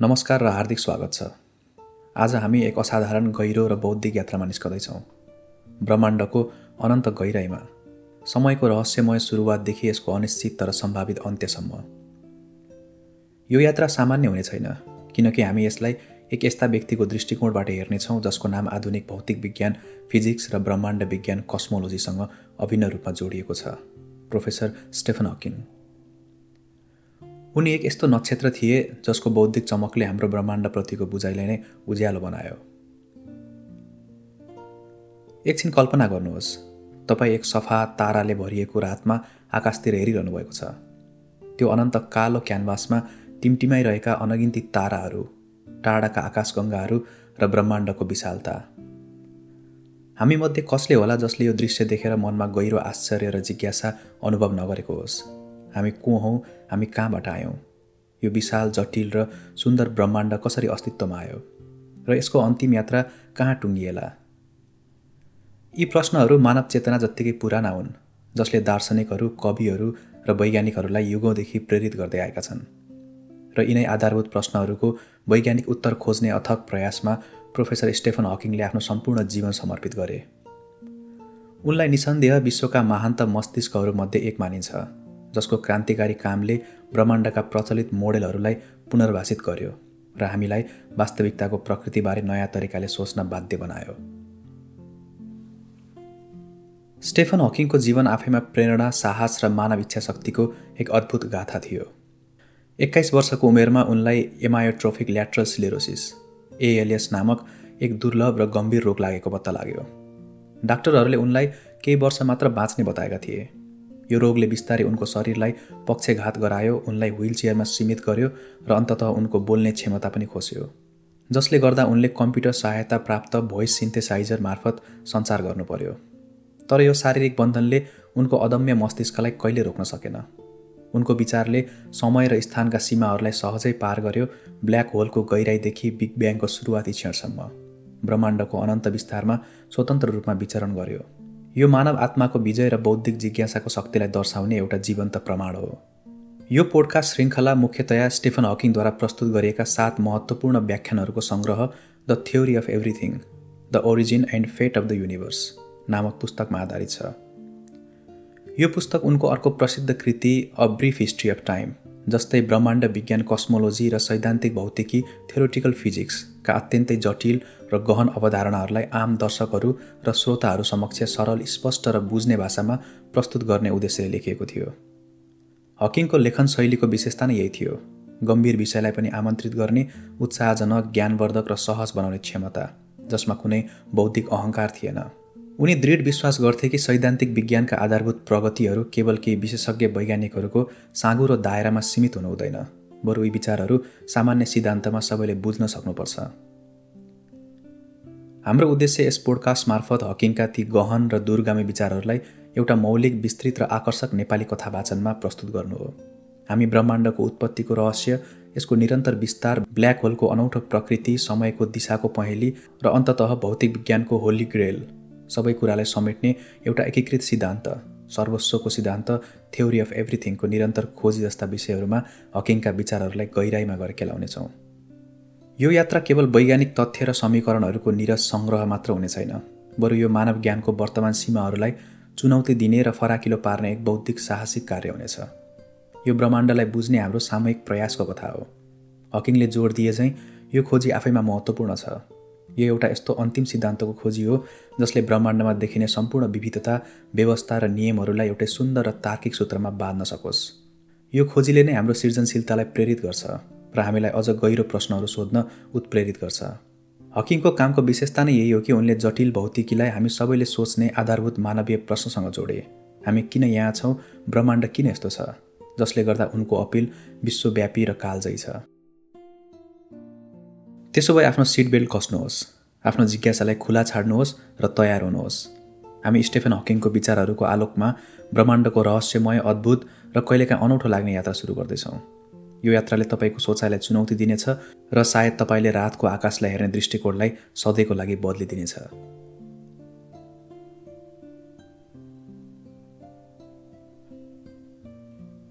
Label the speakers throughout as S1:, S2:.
S1: नमस्कार र हार्दिक स्वागत छ। आज हामी एक असाधारण गहिरो र बौद्धिक यात्रामा निस्कदैछौँ। ब्रह्माण्डको अनन्त गहिराइमा, समयको रहस्यमय सुरुवातदेखि यसको अनिश्चित तर सम्भावित अन्त्यसम्म। यो यात्रा सामान्य हुने छैन, किनकि हामी यसलाई एक यस्ता व्यक्तिको दृष्टिकोणबाट हेर्नेछौँ जसको नाम आधुनिक भौतिक विज्ञान, फिजिक्स र ब्रह्माण्ड विज्ञान कस्मोलोजीसँग अभिन्न रूपमा जोडिएको छ, प्रोफेसर स्टेफन हकिङ। उनी एक यस्तो नक्षत्र थिए जसको बौद्धिक चमकले हाम्रो ब्रह्माण्डप्रतिको बुझाइलाई नै उज्यालो बनायो। एकछिन कल्पना गर्नुहोस्, तपाईँ एक सफा ताराले भरिएको रातमा आकाशतिर हेरिरहनु भएको छ। त्यो अनन्त कालो क्यानभासमा टिमटिमाइरहेका अनगिन्ती ताराहरू, टाढाका आकाशगङ्गाहरू र ब्रह्माण्डको विशालता। हामीमध्ये कसले होला जसले यो दृश्य देखेर मनमा गहिरो आश्चर्य र जिज्ञासा अनुभव नगरेको होस्? हामी को हौँ, हामी कहाँबाट आयौँ, यो विशाल, जटिल र सुन्दर ब्रह्माण्ड कसरी अस्तित्वमा आयो र यसको अन्तिम यात्रा कहाँ टुङ्गिएला? यी प्रश्नहरू मानव चेतना जत्तिकै पुराना हुन्, जसले दार्शनिकहरू, कविहरू र वैज्ञानिकहरूलाई युगौँदेखि प्रेरित गर्दै आएका छन्। र यिनै आधारभूत प्रश्नहरूको वैज्ञानिक उत्तर खोज्ने अथक प्रयासमा प्रोफेसर स्टेफन हकिङले आफ्नो सम्पूर्ण जीवन समर्पित गरे। उनलाई निसन्देह विश्वका महान्त मस्तिष्कहरूमध्ये एक मानिन्छ, जसको क्रान्तिकारी कामले ब्रह्माण्डका प्रचलित मोडेलहरूलाई पुनर्भाषित गर्यो र हामीलाई वास्तविकताको प्रकृतिबारे नयाँ तरिकाले सोच्न बाध्य बनायो। स्टेफन हकिङको जीवन आफैमा प्रेरणा, साहस र मानव इच्छा शक्तिको एक अद्भुत गाथा थियो। 21 वर्षको उमेरमा उनलाई एमायोट्रोफिक ल्याटरल स्क्लेरोसिस (ALS) नामक एक दुर्लभ र गम्भीर रोग लागेको पत्ता लाग्यो। डाक्टरहरूले उनलाई केही वर्ष मात्र बाँच्ने बताएका थिए। यो रोगले बिस्तारै उनको शरीरलाई पक्षघात गरायो, उनलाई व्हीलचेयरमा सीमित गर्यो र अन्ततः उनको बोल्ने क्षमता पनि खोस्यो, जसले गर्दा उनले कम्प्युटर सहायता प्राप्त भोइस सिन्थेसाइजर मार्फत सञ्चार गर्नु पर्यो। तर यो शारीरिक बन्धनले उनको अदम्य मस्तिष्कलाई कहिले रोक्न सकेन। उनको विचारले समय र स्थानका सीमाहरूलाई सहजै पार गर्यो, ब्ल्याक होलको गहिराइदेखि बिग ब्याङको सुरुवाती क्षणसम्म, ब्रह्माण्डको अनन्त विस्तारमा स्वतन्त्र रूपमा विचरण गर्यो। यो मानव आत्माको विजय र बौद्धिक जिज्ञासाको शक्तिलाई दर्शाउने एउटा जीवन्त प्रमाण हो। यो पोडकास्ट श्रृङ्खला मुख्यतया स्टेफन हकिङद्वारा प्रस्तुत गरिएका 7 महत्त्वपूर्ण व्याख्यानहरूको संग्रह the theory of everything, the origin and fate of the universe नामक पुस्तकमा आधारित छ। यो पुस्तक उनको अर्को प्रसिद्ध कृति a brief history of time, जस्तै ब्रह्माण्ड विज्ञान कस्मोलोजी र सैद्धान्तिक भौतिकी थ्योरेटिकल फिजिक्सका अत्यन्तै जटिल र गहन अवधारणाहरूलाई आम दर्शकहरू र श्रोताहरू समक्ष सरल, स्पष्ट र बुझ्ने भाषामा प्रस्तुत गर्ने उद्देश्यले लेखिएको थियो। हकिङको लेखन शैलीको विशेषता नै यही थियो, गम्भीर विषयलाई पनि आमन्त्रित गर्ने, उत्साहजनक, ज्ञानवर्धक र सहज बनाउने क्षमता, जसमा कुनै बौद्धिक अहङ्कार थिएन। उनी दृढ विश्वास गर्थे कि सैद्धान्तिक विज्ञानका आधारभूत प्रगतिहरू केवल केही विशेषज्ञ वैज्ञानिकहरूको साँघुरो दायरामा सीमित हुनु हुँदैन, बरु यी विचारहरू सामान्य सिद्धान्तमा सबैले बुझ्न सक्नुपर्छ। हाम्रो उद्देश्य यस पोडकास्ट मार्फत हकिङका ती गहन र दूरगामी विचारहरूलाई एउटा मौलिक, विस्तृत र आकर्षक नेपाली कथा वाचनमा प्रस्तुत गर्नु हो। हामी ब्रह्माण्डको उत्पत्तिको रहस्य, यसको निरन्तर विस्तार, ब्ल्याक होलको अनौठो प्रकृति, समयको दिशाको पहेँली र अन्ततः भौतिक विज्ञानको होली ग्रेल, सबै कुरालाई समेट्ने एउटा एकीकृत सिद्धान्त, सर्वस्वको सिद्धान्त, थ्योरी अफ एभ्रिथिङको निरन्तर खोजी जस्ता विषयहरूमा हकिङका विचारहरूलाई गहिराइमा गएर केलाउनेछौँ। यो यात्रा केवल वैज्ञानिक तथ्य र समीकरणहरूको नीरस सङ्ग्रह मात्र हुने छैन, बरु यो मानव ज्ञानको वर्तमान सीमाहरूलाई चुनौती दिने र फराकिलो पार्ने एक बौद्धिक साहसिक कार्य हुनेछ। यो ब्रह्माण्डलाई बुझ्ने हाम्रो सामूहिक प्रयासको कथा हो। हकिङले जोड दिए चाहिँ यो खोजी आफैमा महत्त्वपूर्ण छ। यो एउटा यस्तो अन्तिम सिद्धान्तको खोजी हो जसले ब्रह्माण्डमा देखिने सम्पूर्ण विविधता, व्यवस्था र नियमहरूलाई एउटै सुन्दर र तार्किक सूत्रमा बाँध्न सकोस्। यो खोजीले नै हाम्रो सृजनशीलतालाई प्रेरित गर्छ र हामीलाई अझ गहिरो प्रश्नहरू सोध्न उत्प्रेरित गर्छ। हकिङको कामको विशेषता नै यही हो कि उनले जटिल भौतिकीलाई हामी सबैले सोच्ने आधारभूत मानवीय प्रश्नसँग जोडे। हामी किन यहाँ छौँ, ब्रह्माण्ड किन यस्तो छ, जसले गर्दा उनको अपिल विश्वव्यापी र कालजयी छ। त्यसो भए आफ्नो सिट बेल्ट कस्नुहोस्, आफ्नो जिज्ञासालाई खुला छाड्नुहोस् र तयार हुनुहोस्। हामी स्टेफन हकिङको विचारहरूको आलोकमा ब्रह्माण्डको रहस्यमय, अद्भुत र कहिलेकाहीँ अनौठो लाग्ने यात्रा सुरु गर्दैछौँ। यो यात्राले तपाईँको सोचाइलाई चुनौती दिनेछ र सायद तपाईँले रातको आकाशलाई हेर्ने दृष्टिकोणलाई सधैँको लागि बदलिदिनेछ।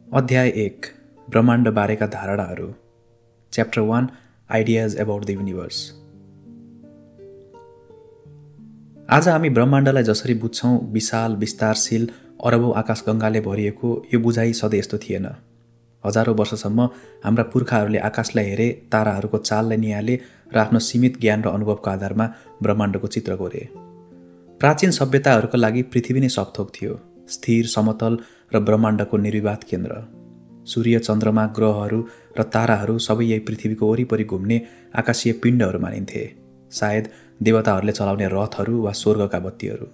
S1: अध्याय 1, ब्रह्माण्ड बारेका धारणाहरू। Chapter 1, ideas about the universe. आज हामी ब्रह्माण्डलाई जसरी बुझ्छौँ, विशाल विस्तारशील अरबौं आकाशगङ्गाले भरिएको, यो बुझाइ सधैँ यस्तो थिएन। हजारौं वर्षसम्म हाम्रा पुर्खाहरूले आकाशलाई हेरे, ताराहरूको चाललाई निहाले र आफ्नो सीमित ज्ञान र अनुभवको आधारमा ब्रह्माण्डको चित्र कोरे। प्राचीन सभ्यताहरूका लागि पृथ्वी नै सकथोक थियो, स्थिर, समतल र ब्रह्माण्डको निर्विवाद केन्द्र। सूर्य, चन्द्रमा, ग्रहहरू र ताराहरू सबै यही पृथ्वीको वरिपरि घुम्ने आकाशीय पिण्डहरू मानिन्थे, सायद देवताहरूले चलाउने रथहरू वा स्वर्गका बत्तीहरू।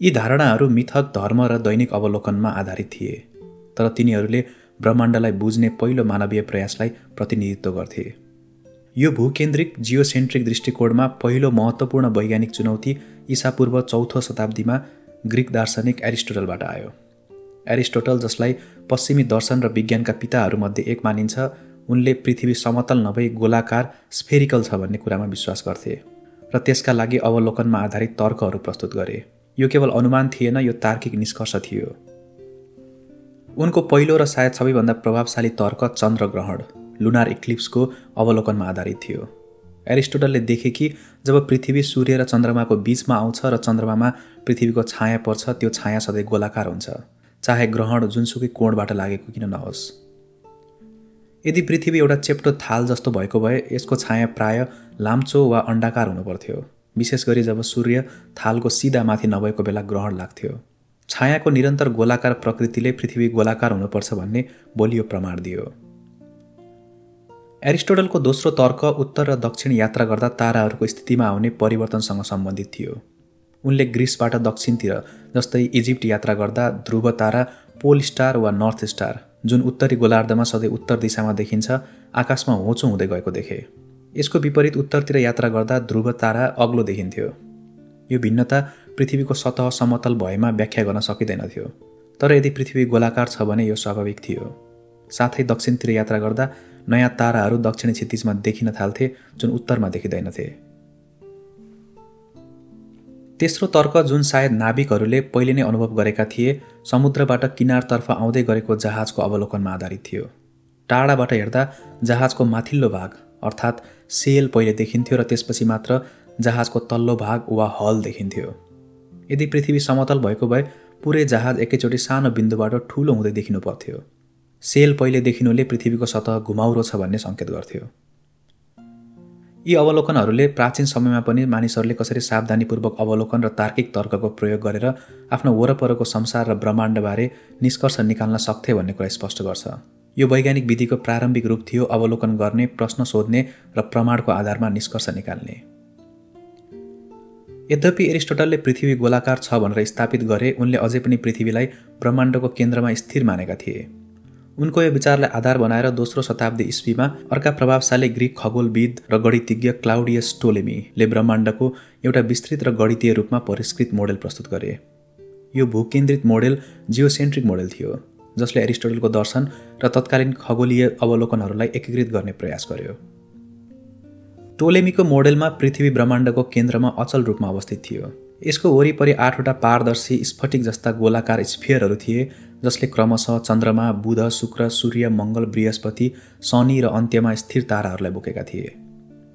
S1: यी धारणाहरू मिथक, धर्म र दैनिक अवलोकनमा आधारित थिए, तर तिनीहरूले ब्रह्माण्डलाई बुझ्ने पहिलो मानवीय प्रयासलाई प्रतिनिधित्व गर्थे। यो भूकेन्द्रिक जियोसेन्ट्रिक दृष्टिकोणमा पहिलो महत्त्वपूर्ण वैज्ञानिक चुनौती ईसापूर्व 4औं शताब्दीमा ग्रिक दार्शनिक एरिस्टोटलबाट आयो। एरिस्टोटल, जसलाई पश्चिमी दर्शन र विज्ञानका पिताहरूमध्ये एक मानिन्छ, उनले पृथ्वी समतल नभई गोलाकार, स्फेरिकल छ भन्ने कुरामा विश्वास गर्थे र त्यसका लागि अवलोकनमा आधारित तर्कहरू प्रस्तुत गरे। यो केवल अनुमान थिएन, यो तार्किक निष्कर्ष थियो। उनको पहिलो र सायद सबैभन्दा प्रभावशाली तर्क चन्द्रग्रहण, लुनार इक्लिप्सको अवलोकनमा आधारित थियो। एरिस्टोटलले देखे कि जब पृथ्वी सूर्य र चन्द्रमाको बीचमा आउँछ र चन्द्रमामा पृथ्वीको छाया पर्छ, त्यो छाया सधैँ गोलाकार हुन्छ, चाहे ग्रहण जुनसुकै कोणबाट लागेको किन नहोस्। यदि पृथ्वी एउटा चेप्टो थाल जस्तो भएको भए यसको छाया प्राय लाम्चो वा अण्डाकार हुनुपर्थ्यो, विशेष गरी जब सूर्य थालको सिधा माथि नभएको बेला ग्रहण लाग्थ्यो। छायाको निरन्तर गोलाकार प्रकृतिले पृथ्वी गोलाकार हुनुपर्छ भन्ने बलियो प्रमाण दियो। एरिस्टोटलको दोस्रो तर्क उत्तर र दक्षिण यात्रा गर्दा ताराहरूको स्थितिमा आउने परिवर्तनसँग सम्बन्धित थियो। उनले ग्रिसबाट दक्षिणतिर, जस्तै इजिप्ट यात्रा गर्दा ध्रुव तारा, पोल स्टार वा नर्थ स्टार, जुन उत्तरी गोलार्धमा सधैँ उत्तर दिशामा देखिन्छ, आकाशमा होचो हुँदै गएको देखे। यसको विपरीत उत्तरतिर यात्रा गर्दा ध्रुव तारा अग्लो देखिन्थ्यो। यो भिन्नता पृथ्वीको सतह समतल भएमा व्याख्या गर्न सकिँदैनथ्यो, तर यदि पृथ्वी गोलाकार छ भने यो स्वाभाविक थियो। साथै दक्षिणतिर यात्रा गर्दा नयाँ ताराहरू दक्षिणी क्षितिजमा देखिन थाल्थे, जुन उत्तरमा देखिँदैनथे। तेस्रो तर्क, जुन सायद नाविकहरूले पहिले नै अनुभव गरेका थिए, समुद्रबाट किनारतर्फ आउँदै गरेको जहाजको अवलोकनमा आधारित थियो। टाढाबाट हेर्दा जहाजको माथिल्लो भाग अर्थात् सेल पहिले देखिन्थ्यो र त्यसपछि मात्र जहाजको तल्लो भाग वा हल देखिन्थ्यो। यदि पृथ्वी समतल भएको भए पुरै जहाज एकैचोटि सानो बिन्दुबाट ठूलो हुँदै देखिनु पर्थ्यो। सेल पहिले देखिनुले पृथ्वीको सतह घुमाउरो छ भन्ने सङ्केत गर्थ्यो। यी अवलोकनहरूले प्राचीन समयमा पनि मानिसहरूले कसरी सावधानीपूर्वक अवलोकन र तार्किक तर्कको प्रयोग गरेर आफ्नो वरपरको संसार र ब्रह्माण्डबारे निष्कर्ष निकाल्न सक्थे भन्ने कुरा स्पष्ट गर्छ। यो वैज्ञानिक विधिको प्रारम्भिक रूप थियो, अवलोकन गर्ने, प्रश्न सोध्ने र प्रमाणको आधारमा निष्कर्ष निकाल्ने। यद्यपि एरिस्टोटलले पृथ्वी गोलाकार छ भनेर स्थापित गरे, उनले अझै पनि पृथ्वीलाई ब्रह्माण्डको केन्द्रमा स्थिर मानेका थिए। उनको यो विचारलाई आधार बनाएर दोस्रो शताब्दी इस्वीमा अर्का प्रभावशाली ग्रिक खगोलविद र गणितज्ञ क्लाउडियस टोलेमीले ब्रह्माण्डको एउटा विस्तृत र गणितीय रूपमा परिष्कृत मोडेल प्रस्तुत गरे। यो भूकेन्द्रित मोडेल जियोसेन्ट्रिक मोडेल थियो, जसले एरिस्टोटलको दर्शन र तत्कालीन खगोलीय अवलोकनहरूलाई एकीकृत गर्ने प्रयास गर्यो। टोलेमीको मोडेलमा पृथ्वी ब्रह्माण्डको केन्द्रमा अचल रूपमा अवस्थित थियो। यसको वरिपरि 8वटा पारदर्शी स्फटिक जस्ता गोलाकार स्फियरहरू थिए, जसले क्रमशः चन्द्रमा, बुध, शुक्र, सूर्य, मङ्गल, बृहस्पति, शनि र अन्त्यमा स्थिर ताराहरूलाई बोकेका थिए।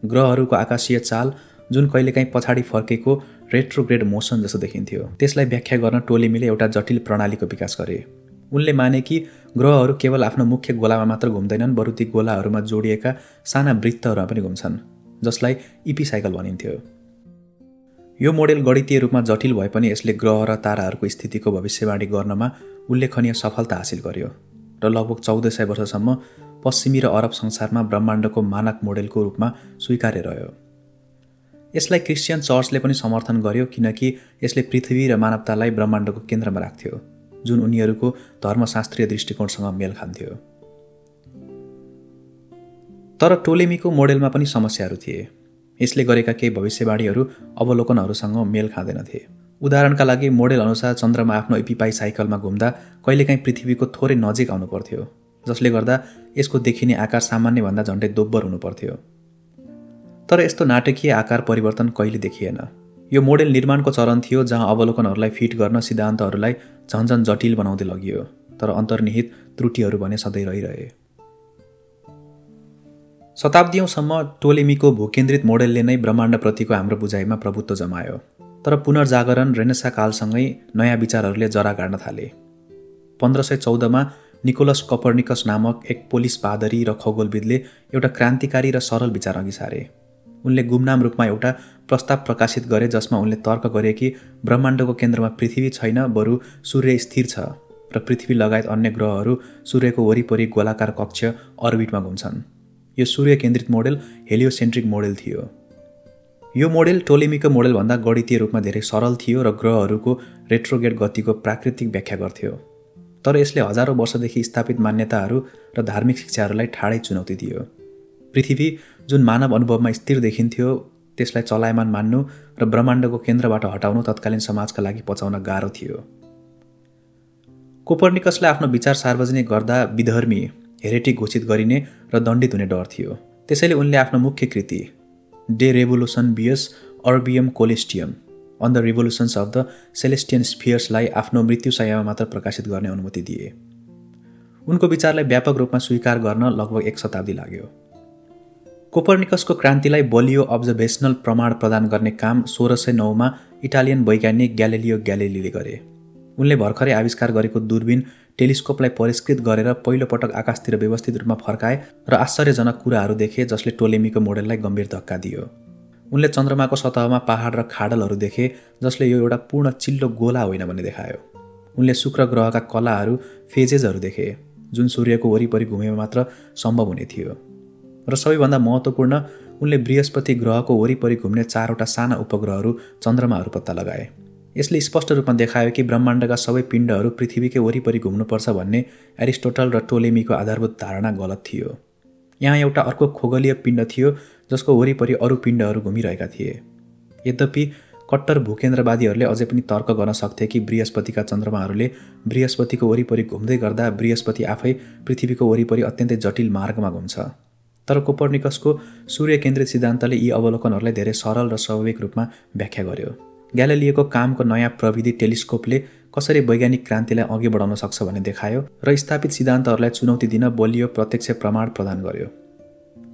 S1: ग्रहहरूको आकाशीय चाल, जुन कहिलेकाहीँ पछाडि फर्केको रेट्रोग्रेड मोसन जस्तो देखिन्थ्यो, त्यसलाई व्याख्या गर्न टोलेमीले एउटा जटिल प्रणालीको विकास गरे। उनले माने कि ग्रहहरू केवल आफ्नो मुख्य गोलामा मात्र घुम्दैनन्, बरु ती गोलाहरूमा जोडिएका साना वृत्तहरूमा पनि घुम्छन्, जसलाई इपिसाइकल भनिन्थ्यो। यो मोडेल गणितीय रूपमा जटिल भए पनि यसले ग्रह र ताराहरूको स्थितिको भविष्यवाणी गर्नमा उल्लेखनीय सफलता हासिल गर्यो र लगभग 1400 वर्षसम्म पश्चिमी र अरब संसारमा ब्रह्माण्डको मानक मोडेलको रूपमा स्वीकार्य रह्यो। यसलाई क्रिस्चियन चर्चले पनि समर्थन गर्यो, किनकि यसले पृथ्वी र मानवतालाई ब्रह्माण्डको केन्द्रमा राख्थ्यो, जुन उनीहरूको धर्मशास्त्रीय दृष्टिकोणसँग मेल खान्थ्यो। तर टोलेमीको मोडेलमा पनि समस्याहरू थिए। यसले गरेका केही भविष्यवाणीहरू अवलोकनहरूसँग मेल खाँदैनथे। उदाहरणका लागि, मोडेल अनुसार चन्द्रमा आफ्नो एपिपाई साइकलमा घुम्दा कहिलेकाहीँ पृथ्वीको थोरै नजिक आउनु पर्थ्यो, जसले गर्दा यसको देखिने आकार सामान्यभन्दा झन्डै दोब्बर हुनु पर्थ्यो। तर यस्तो नाटकीय आकार परिवर्तन कहिले देखिएन। यो मोडेल निर्माणको चरण थियो, जहाँ अवलोकनहरूलाई फिट गर्न सिद्धान्तहरूलाई झन्झन जटिल बनाउँदै लगियो, तर अन्तर्निहित त्रुटिहरू भने सधैँ रहिरहे। शताब्दीौँसम्म टोलेमीको भूकेन्द्रित मोडेलले नै ब्रह्माण्डप्रतिको हाम्रो बुझाइमा प्रभुत्व जमायो। तर पुनर्जागरण रेनेसा कालसँगै नयाँ विचारहरूले जरा गाड्न थाले। 1514मा निकोलस कपर्निकस नामक एक पोलिस पादरी र खगोलविदले एउटा क्रान्तिकारी र सरल विचार अघि सारे। उनले गुमनाम रूपमा एउटा प्रस्ताव प्रकाशित गरे जसमा उनले तर्क गरे कि ब्रह्माण्डको केन्द्रमा पृथ्वी छैन, बरु सूर्य स्थिर छ र पृथ्वी लगायत अन्य ग्रहहरू सूर्यको वरिपरि गोलाकार कक्ष अर्बिटमा घुम्छन्। यो सूर्य केन्द्रित मोडेल हेलियोसेन्ट्रिक मोडेल थियो। यो मोडेल टोलेमीको मोडेलभन्दा गणितीय रूपमा धेरै सरल थियो र ग्रहहरूको रेट्रोगेड गतिको प्राकृतिक व्याख्या गर्थ्यो। तर यसले हजारौँ वर्षदेखि स्थापित मान्यताहरू र धार्मिक शिक्षाहरूलाई ठाडै चुनौती दियो। पृथ्वी जुन मानव अनुभवमा स्थिर देखिन्थ्यो त्यसलाई चलायमान मान्नु र ब्रह्माण्डको केन्द्रबाट हटाउनु तत्कालीन समाजका लागि पचाउन गाह्रो थियो। कोपर्निकसलाई आफ्नो विचार सार्वजनिक गर्दा विधर्मी हेरेटिक घोषित गरिने र दण्डित हुने डर थियो। त्यसैले उनले आफ्नो मुख्य कृति डे रेभोल्युसनबियस अर्बियम कोलेस्टियम on the revolutions of the celestial स्फियर्सलाई आफ्नो मृत्युशय्यामा मात्र प्रकाशित गर्ने अनुमति दिए। उनको विचारलाई व्यापक रूपमा स्वीकार गर्न लगभग 1 शताब्दी लाग्यो। कोपर्निकसको क्रान्तिलाई बलियो अब्जर्भेसनल प्रमाण प्रदान गर्ने काम 1609मा इटालियन वैज्ञानिक ग्यालिलियो ग्यालिलीले गरे। उनले भर्खरै आविष्कार गरेको दूरबीन टेलिस्कोपलाई परिष्कृत गरेर पहिलो पटक आकाशतिर व्यवस्थित रूपमा फर्काए र आश्चर्यजनक कुराहरू देखे जसले टोलेमीको मोडेललाई गम्भीर धक्का दियो। उनले चन्द्रमाको सतहमा पहाड र खाडलहरू देखे जसले यो एउटा पूर्ण चिल्लो गोला होइन भन्ने देखायो। उनले शुक्र ग्रहका कलाहरू फेजेसहरू देखे जुन सूर्यको वरिपरि घुमेमा मात्र सम्भव हुने थियो। र सबैभन्दा महत्त्वपूर्ण उनले बृहस्पति ग्रहको वरिपरि घुम्ने 4वटा साना उपग्रहहरू चन्द्रमाहरू पत्ता लगाए। यसले स्पष्ट रूपमा देखायो कि ब्रह्माण्डका सबै पिण्डहरू पृथ्वीकै वरिपरि घुम्नुपर्छ भन्ने एरिस्टोटल र टोलेमीको आधारभूत धारणा गलत थियो। यहाँ एउटा अर्को खगोलीय पिण्ड थियो जसको वरिपरि अरू पिण्डहरू घुमिरहेका थिए। यद्यपि कट्टर भूकेन्द्रवादीहरूले अझै पनि तर्क गर्न सक्थे कि बृहस्पतिका चन्द्रमाहरूले बृहस्पतिको वरिपरि घुम्दै गर्दा बृहस्पति आफै पृथ्वीको वरिपरि अत्यन्तै जटिल मार्गमा घुम्छ। तर कोपर्निकसको सूर्य केन्द्रित सिद्धान्तले यी अवलोकनहरूलाई धेरै सरल र स्वाभाविक रूपमा व्याख्या गर्यो। ग्यालिलियोको कामको नयाँ प्रविधि टेलिस्कोपले कसरी वैज्ञानिक क्रान्तिलाई अघि बढाउन सक्छ भन्ने देखायो र स्थापित सिद्धान्तहरूलाई चुनौती दिन बलियो प्रत्यक्ष प्रमाण प्रदान गर्यो।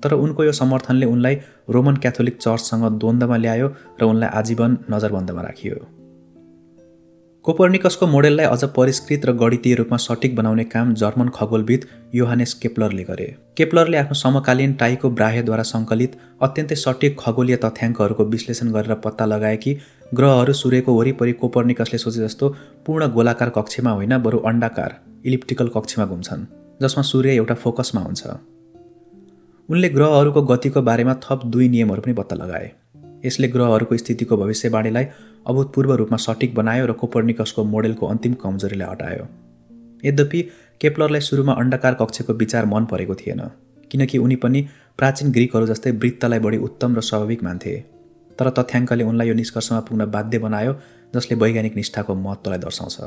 S1: तर उनको यो समर्थनले उनलाई रोमन क्याथोलिक चर्चसँग द्वन्द्वमा ल्यायो र उनलाई आजीवन नजरबन्दमा राखियो। कोपर्निकसको मोडेललाई अझ परिष्कृत र गणितीय रूपमा सटिक बनाउने काम जर्मन खगोलविद योहानेस केप्लरले गरे। केप्लरले आफ्नो समकालीन टाइको ब्राहेद्वारा सङ्कलित अत्यन्तै सटिक खगोलीय तथ्याङ्कहरूको विश्लेषण गरेर पत्ता लगाए कि ग्रहहरू सूर्यको वरिपरि कोपर्निकसले सोचे जस्तो पूर्ण गोलाकार कक्षमा होइन, बरु अण्डाकार इलिप्टिकल कक्षमा घुम्छन् जसमा सूर्य एउटा फोकसमा हुन्छ। उनले ग्रहहरूको गतिको बारेमा थप 2 नियमहरू पनि पत्ता लगाए। यसले ग्रहहरूको स्थितिको भविष्यवाणीलाई अभूतपूर्व रूपमा सटिक बनायो र कोपर्निकसको मोडेलको अन्तिम कमजोरीलाई हटायो। यद्यपि केप्लरलाई सुरुमा अण्डाकार कक्षको विचार मन परेको थिएन, किनकि उनी पनि प्राचीन ग्रिकहरू जस्तै वृत्तलाई बढी उत्तम र स्वाभाविक मान्थे। तर तथ्याङ्कले उनलाई यो निष्कर्षमा पुग्न बाध्य बनायो जसले वैज्ञानिक निष्ठाको महत्त्वलाई दर्शाउँछ।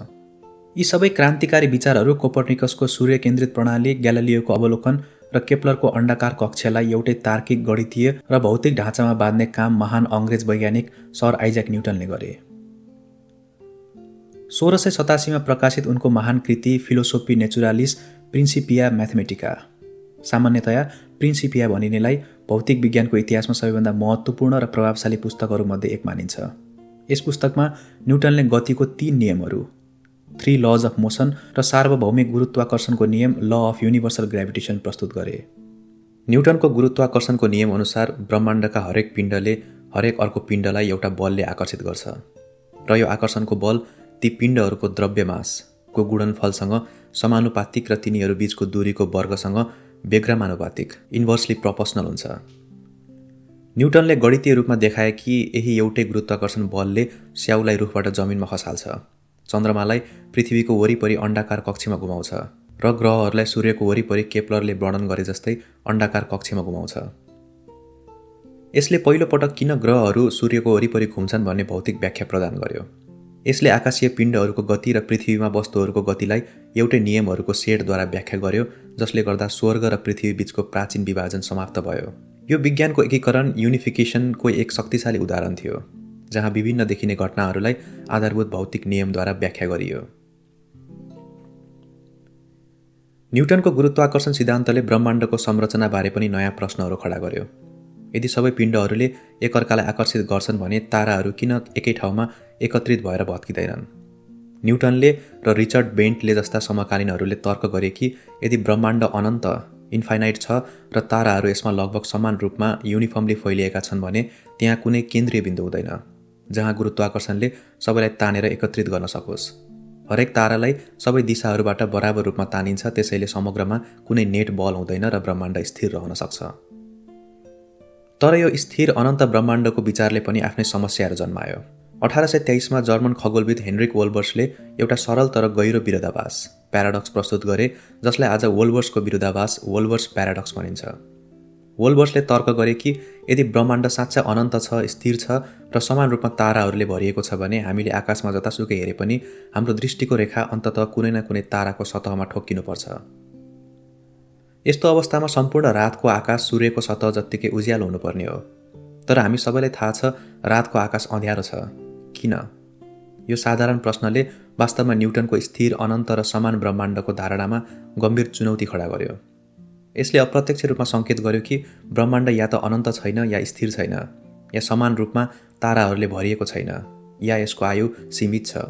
S1: यी सबै क्रान्तिकारी विचारहरू कोपर्निकसको सूर्य केन्द्रित प्रणाली, ग्यालिलियोको अवलोकन र केप्लरको अण्डाकार कक्षलाई एउटै तार्किक, गणितीय र भौतिक ढाँचामा बाँध्ने काम महान अङ्ग्रेज वैज्ञानिक सर आइज्याक न्युटनले गरे। 1687मा प्रकाशित उनको महान कृति फिलोसोफी नेचुरालिस प्रिन्सिपिया म्याथमेटिका, सामान्यतया प्रिन्सिपिया भनिनेलाई भौतिक विज्ञानको इतिहासमा सबैभन्दा महत्त्वपूर्ण र प्रभावशाली पुस्तकहरूमध्ये एक मानिन्छ। यस पुस्तकमा न्युटनले गतिको 3 नियमहरू 3 लज अफ मोसन र सार्वभौमिक गुरुत्वाकर्षणको नियम ल अफ युनिभर्सल ग्राभिटेसन प्रस्तुत गरे। न्युटनको गुरुत्वाकर्षणको नियम अनुसार ब्रह्माण्डका हरेक पिण्डले हरेक अर्को पिण्डलाई एउटा बलले आकर्षित गर्छ र यो आकर्षणको बल ती पिण्डहरूको द्रव्यमासको गुणनफलसँग समानुपातिक र तिनीहरू बीचको दूरीको वर्गसँग बेग्रामानुपातिक इन्भर्सली प्रोपोर्सनल हुन्छ। न्युटनले गणितीय रूपमा देखाए कि यही एउटै गुरुत्वाकर्षण बलले स्याउलाई रुखबाट जमिनमा खसाल्छ, चन्द्रमालाई पृथ्वीको वरिपरि अण्डाकार कक्षमा घुमाउँछ र ग्रहहरूलाई सूर्यको वरिपरि केप्लरले वर्णन गरे जस्तै अण्डाकार कक्षमा घुमाउँछ। यसले पहिलो पटक किन ग्रहहरू सूर्यको वरिपरि घुम्छन् भन्ने भौतिक व्याख्या प्रदान गर्यो। यसले आकाशीय पिण्डहरूको गति र पृथ्वीमा वस्तुहरूको गतिलाई एउटै नियमहरूको सेटद्वारा व्याख्या गर्यो जसले गर्दा स्वर्ग र पृथ्वी बीचको प्राचीन विभाजन समाप्त भयो। यो विज्ञानको एकीकरण युनिफिकेसनको एक शक्तिशाली उदाहरण थियो जहाँ विभिन्न देखिने घटनाहरूलाई आधारभूत भौतिक नियमद्वारा व्याख्या गरियो। न्युटनको गुरुत्वाकर्षण सिद्धान्तले ब्रह्माण्डको संरचनाबारे पनि नयाँ प्रश्नहरू खडा गर्यो। यदि सबै पिण्डहरूले एकअर्कालाई आकर्षित गर्छन् भने ताराहरू किन एकै ठाउँमा एकत्रित भएर भत्किँदैनन्? न्युटनले र रिचर्ड बेन्टले जस्ता समकालीनहरूले तर्क गरे कि यदि ब्रह्माण्ड अनन्त इन्फाइनाइट छ र ताराहरू यसमा लगभग समान रूपमा युनिफर्मली फैलिएका छन् भने त्यहाँ कुनै केन्द्रीय बिन्दु हुँदैन जहाँ गुरुत्वाकर्षणले सबैलाई तानेर एकत्रित गर्न सकोस्। हरेक तारालाई सबै दिशाहरूबाट बराबर रूपमा तानिन्छ, त्यसैले समग्रमा कुनै नेट बल हुँदैन र ब्रह्माण्ड स्थिर रहन सक्छ। तर यो स्थिर अनन्त ब्रह्माण्डको विचारले पनि आफ्नै समस्याहरू जन्मायो। 1823 जर्मन खगोलविद हेनरिक वोल्बर्सले एउटा सरल तर गहिरो विरोधाभास प्याराडक्स प्रस्तुत गरे, जसलाई आज वोल्बर्सको विरोधाभास वोल्बर्स प्याराडक्स भनिन्छ। वोल्बर्सले तर्क गरे कि यदि ब्रह्माण्ड साँच्चै अनन्त छ, स्थिर छ र समान रूपमा ताराहरूले भरिएको छ भने हामीले आकाशमा जतासुकै हेरे पनि हाम्रो दृष्टिको रेखा अन्ततः कुनै न कुनै ताराको सतहमा ठोक्किनुपर्छ। यस्तो अवस्थामा सम्पूर्ण रातको आकाश सूर्यको सतह जत्तिकै उज्यालो हुनुपर्ने हो। तर हामी सबैलाई थाहा छ रातको आकाश अँध्यारो छ। किन? यो साधारण प्रश्नले वास्तवमा न्युटनको स्थिर अनन्त र समान ब्रह्माण्डको धारणामा गम्भीर चुनौती खडा गर्यो। यसले अप्रत्यक्ष रूपमा सङ्केत गर्यो कि ब्रह्माण्ड या त अनन्त छैन या स्थिर छैन, या समान रूपमा ताराहरूले भरिएको छैन, या यसको आयु सीमित छ।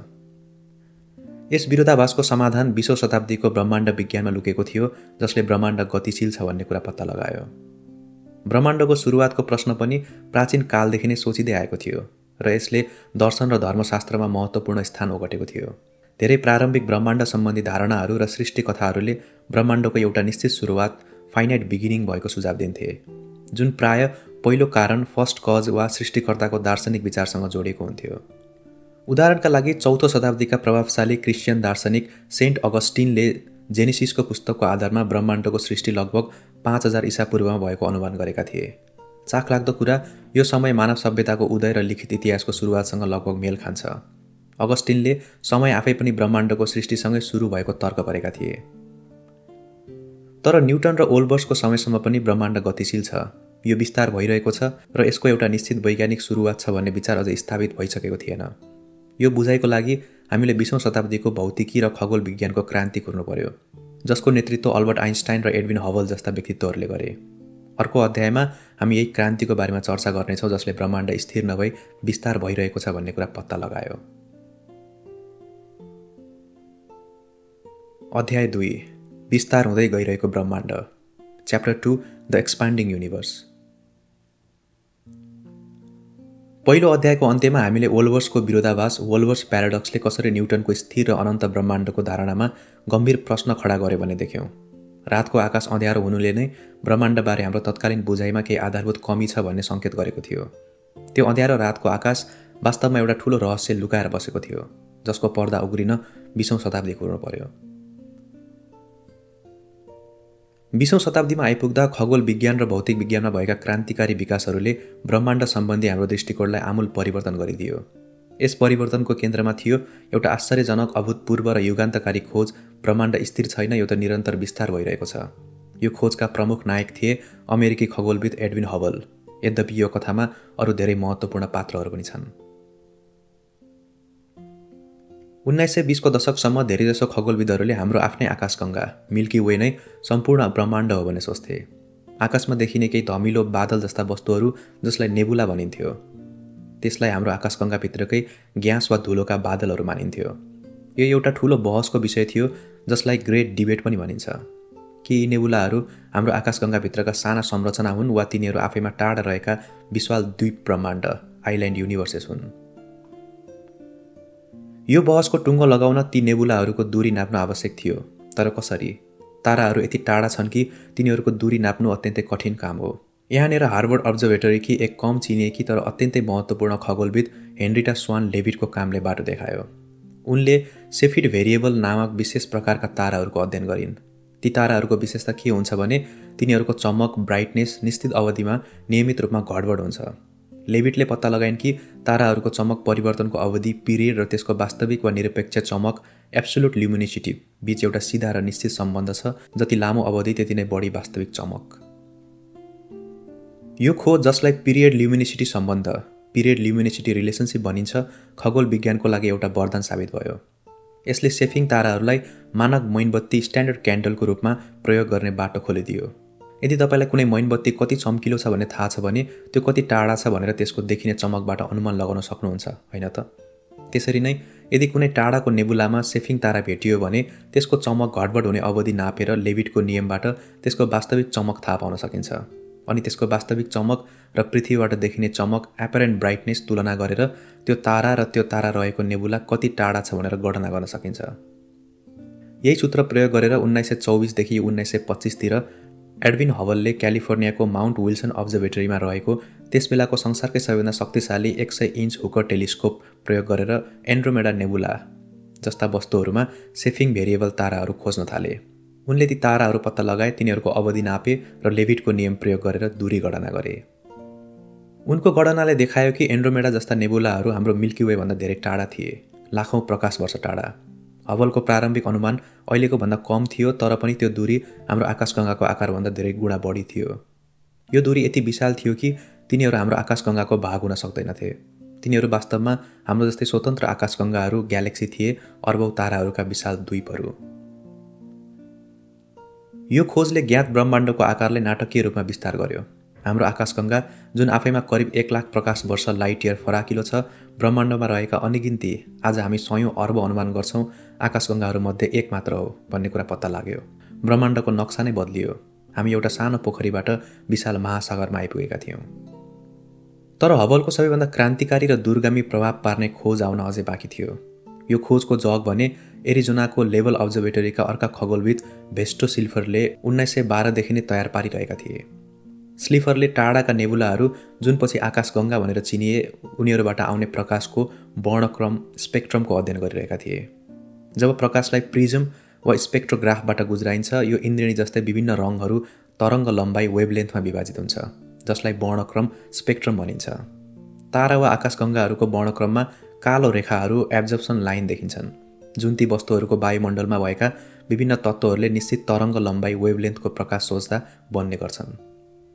S1: यस विरोधाभासको समाधान 20औं शताब्दीको ब्रह्माण्ड विज्ञानमा लुकेको थियो, जसले ब्रह्माण्ड गतिशील छ भन्ने कुरा पत्ता लगायो। ब्रह्माण्डको सुरुवातको प्रश्न पनि प्राचीन कालदेखि नै सोचिँदै आएको थियो र यसले दर्शन र धर्मशास्त्रमा महत्त्वपूर्ण स्थान ओगटेको थियो। धेरै प्रारम्भिक ब्रह्माण्ड सम्बन्धी धारणाहरू र सृष्टि कथाहरूले ब्रह्माण्डको एउटा निश्चित सुरुवात फाइनाइट बिगिनिङ भएको सुझाव दिन्थे, जुन प्राय पहिलो कारण फर्स्ट कज वा सृष्टिकर्ताको दार्शनिक विचारसँग जोडिएको हुन्थ्यो। उदाहरणका लागि 4औं शताब्दीका प्रभावशाली क्रिस्चियन दार्शनिक सेन्ट अगस्टिनले जेनेसिसको पुस्तकको आधारमा ब्रह्माण्डको सृष्टि लगभग 5000 ईसा पूर्वमा भएको अनुमान गरेका थिए। चाखलाग्दो कुरा, यो समय मानव सभ्यताको उदय र लिखित इतिहासको सुरुवातसँग लगभग मेल खान्छ। अगस्टिनले समय आफै पनि ब्रह्माण्डको सृष्टिसँगै सुरु भएको तर्क गरेका थिए। तर न्युटन र वोल्बर्सको समयसम्म पनि ब्रह्माण्ड गतिशील छ, यो विस्तार भइरहेको छ र यसको एउटा निश्चित वैज्ञानिक सुरुवात छ भन्ने विचार अझै स्थापित भइसकेको थिएन। यो बुझाइको लागि हामीले 20औं शताब्दीको भौतिकी र खगोल विज्ञानको क्रान्ति कुर्नु पर्यो, जसको नेतृत्व अल्बर्ट आइन्स्टाइन र एडविन हबल जस्ता व्यक्तित्वहरूले गरे। अर्को अध्यायमा हामी यही क्रान्तिको बारेमा चर्चा गर्नेछौँ, जसले ब्रह्माण्ड स्थिर नभई विस्तार भइरहेको छ भन्ने कुरा पत्ता लगायो। अध्याय 2, विस्तार हुँदै गइरहेको ब्रह्माण्ड। Chapter 2, the expanding universe. पहिलो अध्यायको अन्त्यमा हामीले वोल्बर्सको विरोधाभास वोल्बर्स प्याराडक्सले कसरी न्युटनको स्थिर र अनन्त ब्रह्माण्डको धारणामा गम्भीर प्रश्न खडा गर्यो भन्ने देख्यौँ। रातको आकाश अँध्यारो हुनुले नै ब्रह्माण्डबारे हाम्रो तत्कालीन बुझाइमा केही आधारभूत कमी छ भन्ने सङ्केत गरेको थियो। त्यो अँध्यारो रातको आकाश वास्तवमा एउटा ठूलो रहस्य लुकाएर बसेको थियो, जसको पर्दा उग्रिन 20औं शताब्दी कुर्नु पर्यो। 20औं शताब्दीमा आइपुग्दा खगोल विज्ञान र भौतिक विज्ञानमा भएका क्रान्तिकारी विकासहरूले ब्रह्माण्ड सम्बन्धी हाम्रो दृष्टिकोणलाई आमूल परिवर्तन गरिदियो। यस परिवर्तनको केन्द्रमा थियो एउटा आश्चर्यजनक, अभूतपूर्व र युगान्तकारी खोज, ब्रह्माण्ड स्थिर छैन, यो त निरन्तर विस्तार भइरहेको छ। यो खोजका प्रमुख नायक थिए अमेरिकी खगोलविद एडविन हबल। यद्यपि यो कथामा अरू धेरै महत्त्वपूर्ण पात्रहरू पनि छन्। 1920 को दशकसम्म धेरैजसो खगोलविदहरूले हाम्रो आफ्नै आकाशगङ्गा मिल्की वे नै सम्पूर्ण ब्रह्माण्ड हो भन्ने सोच्थे। आकाशमा देखिने केही धमिलो बादल जस्ता वस्तुहरू, जसलाई नेबुला भनिन्थ्यो, त्यसलाई हाम्रो आकाशगङ्गाभित्रकै ग्यास वा धुलोका बादलहरू मानिन्थ्यो। यो एउटा ठूलो बहसको विषय थियो, जसलाई ग्रेट डिबेट पनि भनिन्छ। कि यी नेबुलाहरू हाम्रो आकाशगङ्गाभित्रका साना संरचना हुन् वा तिनीहरू आफैमा टाढा रहेका विशाल द्वीप ब्रह्माण्ड आइल्यान्ड युनिभर्सेस हुन्। यो बहसको टुङ्गो लगाउन ती नेबुलाहरूको दूरी नाप्न आवश्यक थियो। तर कसरी? ताराहरू यति टाढा छन् कि तिनीहरूको दूरी नाप्नु अत्यन्तै कठिन काम हो। यहाँनिर हार्वर्ड अब्जर्भेटरीकी एक कम चिनिएकी तर अत्यन्तै महत्त्वपूर्ण खगोलविद हेनरिटा स्वान लेभिटको कामले बाटो देखायो। उनले सेफिड भेरिएबल नामक विशेष प्रकारका ताराहरूको अध्ययन गरिन्। ती ताराहरूको विशेषता के हुन्छ भने तिनीहरूको चमक, ब्राइटनेस निश्चित अवधिमा नियमित रूपमा घटबड हुन्छ। लेभिटले पत्ता लगाइन् कि ताराहरूको चमक परिवर्तनको अवधि, पिरियड र त्यसको वास्तविक वा निरपेक्ष चमक एब्सोल्युट ल्युमिनिसिटी बीच एउटा सिधा र निश्चित सम्बन्ध छ। जति लामो अवधि त्यति नै बढी वास्तविक चमक। यो खोज, जसलाई पिरियड ल्युमिनिसिटी सम्बन्ध, पिरियड ल्युमिनिसिटी रिलेसनसिप भनिन्छ, खगोल विज्ञानको लागि एउटा वरदान साबित भयो। यसले सेफिङ ताराहरूलाई मानक मैनबत्ती स्ट्यान्डर्ड क्यान्डलको रूपमा प्रयोग गर्ने बाटो खोलिदियो। यदि तपाईँलाई कुनै मैनबत्ती कति चम्किलो छ भन्ने थाहा छ भने त्यो कति टाढा छ भनेर त्यसको देखिने चमकबाट अनुमान लगाउन सक्नुहुन्छ, होइन त? त्यसरी नै यदि कुनै टाढाको नेबुलामा सेफिङ तारा भेटियो भने त्यसको चमक घटबड हुने अवधि नापेर लेभिटको नियमबाट त्यसको वास्तविक चमक थाहा पाउन सकिन्छ। अनि त्यसको वास्तविक चमक र पृथ्वीबाट देखिने चमक एपरेन्ट ब्राइटनेस तुलना गरेर त्यो तारा रहेको नेबुला कति टाढा छ भनेर गणना गर्न सकिन्छ। यही सूत्र प्रयोग गरेर 1924 देखि 1925 तिर एडविन हबलले क्यालिफोर्नियाको माउन्ट विल्सन अब्जर्भेटरीमा रहेको त्यसबेलाको संसारकै सबैभन्दा शक्तिशाली 100 इन्च हुकर टेलिस्कोप प्रयोग गरेर एन्ड्रोमेडा नेबुला जस्ता वस्तुहरूमा सेफिङ भेरिएबल ताराहरू खोज्न थाले। उनले ती ताराहरू पत्ता लगाए, तिनीहरूको अवधि नापे र लेभिटको नियम प्रयोग गरेर दूरी गणना गरे। उनको गणनाले देखायो कि एन्ड्रोमेडा जस्ता नेबुलाहरू हाम्रो मिल्की वे भन्दा धेरै टाढा थिए, लाखौं प्रकाश वर्ष टाढा। हबलको प्रारम्भिक अनुमान अहिलेको भन्दा कम थियो, तर पनि त्यो दूरी हाम्रो आकाशगङ्गाको आकारभन्दा धेरै गुणा बढी थियो। यो दूरी यति विशाल थियो कि तिनीहरू हाम्रो आकाशगङ्गाको भाग हुन सक्दैनथे। तिनीहरू वास्तवमा हाम्रो जस्तै स्वतन्त्र आकाशगङ्गाहरू ग्यालेक्सी थिए, अर्बौं ताराहरूका विशाल द्वीपहरू। यो खोजले ज्ञात ब्रह्माण्डको आकारलाई नाटकीय रूपमा विस्तार गर्यो। हाम्रो आकाशगङ्गा जुन आफैमा करिब 1 लाख प्रकाश वर्ष लाइट इयर फराकिलो छ, ब्रह्माण्डमा रहेका अनिगिन्ती, आज हामी 100 अर्ब अनुमान गर्छौं, आकाशगङ्गाहरूमध्ये एक मात्र हो भन्ने कुरा पत्ता लाग्यो। ब्रह्माण्डको नक्सा नै बदलियो। हामी एउटा सानो पोखरीबाट विशाल महासागरमा आइपुगेका थियौँ। तर हबलको सबैभन्दा क्रान्तिकारी र दूरगामी प्रभाव पार्ने खोज आउन अझै बाँकी थियो। यो खोजको जग भने एरिजोनाको लेभल अब्जर्भेटरीका अर्का खगोलविद भेस्टो स्लिफरले 1912 देखि नै तयार पारिरहेका थिए। स्लिफरले टाढाका नेबुलाहरू जुन पछि आकाशगङ्गा भनेर चिनिए, उनीहरूबाट आउने प्रकाशको वर्णक्रम स्पेक्ट्रमको अध्ययन गरिरहेका थिए। जब प्रकाशलाई प्रिज्म वा स्पेक्ट्रोग्राफबाट गुज्राइन्छ, यो इन्द्रेणी जस्तै विभिन्न रङहरू तरङ्ग लम्बाइ वेभलेन्थमा विभाजित हुन्छ, जसलाई वर्णक्रम स्पेक्ट्रम भनिन्छ। तारा वा आकाशगङ्गाहरूको वर्णक्रममा कालो रेखाहरू एब्जर्प्सन लाइन देखिन्छन्, जुन ती वस्तुहरूको वायुमण्डलमा भएका विभिन्न तत्त्वहरूले निश्चित तरङ्ग लम्बाइ वेभलेन्थको प्रकाश सोच्दा बन्ने गर्छन्।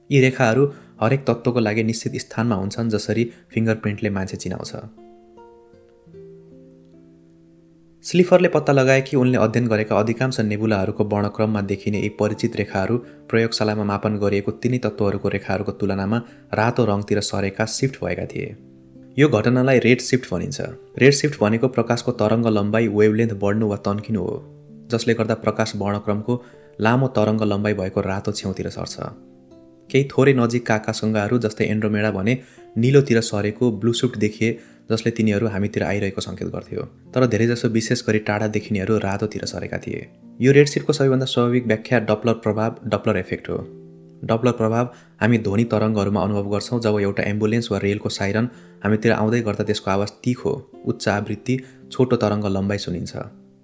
S1: यी रेखाहरू हरेक तत्त्वको लागि निश्चित स्थानमा हुन्छन्, जसरी फिङ्गरप्रिन्टले मान्छे चिनाउँछ। स्लिफरले पत्ता लगाए कि उनले अध्ययन गरेका अधिकांश नेबुलाहरूको वर्णक्रममा देखिने यी परिचित रेखाहरू प्रयोगशालामा मापन गरिएको तिनै तत्त्वहरूको रेखाहरूको तुलनामा रातो रङतिर सरेका शिफ्ट भएका थिए। यो घटनालाई रेड शिफ्ट भनिन्छ। रेड शिफ्ट भनेको प्रकाशको तरङ्ग लम्बाइ वेभलेन्थ बढ्नु वा तन्किनु हो, जसले गर्दा प्रकाश वर्णक्रमको लामो तरङ्ग लम्बाइ भएको रातो छेउतिर सर्छ। केही थोरै नजिकका आकाशगङ्गाहरू जस्तै एन्ड्रोमेडा भने निलोतिर सरेको ब्लू शिफ्ट देखिए, जसले तिनीहरू हामीतिर आइरहेको सङ्केत गर्थ्यो। तर धेरैजसो विशेष गरी टाढा देखिनेहरू रातोतिर सरेका थिए। यो रेड शिफ्टको सबैभन्दा स्वाभाविक व्याख्या डप्लर प्रभाव, डप्लर इफेक्ट हो। डप्लर प्रभाव हामी ध्वनि तरङ्गहरूमा अनुभव गर्छौँ। जब एउटा एम्बुलेन्स वा रेलको साइरन हामीतिर आउँदै गर्दा त्यसको आवाज तीखो, उच्च आवृत्ति, छोटो तरङ्ग लम्बाइ सुनिन्छ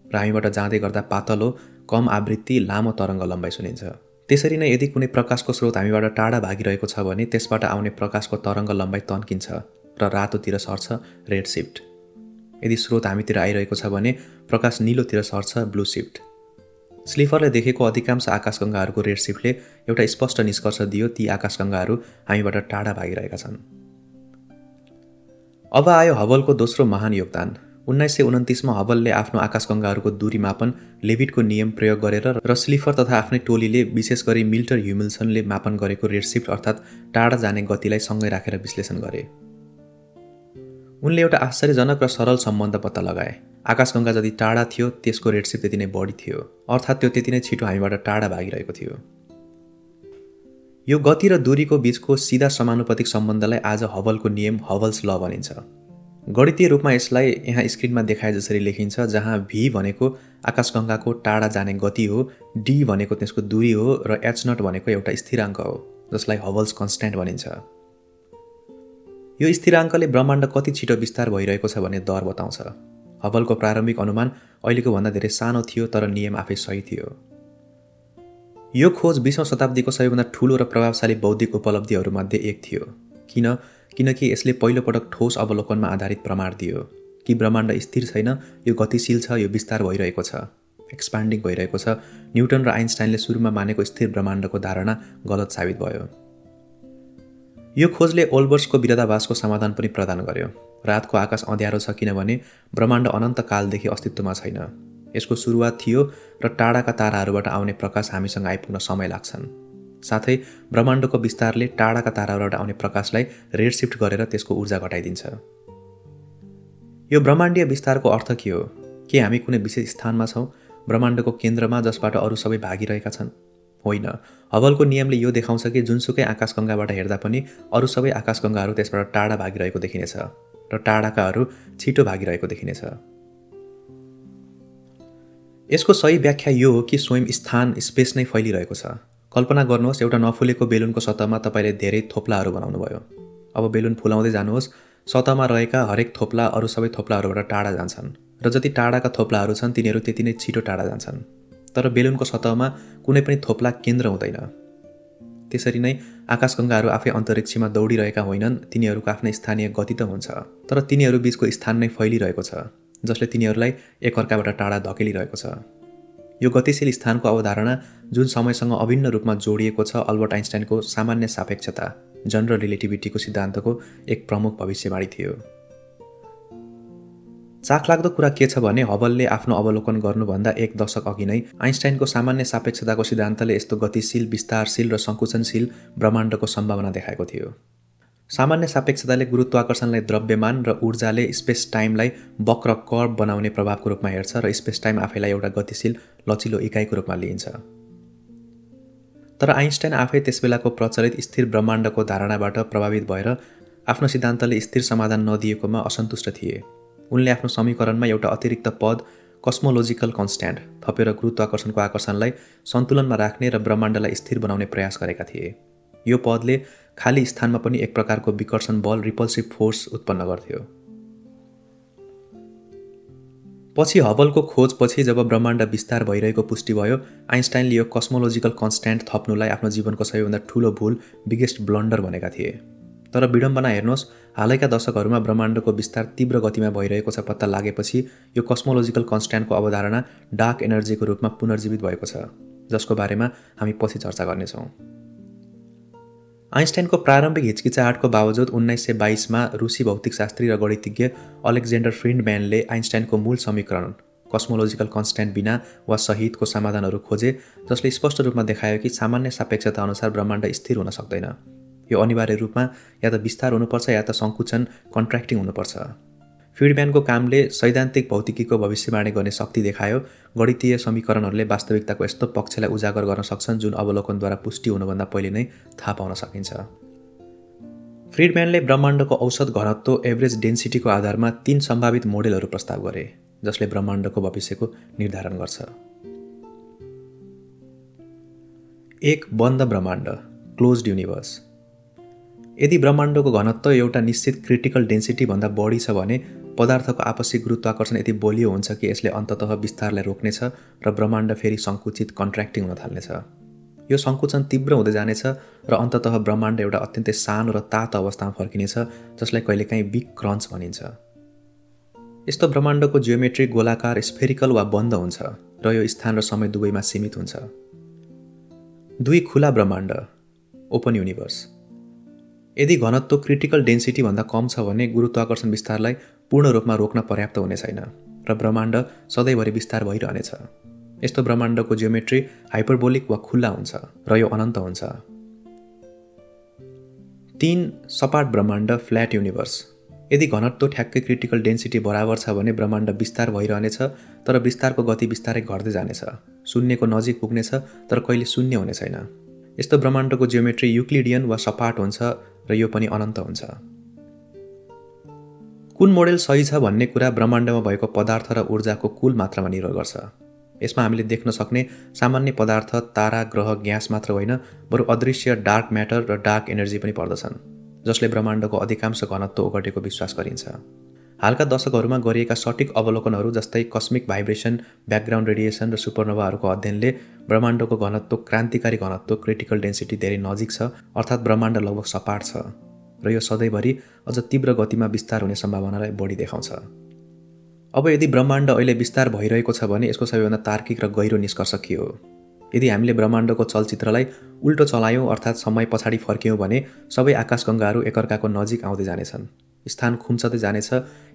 S1: र हामीबाट जाँदै गर्दा पातलो, कम आवृत्ति, लामो तरङ्ग लम्बाइ सुनिन्छ। त्यसरी नै यदि कुनै प्रकाशको स्रोत हामीबाट टाढा भागिरहेको छ भने त्यसबाट आउने प्रकाशको तरङ्ग लम्बाइ तन्किन्छ र रातोतिर सर्छ, रेड शिफ्ट। यदि स्रोत हामीतिर आइरहेको छ भने प्रकाश निलोतिर सर्छ, ब्लू शिफ्ट। स्लिफरले देखेको अधिकांश आकाशगङ्गाहरूको रेड शिफ्टले एउटा स्पष्ट निष्कर्ष दियो, ती आकाशगङ्गाहरू हामीबाट टाढा भागिरहेका छन्। अब आयो हबलको दोस्रो महान योगदान। 1929 मा हबलले आफ्नो आकाशगङ्गाहरूको दूरी मापन लेभिटको नियम प्रयोग गरेर र स्लिफर तथा आफ्नै टोलीले विशेष गरी मिल्टर ह्युमिल्सनले मापन गरेको रेड शिफ्ट अर्थात् टाढा जाने गतिलाई सँगै राखेर विश्लेषण गरे। उनले एउटा आश्चर्यजनक र सरल सम्बन्ध पत्ता लगाए। आकाशगङ्गा जति टाढा थियो त्यसको रेड शिफ्ट त्यति नै बढी थियो, अर्थात् त्यो त्यति नै छिटो हामीबाट टाढा भागिरहेको थियो। यो गति र दूरीको बीचको सिधा समानुपातिक सम्बन्धलाई आज हबलको नियम, हबल्स ल भनिन्छ। गणितीय रूपमा यसलाई यहाँ स्क्रिनमा देखाए जसरी लेखिन्छ, जहाँ v भनेको आकाशगङ्गाको टाढा जाने गति हो, d भनेको त्यसको दूरी हो र h0 भनेको एउटा स्थिराङ्क हो, जसलाई हबल्स कन्स्ट्यान्ट भनिन्छ। यो स्थिराङ्कले ब्रह्माण्ड कति छिटो विस्तार भइरहेको छ भन्ने दर बताउँछ। हबलको प्रारम्भिक अनुमान अहिलेको भन्दा धेरै सानो थियो, तर नियम आफै सही थियो। यो खोज 20औं शताब्दीको सबैभन्दा ठूलो र प्रभावशाली बौद्धिक उपलब्धिहरूमध्ये एक थियो। किनकि यसले पहिलोपटक ठोस अवलोकनमा आधारित प्रमाण दियो कि ब्रह्माण्ड स्थिर छैन, यो गतिशील छ, यो विस्तार भइरहेको छ, एक्सपान्डिङ भइरहेको छ। न्युटन र आइन्स्टाइनले सुरुमा मानेको स्थिर ब्रह्माण्डको धारणा गलत साबित भयो। यो खोजले ओल्बर्सको विरोधाभासको समाधान पनि प्रदान गर्यो रातको आकाश अँध्यारो छ किनभने ब्रह्माण्ड अनन्त कालदेखि अस्तित्वमा छैन। यसको सुरुवात थियो र टाढाका ताराहरूबाट आउने प्रकाश हामीसँग आइपुग्न समय लाग्छन्। साथै ब्रह्माण्डको विस्तारले टाढाका ताराबाट आउने प्रकाशलाई रेडसिफ्ट गरेर त्यसको ऊर्जा घटाइदिन्छ। यो ब्रह्माण्डीय विस्तारको अर्थ के हो? के हामी कुनै विशेष स्थानमा छौँ, ब्रह्माण्डको केन्द्रमा जसबाट अरू सबै भागिरहेका छन्? होइन। हबलको नियमले यो देखाउँछ कि जुनसुकै आकाशगङ्गाबाट हेर्दा पनि अरू सबै आकाशगङ्गाहरू त्यसबाट टाढा भागिरहेको देखिनेछ र टाढाकाहरू छिटो भागिरहेको देखिनेछ। यसको सही व्याख्या यो हो कि स्वयं स्थान स्पेस नै फैलिरहेको छ। कल्पना गर्नुहोस्, एउटा नफुलेको बेलुनको सतहमा तपाईँले धेरै थोप्लाहरू बनाउनुभयो। अब बेलुन फुलाउँदै जानुहोस्, सतहमा रहेका हरेक थोप्ला अरू सबै थोप्लाहरूबाट टाढा जान्छन् र जति टाढाका थोप्लाहरू छन् तिनीहरू त्यति नै छिटो टाढा जान्छन्। तर बेलुनको सतहमा कुनै पनि थोप्ला केन्द्र हुँदैन। त्यसरी नै आकाशगङ्गाहरू आफै अन्तरिक्षमा दौडिरहेका होइनन्, तिनीहरूको आफ्नै स्थानीय गति त हुन्छ, तर तिनीहरू बीचको स्थान नै फैलिरहेको छ जसले तिनीहरूलाई एकअर्काबाट टाढा धकेलिरहेको छ। यो गतिशील स्थानको अवधारणा जुन समयसँग अभिन्न रूपमा जोडिएको छ, अल्बर्ट आइन्स्टाइनको सामान्य सापेक्षता जनरल रिलेटिभिटीको सिद्धान्तको एक प्रमुख भविष्यवाणी थियो। चाखलाग्दो कुरा के छ भने हबलले आफ्नो अवलोकन गर्नुभन्दा एक दशक अघि नै आइन्स्टाइनको सामान्य सापेक्षताको सिद्धान्तले यस्तो गतिशील, विस्तारशील र सङ्कुचनशील ब्रह्माण्डको सम्भावना देखाएको थियो। सामान्य सापेक्षताले गुरुत्वाकर्षणलाई द्रव्यमान र ऊर्जाले स्पेस टाइमलाई वक्र कर्व बनाउने प्रभावको रूपमा हेर्छ र स्पेस टाइम आफैलाई एउटा गतिशील लचिलो इकाइको रूपमा लिइन्छ। तर आइन्स्टाइन आफै त्यसबेलाको प्रचलित स्थिर ब्रह्माण्डको धारणाबाट प्रभावित भएर आफ्नो सिद्धान्तले स्थिर समाधान नदिएकोमा असन्तुष्ट थिए। उनले आफ्नो समीकरणमा एउटा अतिरिक्त पद कस्मोलोजिकल कन्स्ट्यान्ट थपेर गुरुत्वाकर्षणको आकर्षणलाई सन्तुलनमा राख्ने र ब्रह्माण्डलाई स्थिर बनाउने प्रयास गरेका थिए। यो पदले खाली स्थानमा पनि एक प्रकारको विकर्षण बल रिपल्सिभ फोर्स उत्पन्न गर्थ्यो। पछि हबलको खोजपछि जब ब्रह्माण्ड विस्तार भइरहेको पुष्टि भयो, आइन्स्टाइनले यो कस्मोलोजिकल कन्स्ट्यान्ट थप्नुलाई आफ्नो जीवनको सबैभन्दा ठूलो भूल, बिगेस्ट ब्लन्डर भनेका थिए। तर विडम्बना हेर्नुहोस्, हालैका दशकहरूमा ब्रह्माण्डको विस्तार तीव्र गतिमा भइरहेको छ पत्ता लागेपछि यो कस्मोलोजिकल कन्स्ट्यान्टको अवधारणा डार्क एनर्जीको रूपमा पुनर्जीवित भएको छ, जसको बारेमा हामी पछि चर्चा गर्नेछौँ। आइन्स्टाइनको प्रारम्भिक हिचकिचाहटको बावजुद 1922मा रुसी भौतिकशास्त्री र गणितज्ञ अलेक्जेन्डर फ्रिडम्यानले आइन्स्टाइनको मूल समीकरण कस्मोलोजिकल कन्स्ट्यान्ट बिना वा सहितको समाधानहरू खोजे, जसले स्पष्ट रूपमा देखायो कि सामान्य सापेक्षता अनुसार ब्रह्माण्ड स्थिर हुन सक्दैन। यो अनिवार्य रूपमा या त विस्तार हुनुपर्छ या त सङ्कुचन कन्ट्र्याक्टिङ हुनुपर्छ। फ्रिडम्यानको कामले सैद्धान्तिक भौतिकीको भविष्यवाणी गर्ने शक्ति देखायो। गणितीय समीकरणहरूले वास्तविकताको यस्तो पक्षलाई उजागर गर्न सक्छन् जुन अवलोकनद्वारा पुष्टि हुनुभन्दा पहिले नै थाहा पाउन सकिन्छ। फ्रिडम्यानले ब्रह्माण्डको औसत घनत्व एभरेज डेन्सिटीको आधारमा 3 सम्भावित मोडेलहरू प्रस्ताव गरे, जसले ब्रह्माण्डको भविष्यको निर्धारण गर्छ। 1. बन्द ब्रह्माण्ड, क्लोज्ड युनिभर्स। यदि ब्रह्माण्डको घनत्व एउटा निश्चित क्रिटिकल डेन्सिटी भन्दा बढी छ भने पदार्थको आपसी गुरुत्वाकर्षण यति बलियो हुन्छ कि यसले अन्ततः विस्तारलाई रोक्नेछ र ब्रह्माण्ड फेरि सङ्कुचित कन्ट्र्याक्टिङ हुन थाल्नेछ। यो सङ्कुचन तीव्र हुँदै जानेछ र अन्ततः ब्रह्माण्ड एउटा अत्यन्तै सानो र तातो अवस्थामा फर्किनेछ, जसलाई कहिलेकाहीँ बिग क्रन्च भनिन्छ। यस्तो ब्रह्माण्डको जियोमेट्री गोलाकार, स्फेरिकल वा बन्द हुन्छ र यो स्थान र समय दुवैमा सीमित हुन्छ। 2. खुला ब्रह्माण्ड, ओपन युनिभर्स। यदि घनत्व क्रिटिकल डेन्सिटी भन्दा कम छ भने गुरुत्वाकर्षण विस्तारलाई पूर्ण रूपमा रोक्न पर्याप्त हुने छैन र ब्रह्माण्ड सधैँभरि विस्तार भइरहनेछ। यस्तो ब्रह्माण्डको जियोमेट्री हाइपरबोलिक वा खुल्ला हुन्छ र यो अनन्त हुन्छ। 3. सपाट ब्रह्माण्ड, फ्ल्याट युनिभर्स। यदि घनत्व ठ्याक्कै क्रिटिकल डेन्सिटी बराबर छ भने ब्रह्माण्ड विस्तार भइरहनेछ, तर विस्तारको गति बिस्तारै घट्दै जानेछ, शून्यको नजिक पुग्नेछ तर कहिले शून्य हुने छैन। यस्तो ब्रह्माण्डको जियोमेट्री युक्लिडियन वा सपाट हुन्छ र यो पनि अनन्त हुन्छ। कुन मोडेल सही छ भन्ने कुरा ब्रह्माण्डमा भएको पदार्थ र ऊर्जाको कुल मात्रामा निर्भर गर्छ। यसमा हामीले देख्न सक्ने सामान्य पदार्थ, तारा, ग्रह, ग्यास मात्र होइन, बरु अदृश्य डार्क म्याटर र डार्क एनर्जी पनि पर्दछन्, जसले ब्रह्माण्डको अधिकांश घनत्व ओगटेको विश्वास गरिन्छ। हालका दशकहरूमा गरिएका सटिक अवलोकनहरू जस्तै कस्मिक भाइब्रेसन, ब्याकग्राउन्ड रेडिएसन र सुपरनोभाहरूको अध्ययनले ब्रह्माण्डको घनत्व क्रान्तिकारी घनत्व क्रिटिकल डेन्सिटी धेरै नजिक छ, अर्थात् ब्रह्माण्ड लगभग सपाट छ र यो सधैँभरि अझ तीव्र गतिमा विस्तार हुने सम्भावनालाई बढी देखाउँछ। अब यदि ब्रह्माण्ड अहिले विस्तार भइरहेको छ भने यसको सबैभन्दा तार्किक र गहिरो निष्कर्ष के हो? यदि हामीले ब्रह्माण्डको चलचित्रलाई उल्टो चलायौँ अर्थात् समय पछाडि फर्क्यौँ भने सबै आकाशगङ्गाहरू एकअर्काको नजिक आउँदै जानेछन् स्थान खुम्चदै जानेछ।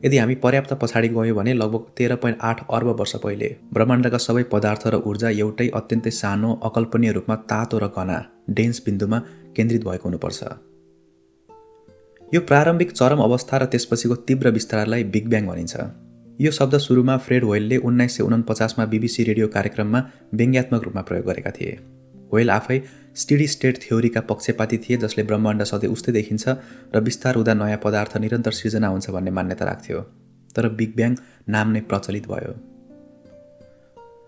S1: यदि हामी पर्याप्त पछाडि गयौँ भने लगभग 13.8 अर्ब वर्ष पहिले ब्रह्माण्डका सबै पदार्थ र ऊर्जा एउटै अत्यन्तै सानो अकल्पनीय रूपमा तातो र घना डेन्स बिन्दुमा केन्द्रित भएको हुनुपर्छ। यो प्रारम्भिक चरम अवस्था र त्यसपछिको तीव्र विस्तारलाई बिग ब्याङ भनिन्छ। यो शब्द सुरुमा फ्रेड होयलले 1949 BBC रेडियो कार्यक्रममा व्यङ्ग्यात्मक रूपमा प्रयोग गरेका थिए। होयल आफै स्टेडी स्टेट थ्योरीका पक्षपाती थिए, जसले ब्रह्माण्ड सधैँ उस्तै देखिन्छ र विस्तार हुँदा नयाँ पदार्थ निरन्तर सृजना हुन्छ भन्ने मान्यता राख्थ्यो। तर बिग ब्याङ नाम नै प्रचलित भयो।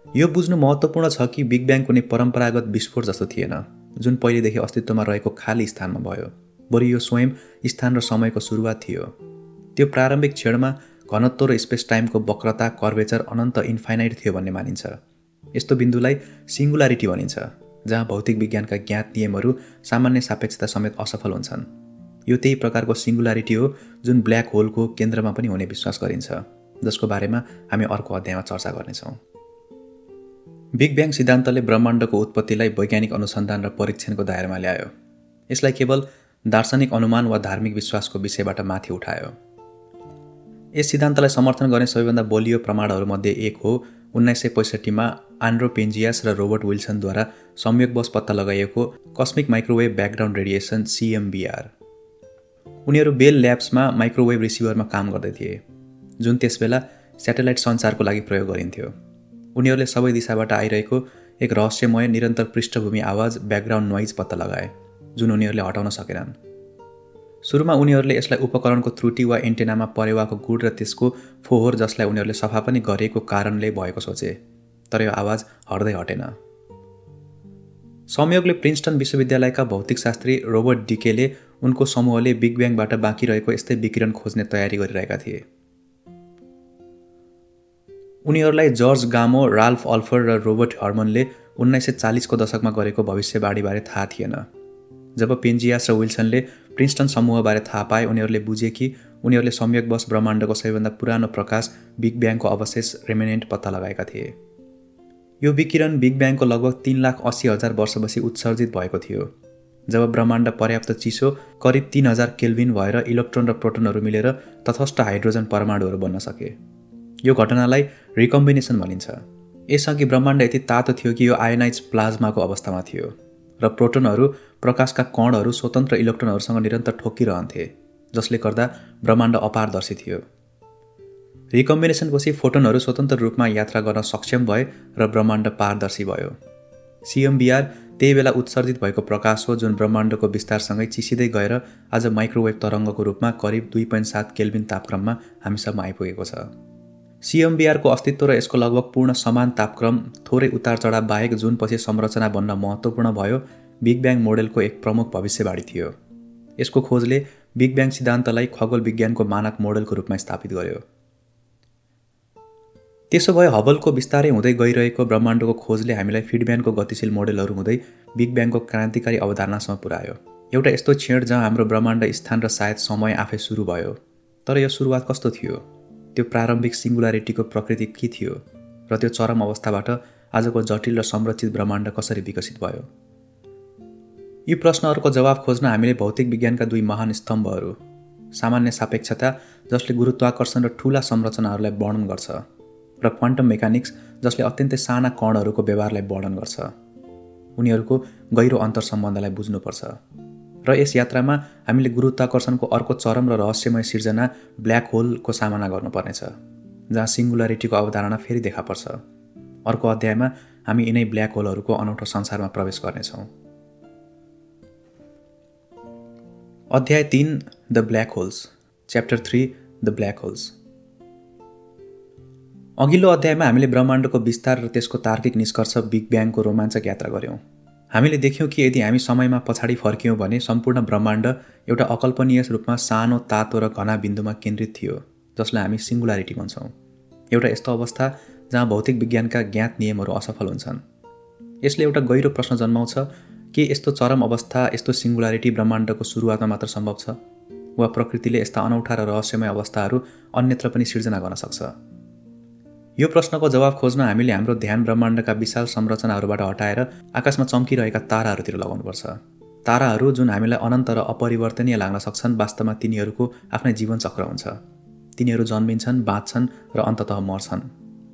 S1: यो बुझ्नु महत्त्वपूर्ण छ कि बिग ब्याङ कुनै परम्परागत विस्फोट जस्तो थिएन, जुन पहिलेदेखि अस्तित्वमा रहेको खाली स्थानमा भयो। बरु यो स्वयं स्थान र समयको सुरुवात थियो। त्यो प्रारम्भिक क्षणमा घनत्व र स्पेस टाइमको वक्रता कर्वेचर अनन्त इन्फाइनाइट थियो भन्ने मानिन्छ। यस्तो बिन्दुलाई सिङ्गुलारिटी भनिन्छ, जहाँ भौतिक विज्ञानका ज्ञात नियमहरू सामान्य सापेक्षता समेत असफल हुन्छन्। यो त्यही प्रकारको सिङ्गुलारिटी हो जुन ब्ल्याक होलको केन्द्रमा पनि हुने विश्वास गरिन्छ, जसको बारेमा हामी अर्को अध्यायमा चर्चा गर्नेछौँ। बिग ब्याङ सिद्धान्तले ब्रह्माण्डको उत्पत्तिलाई वैज्ञानिक अनुसन्धान र परीक्षणको दायरामा ल्यायो। यसलाई केवल दार्शनिक अनुमान वा धार्मिक विश्वासको विषयबाट माथि उठायो। यस सिद्धान्तलाई समर्थन गर्ने सबैभन्दा बलियो प्रमाणहरूमध्ये एक हो 1965 मा आन्ड्रो पेन्जियास र रोबर्ट विल्सनद्वारा संयोगवश पत्ता लगाइएको cosmic microwave background radiation CMBR। उनीहरू बेल ल्याब्समा माइक्रोवेभ रिसिभरमा काम गर्दै थिए, जुन त्यसबेला स्याटेलाइट सञ्चारको लागि प्रयोग गरिन्थ्यो। उनीहरूले सबै दिशाबाट आइरहेको एक रहस्यमय निरन्तर पृष्ठभूमि आवाज ब्याकग्राउन्ड नोइज पत्ता लगाए, जुन उनीहरूले हटाउन सकेनन्। सुरुमा उनीहरूले यसलाई उपकरणको त्रुटि वा एन्टेनामा परेवाको गुड र त्यसको फोहोर, जसलाई उनीहरूले सफा पनि गरेको कारणले भएको सोचे, तर यो आवाज हट्दै हटेन। संयोगले प्रिन्सटन विश्वविद्यालयका भौतिकशास्त्री रोबर्ट डिकेले उनको समूहले बिग ब्याङबाट बाँकी रहेको यस्तै विकिरण खोज्ने तयारी गरिरहेका थिए। उनीहरूलाई जर्ज गामो, राल्फ अल्फर र रोबर्ट हर्मनले 1940 को दशकमा गरेको भविष्यवाणीबारे थाहा थिएन। जब पेन्जियास र विल्सनले प्रिन्सटन समूहबारे थाहा पाए, उनीहरूले बुझे कि उनीहरूले संयोगवश ब्रह्माण्डको सबैभन्दा पुरानो प्रकाश बिग ब्याङको अवशेष रेमिनेन्ट पत्ता लगाएका थिए। यो विकिरण बिग ब्याङको लगभग 3,80,000 वर्षपछि उत्सर्जित भएको थियो, जब ब्रह्माण्ड पर्याप्त चिसो करिब 3000 केल्भिन भएर इलेक्ट्रोन र प्रोटोनहरू मिलेर तटस्थ हाइड्रोजन परमाणुहरू बन्न सके। यो घटनालाई रिकम्बिनेसन भनिन्छ। यसअघि ब्रह्माण्ड यति तातो थियो कि यो आयोनाइज प्लाज्माको अवस्थामा थियो र प्रोटोनहरू प्रकाशका कणहरू स्वतन्त्र इलेक्ट्रोनहरूसँग निरन्तर ठोकिरहन्थे, जसले गर्दा ब्रह्माण्ड अपारदर्शी थियो। रिकम्बिनेसनपछि फोटोनहरू स्वतन्त्र रूपमा यात्रा गर्न सक्षम भए र ब्रह्माण्ड पारदर्शी भयो। CMBR त्यही बेला उत्सर्जित भएको प्रकाश हो, जुन ब्रह्माण्डको विस्तारसँगै चिसिँदै गएर आज माइक्रोवेभ तरङ्गको रूपमा करिब 2.7 केल्भिन तापक्रममा हामीसम्म आइपुगेको छ। CMBR को अस्तित्व र यसको लगभग पूर्ण समान तापक्रम थोरै उतार चढाव बाहेक जुन पछि संरचना बन्न महत्त्वपूर्ण भयो, बिग ब्याङ मोडेलको एक प्रमुख भविष्यवाणी थियो। यसको खोजले बिग ब्याङ सिद्धान्तलाई खगोल विज्ञानको मानक मोडेलको रूपमा स्थापित गर्यो। त्यसो भए हबलको विस्तारै हुँदै गइरहेको ब्रह्माण्डको खोजले हामीलाई फिडब्यानको गतिशील मोडेलहरू हुँदै बिग ब्याङको क्रान्तिकारी अवधारणासम्म पुर्यायो। एउटा यस्तो क्षण जहाँ हाम्रो ब्रह्माण्ड स्थान र सायद समय आफै सुरु भयो। तर यो सुरुवात कस्तो थियो? त्यो प्रारम्भिक सिङ्गुलारिटीको प्रकृति के थियो र त्यो चरम अवस्थाबाट आजको जटिल र संरचित ब्रह्माण्ड कसरी विकसित भयो? यी प्रश्नहरूको जवाब खोज्न हामीले भौतिक विज्ञानका दुई महान स्तम्भहरू, सामान्य सापेक्षता जसले गुरुत्वाकर्षण र ठूला संरचनाहरूलाई वर्णन गर्छ, र क्वान्टम मेकानिक्स जसले अत्यन्तै साना कणहरूको व्यवहारलाई वर्णन गर्छ, उनीहरूको गहिरो अन्तर्सम्बन्धलाई बुझ्नुपर्छ। र यस यात्रामा हामीले गुरुत्वाकर्षणको अर्को चरम र रहस्यमय सिर्जना ब्ल्याक होलको सामना गर्नुपर्नेछ, जहाँ सिङ्गुलारिटीको अवधारणा फेरि देखा पर्छ। अर्को अध्यायमा हामी यिनै ब्ल्याक होलहरूको अनौठो संसारमा प्रवेश गर्नेछौँ। अध्याय 3 the black holes, chapter 3 the black holes. अघिल्लो अध्यायमा हामीले ब्रह्माण्डको विस्तार र त्यसको तार्किक निष्कर्ष बिग ब्याङको रोमाञ्चक यात्रा गऱ्यौँ। हामीले देख्यौँ कि यदि हामी समयमा पछाडि फर्कियौँ भने सम्पूर्ण ब्रह्माण्ड एउटा अकल्पनीय रूपमा सानो, तातो र घना बिन्दुमा केन्द्रित थियो, जसलाई हामी सिङ्गुलारिटी भन्छौँ। एउटा यस्तो अवस्था जहाँ भौतिक विज्ञानका ज्ञात नियमहरू असफल हुन्छन्। यसले एउटा गहिरो प्रश्न जन्माउँछ कि यस्तो चरम अवस्था, यस्तो सिङ्गुलारिटी ब्रह्माण्डको सुरुवातमा मात्र सम्भव छ, वा प्रकृतिले यस्ता अनौठा र रहस्यमय अवस्थाहरू अन्यत्र पनि सिर्जना गर्न सक्छ? यो प्रश्नको जवाब खोज्न हामीले हाम्रो ध्यान ब्रह्माण्डका विशाल संरचनाहरूबाट हटाएर आकाशमा चम्किरहेका ताराहरूतिर लगाउनुपर्छ। ताराहरू जुन हामीलाई अनन्त र अपरिवर्तनीय लाग्न सक्छन् वास्तवमा तिनीहरूको आफ्नै जीवनचक्र हुन्छ। तिनीहरू जन्मिन्छन्, बाँच्छन् र अन्ततः मर्छन्।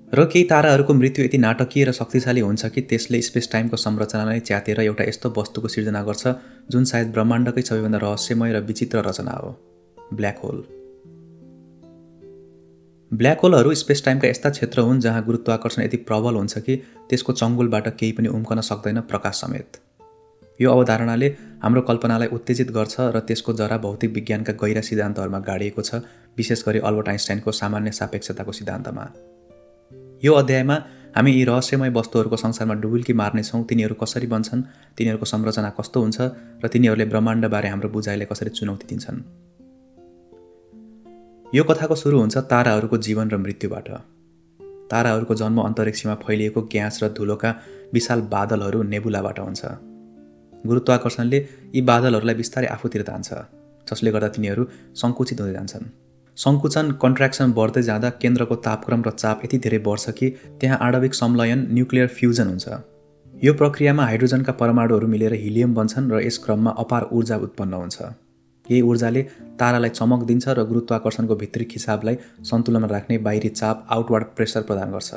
S1: र केही ताराहरूको मृत्यु यति नाटकीय र शक्तिशाली हुन्छ कि त्यसले स्पेस टाइमको संरचनालाई च्यातेर एउटा यस्तो वस्तुको सिर्जना गर्छ जुन सायद ब्रह्माण्डकै सबैभन्दा रहस्यमय र विचित्र रचना हो, ब्ल्याक होल। ब्ल्याक होलहरू स्पेस टाइमका यस्ता क्षेत्र हुन् जहाँ गुरुत्वाकर्षण यति प्रबल हुन्छ कि त्यसको चङ्गुलबाट केही पनि उम्कन सक्दैन, प्रकाश समेत। यो अवधारणाले हाम्रो कल्पनालाई उत्तेजित गर्छ र त्यसको जरा भौतिक विज्ञानका गहिरा सिद्धान्तहरूमा गाडिएको छ, विशेष गरी अल्बर्ट आइन्स्टाइनको सामान्य सापेक्षताको सिद्धान्तमा। यो अध्यायमा हामी यी रहस्यमय वस्तुहरूको संसारमा डुबुल्की मार्नेछौँ, तिनीहरू कसरी बन्छन्, तिनीहरूको संरचना कस्तो हुन्छ र तिनीहरूले ब्रह्माण्डबारे हाम्रो बुझाइलाई कसरी चुनौती दिन्छन्। यो कथाको सुरु हुन्छ ताराहरूको जीवन र मृत्युबाट। ताराहरूको जन्म अन्तरिक्षमा फैलिएको ग्यास र धुलोका विशाल बादलहरू नेबुलाबाट हुन्छ। गुरुत्वाकर्षणले यी बादलहरूलाई बिस्तारै आफूतिर तान्छ, जसले गर्दा तिनीहरू सङ्कुचित हुँदै जान्छन्। सङ्कुचन कन्ट्र्याक्सन बढ्दै जाँदा केन्द्रको तापक्रम र चाप यति धेरै बढ्छ कि त्यहाँ आणविक संलयन, न्युक्लियर फ्युजन हुन्छ। यो प्रक्रियामा हाइड्रोजनका परमाणुहरू मिलेर हिलियम बन्छन् र यस क्रममा अपार ऊर्जा उत्पन्न हुन्छ। यही ऊर्जाले तारालाई चमक दिन्छ र गुरुत्वाकर्षणको भित्री खिचावलाई सन्तुलनमा राख्ने बाहिरी चाप, आउटवार्ड प्रेसर प्रदान गर्छ।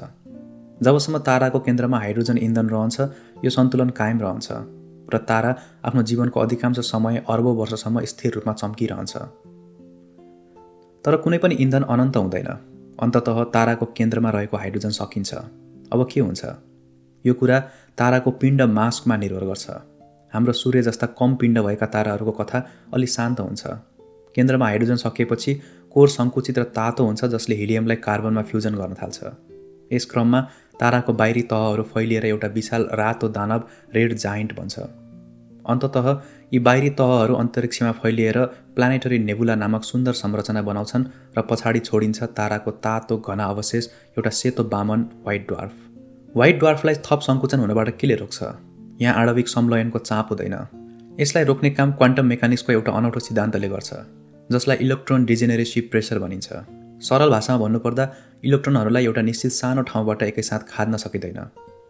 S1: जबसम्म ताराको केन्द्रमा हाइड्रोजन इन्धन रहन्छ, यो सन्तुलन कायम रहन्छ र तारा आफ्नो जीवनको अधिकांश समय अर्बौं वर्षसम्म स्थिर रूपमा चम्किरहन्छ। तर कुनै पनि इन्धन अनन्त हुँदैन। अन्ततः ताराको केन्द्रमा रहेको हाइड्रोजन सकिन्छ। अब के हुन्छ? यो कुरा ताराको पिण्ड मासमा निर्भर गर्छ। हाम्रो सूर्य जस्ता कम पिण्ड भएका ताराहरूको कथा अलि शान्त हुन्छ। केन्द्रमा हाइड्रोजन सकिएपछि कोर सङ्कुचित र तातो हुन्छ, जसले हिलियमलाई कार्बनमा फ्युजन गर्न थाल्छ। यस क्रममा ताराको बाहिरी तहहरू फैलिएर एउटा विशाल रातो दानव, रेड जाइन्ट बन्छ। अन्ततः यी बाहिरी तहहरू अन्तरिक्षमा फैलिएर प्लानेटरी नेबुला नामक सुन्दर संरचना बनाउँछन् र पछाडि छोडिन्छ ताराको तातो घना अवशेष, एउटा सेतो बामन, व्हाइट ड्वार्फ। व्हाइट ड्वार्फलाई थप सङ्कुचन हुनबाट केले रोक्छ? यहाँ आणविक संलयनको चाप हुँदैन। यसलाई रोक्ने काम क्वान्टम मेकानिक्सको एउटा अनौठो सिद्धान्तले गर्छ, जसलाई इलेक्ट्रोन डिजेनेरेसी प्रेसर भनिन्छ। सरल भाषामा भन्नुपर्दा इलेक्ट्रोनहरूलाई एउटा निश्चित सानो ठाउँबाट एकैसाथ खाद्न सकिँदैन।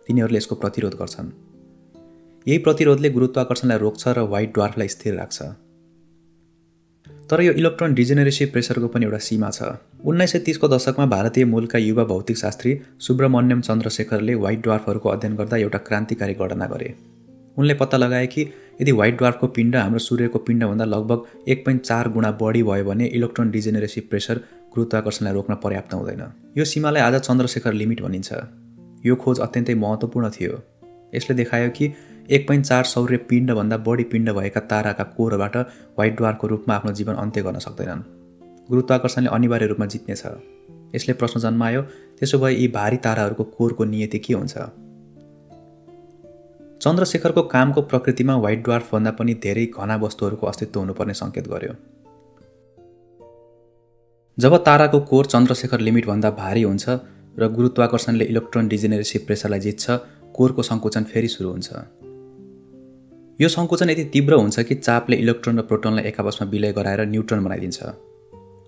S1: तिनीहरूले यसको प्रतिरोध गर्छन्। यही प्रतिरोधले गुरुत्वाकर्षणलाई रोक्छ र व्हाइट ड्वार्फलाई स्थिर राख्छ। तर यो इलेक्ट्रोन डिजेनेरेसी प्रेसरको पनि एउटा सीमा छ। 1930 को दशकमा भारतीय मूलका युवा भौतिकशास्त्री सुब्रमण्यम चन्द्रशेखरले व्हाइट ड्वार्फहरूको अध्ययन गर्दा एउटा क्रान्तिकारी गणना गरे। उनले पत्ता लगाए कि यदि व्हाइट ड्वार्फको पिण्ड हाम्रो सूर्यको पिण्डभन्दा लगभग 1.4 गुणा बढी भयो भने इलेक्ट्रोन डिजेनेरेसी प्रेसर गुरुत्वाकर्षणलाई रोक्न पर्याप्त हुँदैन। यो सीमालाई आज चन्द्रशेखर लिमिट भनिन्छ। यो खोज अत्यन्तै महत्त्वपूर्ण थियो। यसले देखायो कि 1.4 सौर्य पिण्डभन्दा बढी पिण्ड भएका ताराका कोरबाट व्हाइट ड्वार्फको रूपमा आफ्नो जीवन अन्त्य गर्न सक्दैनन्। गुरुत्वाकर्षणले अनिवार्य रूपमा जित्नेछ। यसले प्रश्न जन्मायो, त्यसो भए यी भारी ताराहरूको कोरको नियति के हुन्छ? चन्द्रशेखरको कामको प्रकृतिमा व्हाइट ड्वार्फभन्दा पनि धेरै घना वस्तुहरूको अस्तित्व हुनुपर्ने सङ्केत गर्यो। जब ताराको कोर चन्द्रशेखर लिमिटभन्दा भारी हुन्छ र गुरुत्वाकर्षणले इलेक्ट्रोन डिजेनेरेसी प्रेसरलाई जित्छ, कोरको सङ्कुचन फेरि सुरु हुन्छ। यो सङ्कुचन यति तीव्र हुन्छ कि चापले इलेक्ट्रोन र प्रोटोनलाई एक आपसमा विलय गराएर न्युट्रोन बनाइदिन्छ।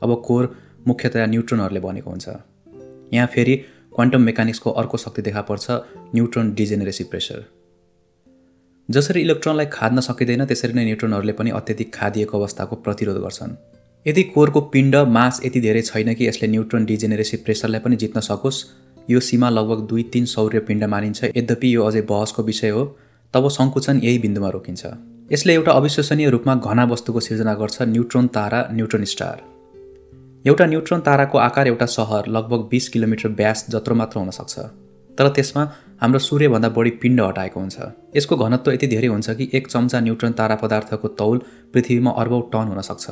S1: अब कोर मुख्यतया न्युट्रोनहरूले बनेको हुन्छ। यहाँ फेरि क्वान्टम मेकानिक्सको अर्को शक्ति देखा पर्छ, न्युट्रोन डिजेनेरेसी प्रेसर। जसरी इलेक्ट्रोनलाई खाद्न सकिँदैन, त्यसरी नै न्युट्रोनहरूले पनि अत्यधिक खादिएको अवस्थाको प्रतिरोध गर्छन्। यदि कोरको पिण्ड मास यति धेरै छैन कि यसले न्युट्रोन डिजेनेरेसी प्रेसरलाई पनि जित्न सकोस्, यो सीमा लगभग 2-3 सौर्य पिण्ड मानिन्छ। यद्यपि यो अझै बहसको विषय हो। तब सङ्कुचन यही बिन्दुमा रोकिन्छ। यसले एउटा अविश्वसनीय रूपमा घना वस्तुको सिर्जना गर्छ, न्युट्रोन तारा, न्युट्रोन स्टार। एउटा न्युट्रोन ताराको आकार एउटा सहर लगभग 20 किलोमिटर व्यास जत्रो मात्र हुन सक्छ। तर त्यसमा हाम्रो सूर्यभन्दा बढी पिण्ड हटाएको हुन्छ। यसको घनत्व यति धेरै हुन्छ कि 1 चम्चा न्युट्रोन तारा पदार्थको तौल पृथ्वीमा अर्बौं टन हुन सक्छ।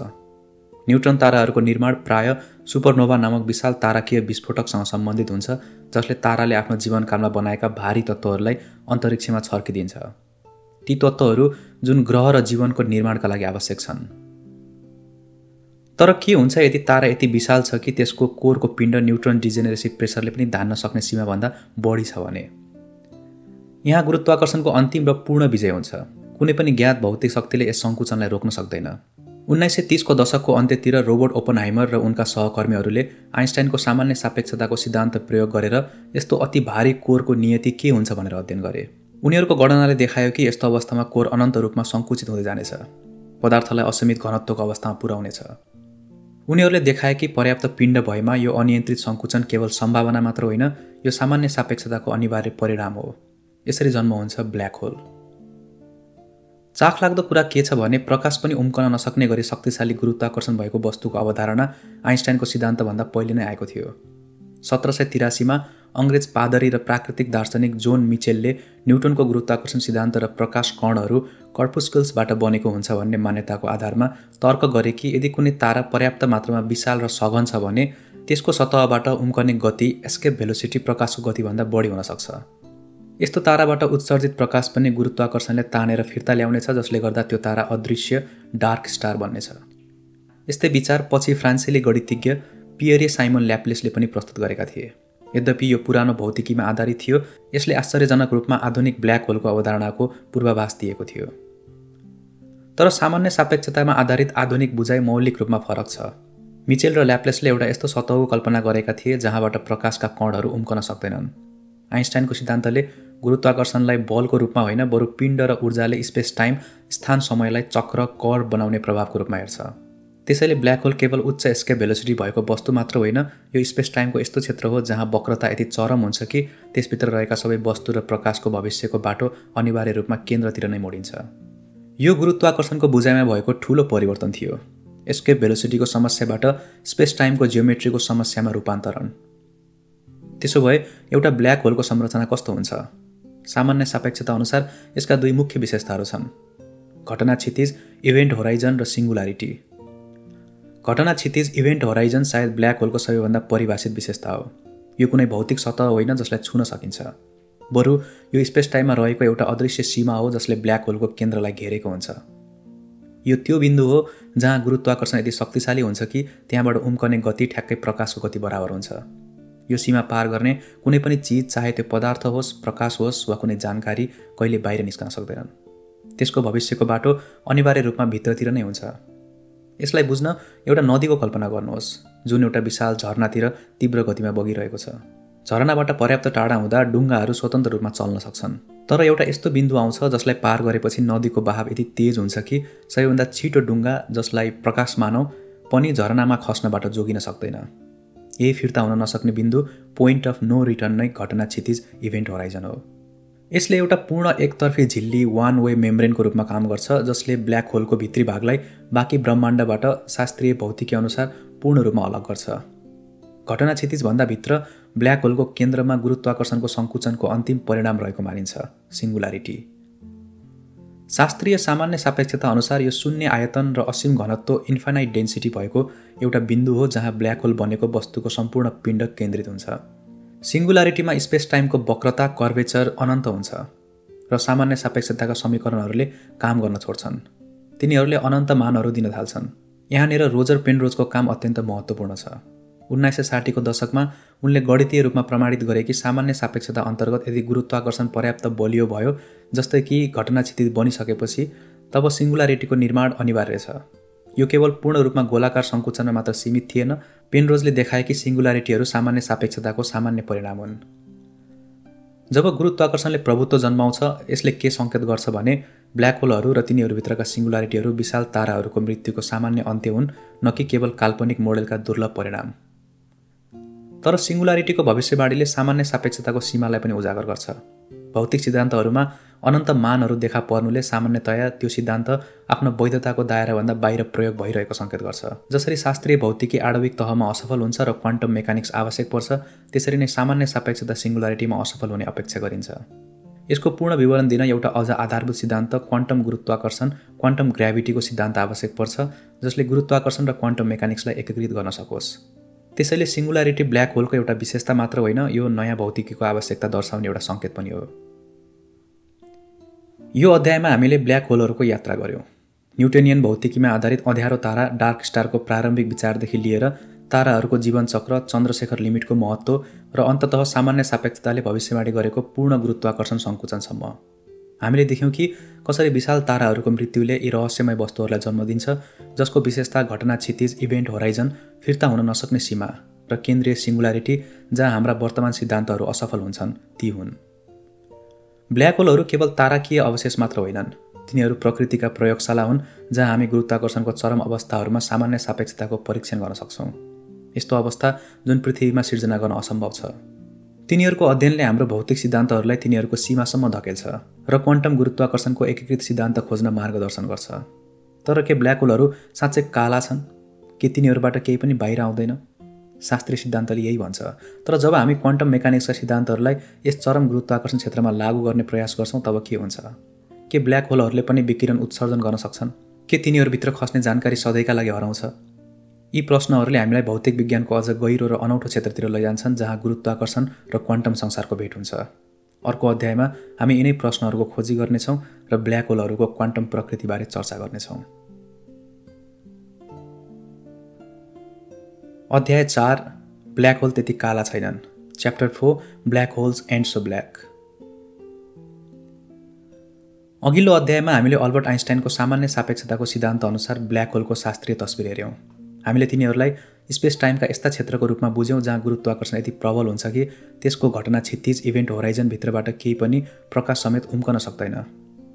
S1: न्युट्रोन ताराहरूको निर्माण प्राय सुपरनोभा नामक विशाल ताराकीय विस्फोटकसँग सम्बन्धित हुन्छ, जसले ताराले आफ्नो जीवनकालमा बनाएका भारी तत्त्वहरूलाई अन्तरिक्षमा छर्किदिन्छ। ती तत्त्वहरू जुन ग्रह र जीवनको निर्माणका लागि आवश्यक छन्। तर के हुन्छ यदि तारा यति विशाल छ कि त्यसको कोरको पिण्ड न्युट्रोन डिजेनेरेसी प्रेसरले पनि धान्न सक्ने सीमाभन्दा बढी छ भने? यहाँ गुरुत्वाकर्षणको अन्तिम र पूर्ण विजय हुन्छ। कुनै पनि ज्ञात भौतिक शक्तिले यस सङ्कुचनलाई रोक्न सक्दैन। 1930 को दशकको अन्त्यतिर रोबर्ट ओपनहाइमर र उनका सहकर्मीहरूले आइन्स्टाइनको सामान्य सापेक्षताको सिद्धान्त प्रयोग गरेर यस्तो अति भारी कोरको नियति के हुन्छ भनेर अध्ययन गरे। उनीहरूको गणनाले देखायो कि यस्तो अवस्थामा कोर अनन्त रूपमा सङ्कुचित हुँदै जानेछ, पदार्थलाई असीमित घनत्वको अवस्थामा पुर्याउनेछ। उनीहरूले देखाए कि पर्याप्त पिण्ड भएमा यो अनियन्त्रित सङ्कुचन केवल सम्भावना मात्र होइन, यो सामान्य सापेक्षताको अनिवार्य परिणाम हो। यसरी जन्म हुन्छ ब्ल्याक होल। चाखलाग्दो कुरा के छ भने प्रकाश पनि उम्कन नसक्ने गरी शक्तिशाली गुरुत्वाकर्षण भएको वस्तुको अवधारणा आइन्स्टाइनको सिद्धान्तभन्दा पहिले नै आएको थियो। 1783 अङ्ग्रेज पादरी र प्राकृतिक दार्शनिक जोन मिचेलले न्युटनको गुरुत्वाकर्षण सिद्धान्त र प्रकाश कणहरू कर्पुस्कल्सबाट बनेको हुन्छ भन्ने मान्यताको आधारमा तर्क गरे कि यदि कुनै तारा पर्याप्त मात्रामा विशाल र सघन छ भने त्यसको सतहबाट उम्कने गति एस्केप भेलोसिटी प्रकाशको गतिभन्दा बढी हुन सक्छ। यस्तो ताराबाट उत्सर्जित प्रकाश पनि गुरुत्वाकर्षणले तानेर फिर्ता ल्याउनेछ, जसले गर्दा त्यो तारा अदृश्य डार्क स्टार बन्नेछ। यस्तै विचार पछि फ्रान्सेली गणितज्ञ पियरे साइमन ल्याप्लेसले पनि प्रस्तुत गरेका थिए। यद्यपि यो पुरानो भौतिकीमा आधारित थियो, यसले आश्चर्यजनक रूपमा आधुनिक ब्ल्याक होलको अवधारणाको पूर्वाभास दिएको थियो। तर सामान्य सापेक्षतामा आधारित आधुनिक बुझाइ मौलिक रूपमा फरक छ। मिचेल र ल्याप्लेसले एउटा यस्तो सतहको कल्पना गरेका थिए जहाँबाट प्रकाशका कणहरू उम्कन सक्दैनन्। आइन्स्टाइनको सिद्धान्तले गुरुत्वाकर्षणलाई बलको रूपमा होइन, बरु पिण्ड र ऊर्जाले स्पेस टाइम स्थान समयलाई चक्र कर्व बनाउने प्रभावको रूपमा हेर्छ। त्यसैले ब्ल्याक होल केवल उच्च एस्केप भेलोसिटी भएको वस्तु मात्र होइन, यो स्पेस टाइमको यस्तो क्षेत्र हो जहाँ वक्रता यति चरम हुन्छ कि त्यसभित्र रहेका सबै वस्तु र प्रकाशको भविष्यको बाटो अनिवार्य रूपमा केन्द्रतिर नै मोडिन्छ। यो गुरुत्वाकर्षणको बुझाइमा भएको ठूलो परिवर्तन थियो। एस्केप भेलोसिटीको समस्याबाट स्पेस टाइमको जियोमेट्रीको समस्यामा रूपान्तरण। त्यसो भए एउटा ब्ल्याक होलको संरचना कस्तो हुन्छ? सामान्य सापेक्षता अनुसार यसका दुई मुख्य विशेषताहरू छन्: घटना क्षितिज इभेन्ट होराइजन र सिङ्गुलारिटी। घटना क्षितिज इभेन्ट होराइजन सायद ब्ल्याक होलको सबैभन्दा परिभाषित विशेषता हो। यो कुनै भौतिक सतह होइन जसलाई छुन सकिन्छ, बरु यो स्पेस टाइममा रहेको एउटा अदृश्य सीमा हो जसले ब्ल्याक होलको केन्द्रलाई घेरेको हुन्छ। यो त्यो बिन्दु हो जहाँ गुरुत्वाकर्षण यति शक्तिशाली हुन्छ कि त्यहाँबाट उम्कने गति ठ्याक्कै प्रकाशको गति बराबर हुन्छ। यो सीमा पार गर्ने कुनै पनि चिज, चाहे त्यो पदार्थ होस्, प्रकाश होस् वा कुनै जानकारी, कहिले बाहिर निस्कन सक्दैनन्। त्यसको भविष्यको बाटो अनिवार्य रूपमा भित्रतिर नै हुन्छ। यसलाई बुझ्न एउटा नदीको कल्पना गर्नुहोस्, जुन एउटा विशाल झरनातिर तीव्र गतिमा बगिरहेको छ। झरनाबाट पर्याप्त टाढा हुँदा डुङ्गाहरू स्वतन्त्र रूपमा चल्न सक्छन्, तर एउटा यस्तो बिन्दु आउँछ जसलाई पार गरेपछि नदीको बहाव यति तेज हुन्छ कि सबैभन्दा छिटो डुङ्गा, जसलाई प्रकाश मानौ, पनि झरनामा खस्नबाट जोगिन सक्दैन। यही फिर्ता हुन नसक्ने बिन्दु, पोइन्ट अफ नो रिटर्न नै घटना क्षितिज इभेन्ट होराइजन हो। यसले एउटा पूर्ण एकतर्फी झिल्ली वान वे मेम्ब्रेनको रूपमा काम गर्छ, जसले ब्ल्याक होलको भित्री भागलाई बाँकी ब्रह्माण्डबाट शास्त्रीय भौतिकी अनुसार पूर्ण रूपमा अलग गर्छ। घटना क्षितिजभन्दा भित्र ब्ल्याक होलको केन्द्रमा गुरुत्वाकर्षणको सङ्कुचनको अन्तिम परिणाम रहेको मानिन्छ, सिङ्गुलारिटी। शास्त्रीय सामान्य सापेक्षता अनुसार यो शून्य आयतन र असीम घनत्व इन्फाइनाइट डेन्सिटी भएको एउटा बिन्दु हो जहाँ ब्ल्याक होल बनेको वस्तुको सम्पूर्ण पिण्ड केन्द्रित हुन्छ। सिङ्गुलारिटीमा स्पेस टाइमको वक्रता, कर्वेचर अनन्त हुन्छ र सामान्य सापेक्षताका समीकरणहरूले काम गर्न छोड्छन्। तिनीहरूले अनन्त मानहरू दिन थाल्छन्। यहाँनिर रोजर पेनरोजको काम अत्यन्त महत्त्वपूर्ण छ। 1960 को दशकमा उनले गणितीय रूपमा प्रमाणित गरे कि सामान्य सापेक्षता अन्तर्गत यदि गुरुत्वाकर्षण पर्याप्त बलियो भयो, जस्तै कि घटना क्षितिज बनिसकेपछि, तब सिङ्गुलारिटीको निर्माण अनिवार्य छ। यो केवल पूर्ण रूपमा गोलाकार सङ्कुचनमा मात्र सीमित थिएन। पेनरोजले देखाए कि सिङ्गुलारिटीहरू सामान्य सापेक्षताको सामान्य परिणाम हुन्। जब गुरुत्वाकर्षणले प्रभुत्व जन्माउँछ, यसले के सङ्केत गर्छ भने ब्ल्याक होलहरू र तिनीहरूभित्रका सिङ्गुलारिटीहरू विशाल ताराहरूको मृत्युको सामान्य अन्त्य हुन्, न कि केवल काल्पनिक मोडेलका दुर्लभ परिणाम। तर सिङ्गुलारिटीको भविष्यवाणीले सामान्य सापेक्षताको सीमालाई पनि उजागर गर्छ। भौतिक सिद्धान्तहरूमा अनन्त मानहरू देखा पर्नुले सामान्यतया त्यो सिद्धान्त आफ्नो वैधताको दायराभन्दा बाहिर प्रयोग भइरहेको सङ्केत गर्छ। जसरी शास्त्रीय भौतिकी आणविक तहमा असफल हुन्छ र क्वान्टम मेकानिक्स आवश्यक पर्छ, त्यसरी नै सामान्य सापेक्षता सिङ्गुलारिटीमा असफल हुने अपेक्षा गरिन्छ। यसको पूर्ण विवरण दिन एउटा अझ आधारभूत सिद्धान्त क्वान्टम गुरुत्वाकर्षण, क्वान्टम ग्राभिटीको सिद्धान्त आवश्यक पर्छ, जसले गुरुत्वाकर्षण र क्वान्टम मेकानिक्सलाई एकीकृत गर्न सकोस्। त्यसैले सिङ्गुलारिटी ब्ल्याक होलको एउटा विशेषता मात्र होइन, यो नयाँ भौतिकीको आवश्यकता दर्शाउने एउटा सङ्केत पनि हो। यो अध्यायमा हामीले ब्ल्याक होलहरूको यात्रा गर्यौँ। न्युटनियन भौतिकीमा आधारित अँध्यारो तारा, डार्क स्टारको प्रारम्भिक विचारदेखि लिएर ताराहरूको जीवन चक्र, चन्द्रशेखर लिमिटको महत्त्व र अन्ततः सामान्य सापेक्षताले भविष्यवाणी गरेको पूर्ण गुरुत्वाकर्षण सङ्कुचनसम्म। हामीले देख्यौँ कि कसरी विशाल ताराहरूको मृत्युले यी रहस्यमय वस्तुहरूलाई जन्म दिन्छ, जसको विशेषता घटना क्षितिज इभेन्ट होराइजन, फिर्ता हुन नसक्ने सीमा र केन्द्रीय सिङ्गुलारिटी, जहाँ हाम्रा वर्तमान सिद्धान्तहरू असफल हुन्छन्, ती हुन्। ब्ल्याक होलहरू केवल ताराकीय अवशेष मात्र होइनन्, तिनीहरू प्रकृतिका प्रयोगशाला हुन् जहाँ हामी गुरुत्वाकर्षणको चरम अवस्थाहरूमा सामान्य सापेक्षताको परीक्षण गर्न सक्छौँ। यस्तो अवस्था जुन पृथ्वीमा सिर्जना गर्न असम्भव छ। तिनीहरूको अध्ययनले हाम्रो भौतिक सिद्धान्तहरूलाई तिनीहरूको सीमासम्म धकेल्छ र क्वान्टम गुरुत्वाकर्षणको एकीकृत सिद्धान्त खोज्न मार्गदर्शन गर्छ। तर के ब्ल्याक होलहरू साँच्चै काला छन्? के तिनीहरूबाट केही पनि बाहिर आउँदैन? शास्त्रीय सिद्धान्तले यही भन्छ। तर जब हामी क्वान्टम मेकानिक्सका सिद्धान्तहरूलाई यस चरम गुरुत्वाकर्षण क्षेत्रमा लागू गर्ने प्रयास गर्छौँ तब के हुन्छ? के ब्ल्याक होलहरूले पनि विकिरण उत्सर्जन गर्न सक्छन्? के तिनीहरूभित्र खस्ने जानकारी सधैँका लागि हराउँछ? यी प्रश्नहरूले हामीलाई भौतिक विज्ञानको अझ गहिरो र अनौठो क्षेत्रतिर लैजान्छन् जहाँ गुरुत्वाकर्षण र क्वान्टम संसारको भेट हुन्छ। अर्को अध्यायमा हामी यिनै प्रश्नहरूको खोजी गर्नेछौँ र ब्ल्याक होलहरूको क्वान्टम प्रकृतिबारे चर्चा गर्नेछौँ। अध्याय 4 ब्ल्याक होल त्यति काला छैनन्। Chapter 4 black holes and so black. अघिल्लो अध्यायमा हामीले अल्बर्ट आइन्स्टाइनको सामान्य सापेक्षताको सिद्धान्त अनुसार ब्ल्याक होलको शास्त्रीय तस्बिर हेऱ्यौँ। हामीले तिनीहरूलाई स्पेस टाइमका यस्ता क्षेत्रको रूपमा बुझ्यौँ जहाँ गुरुत्वाकर्षण यति प्रबल हुन्छ कि त्यसको घटना क्षितिज इभेन्ट होराइजनभित्रबाट केही पनि प्रकाश समेत उम्कन सक्दैन।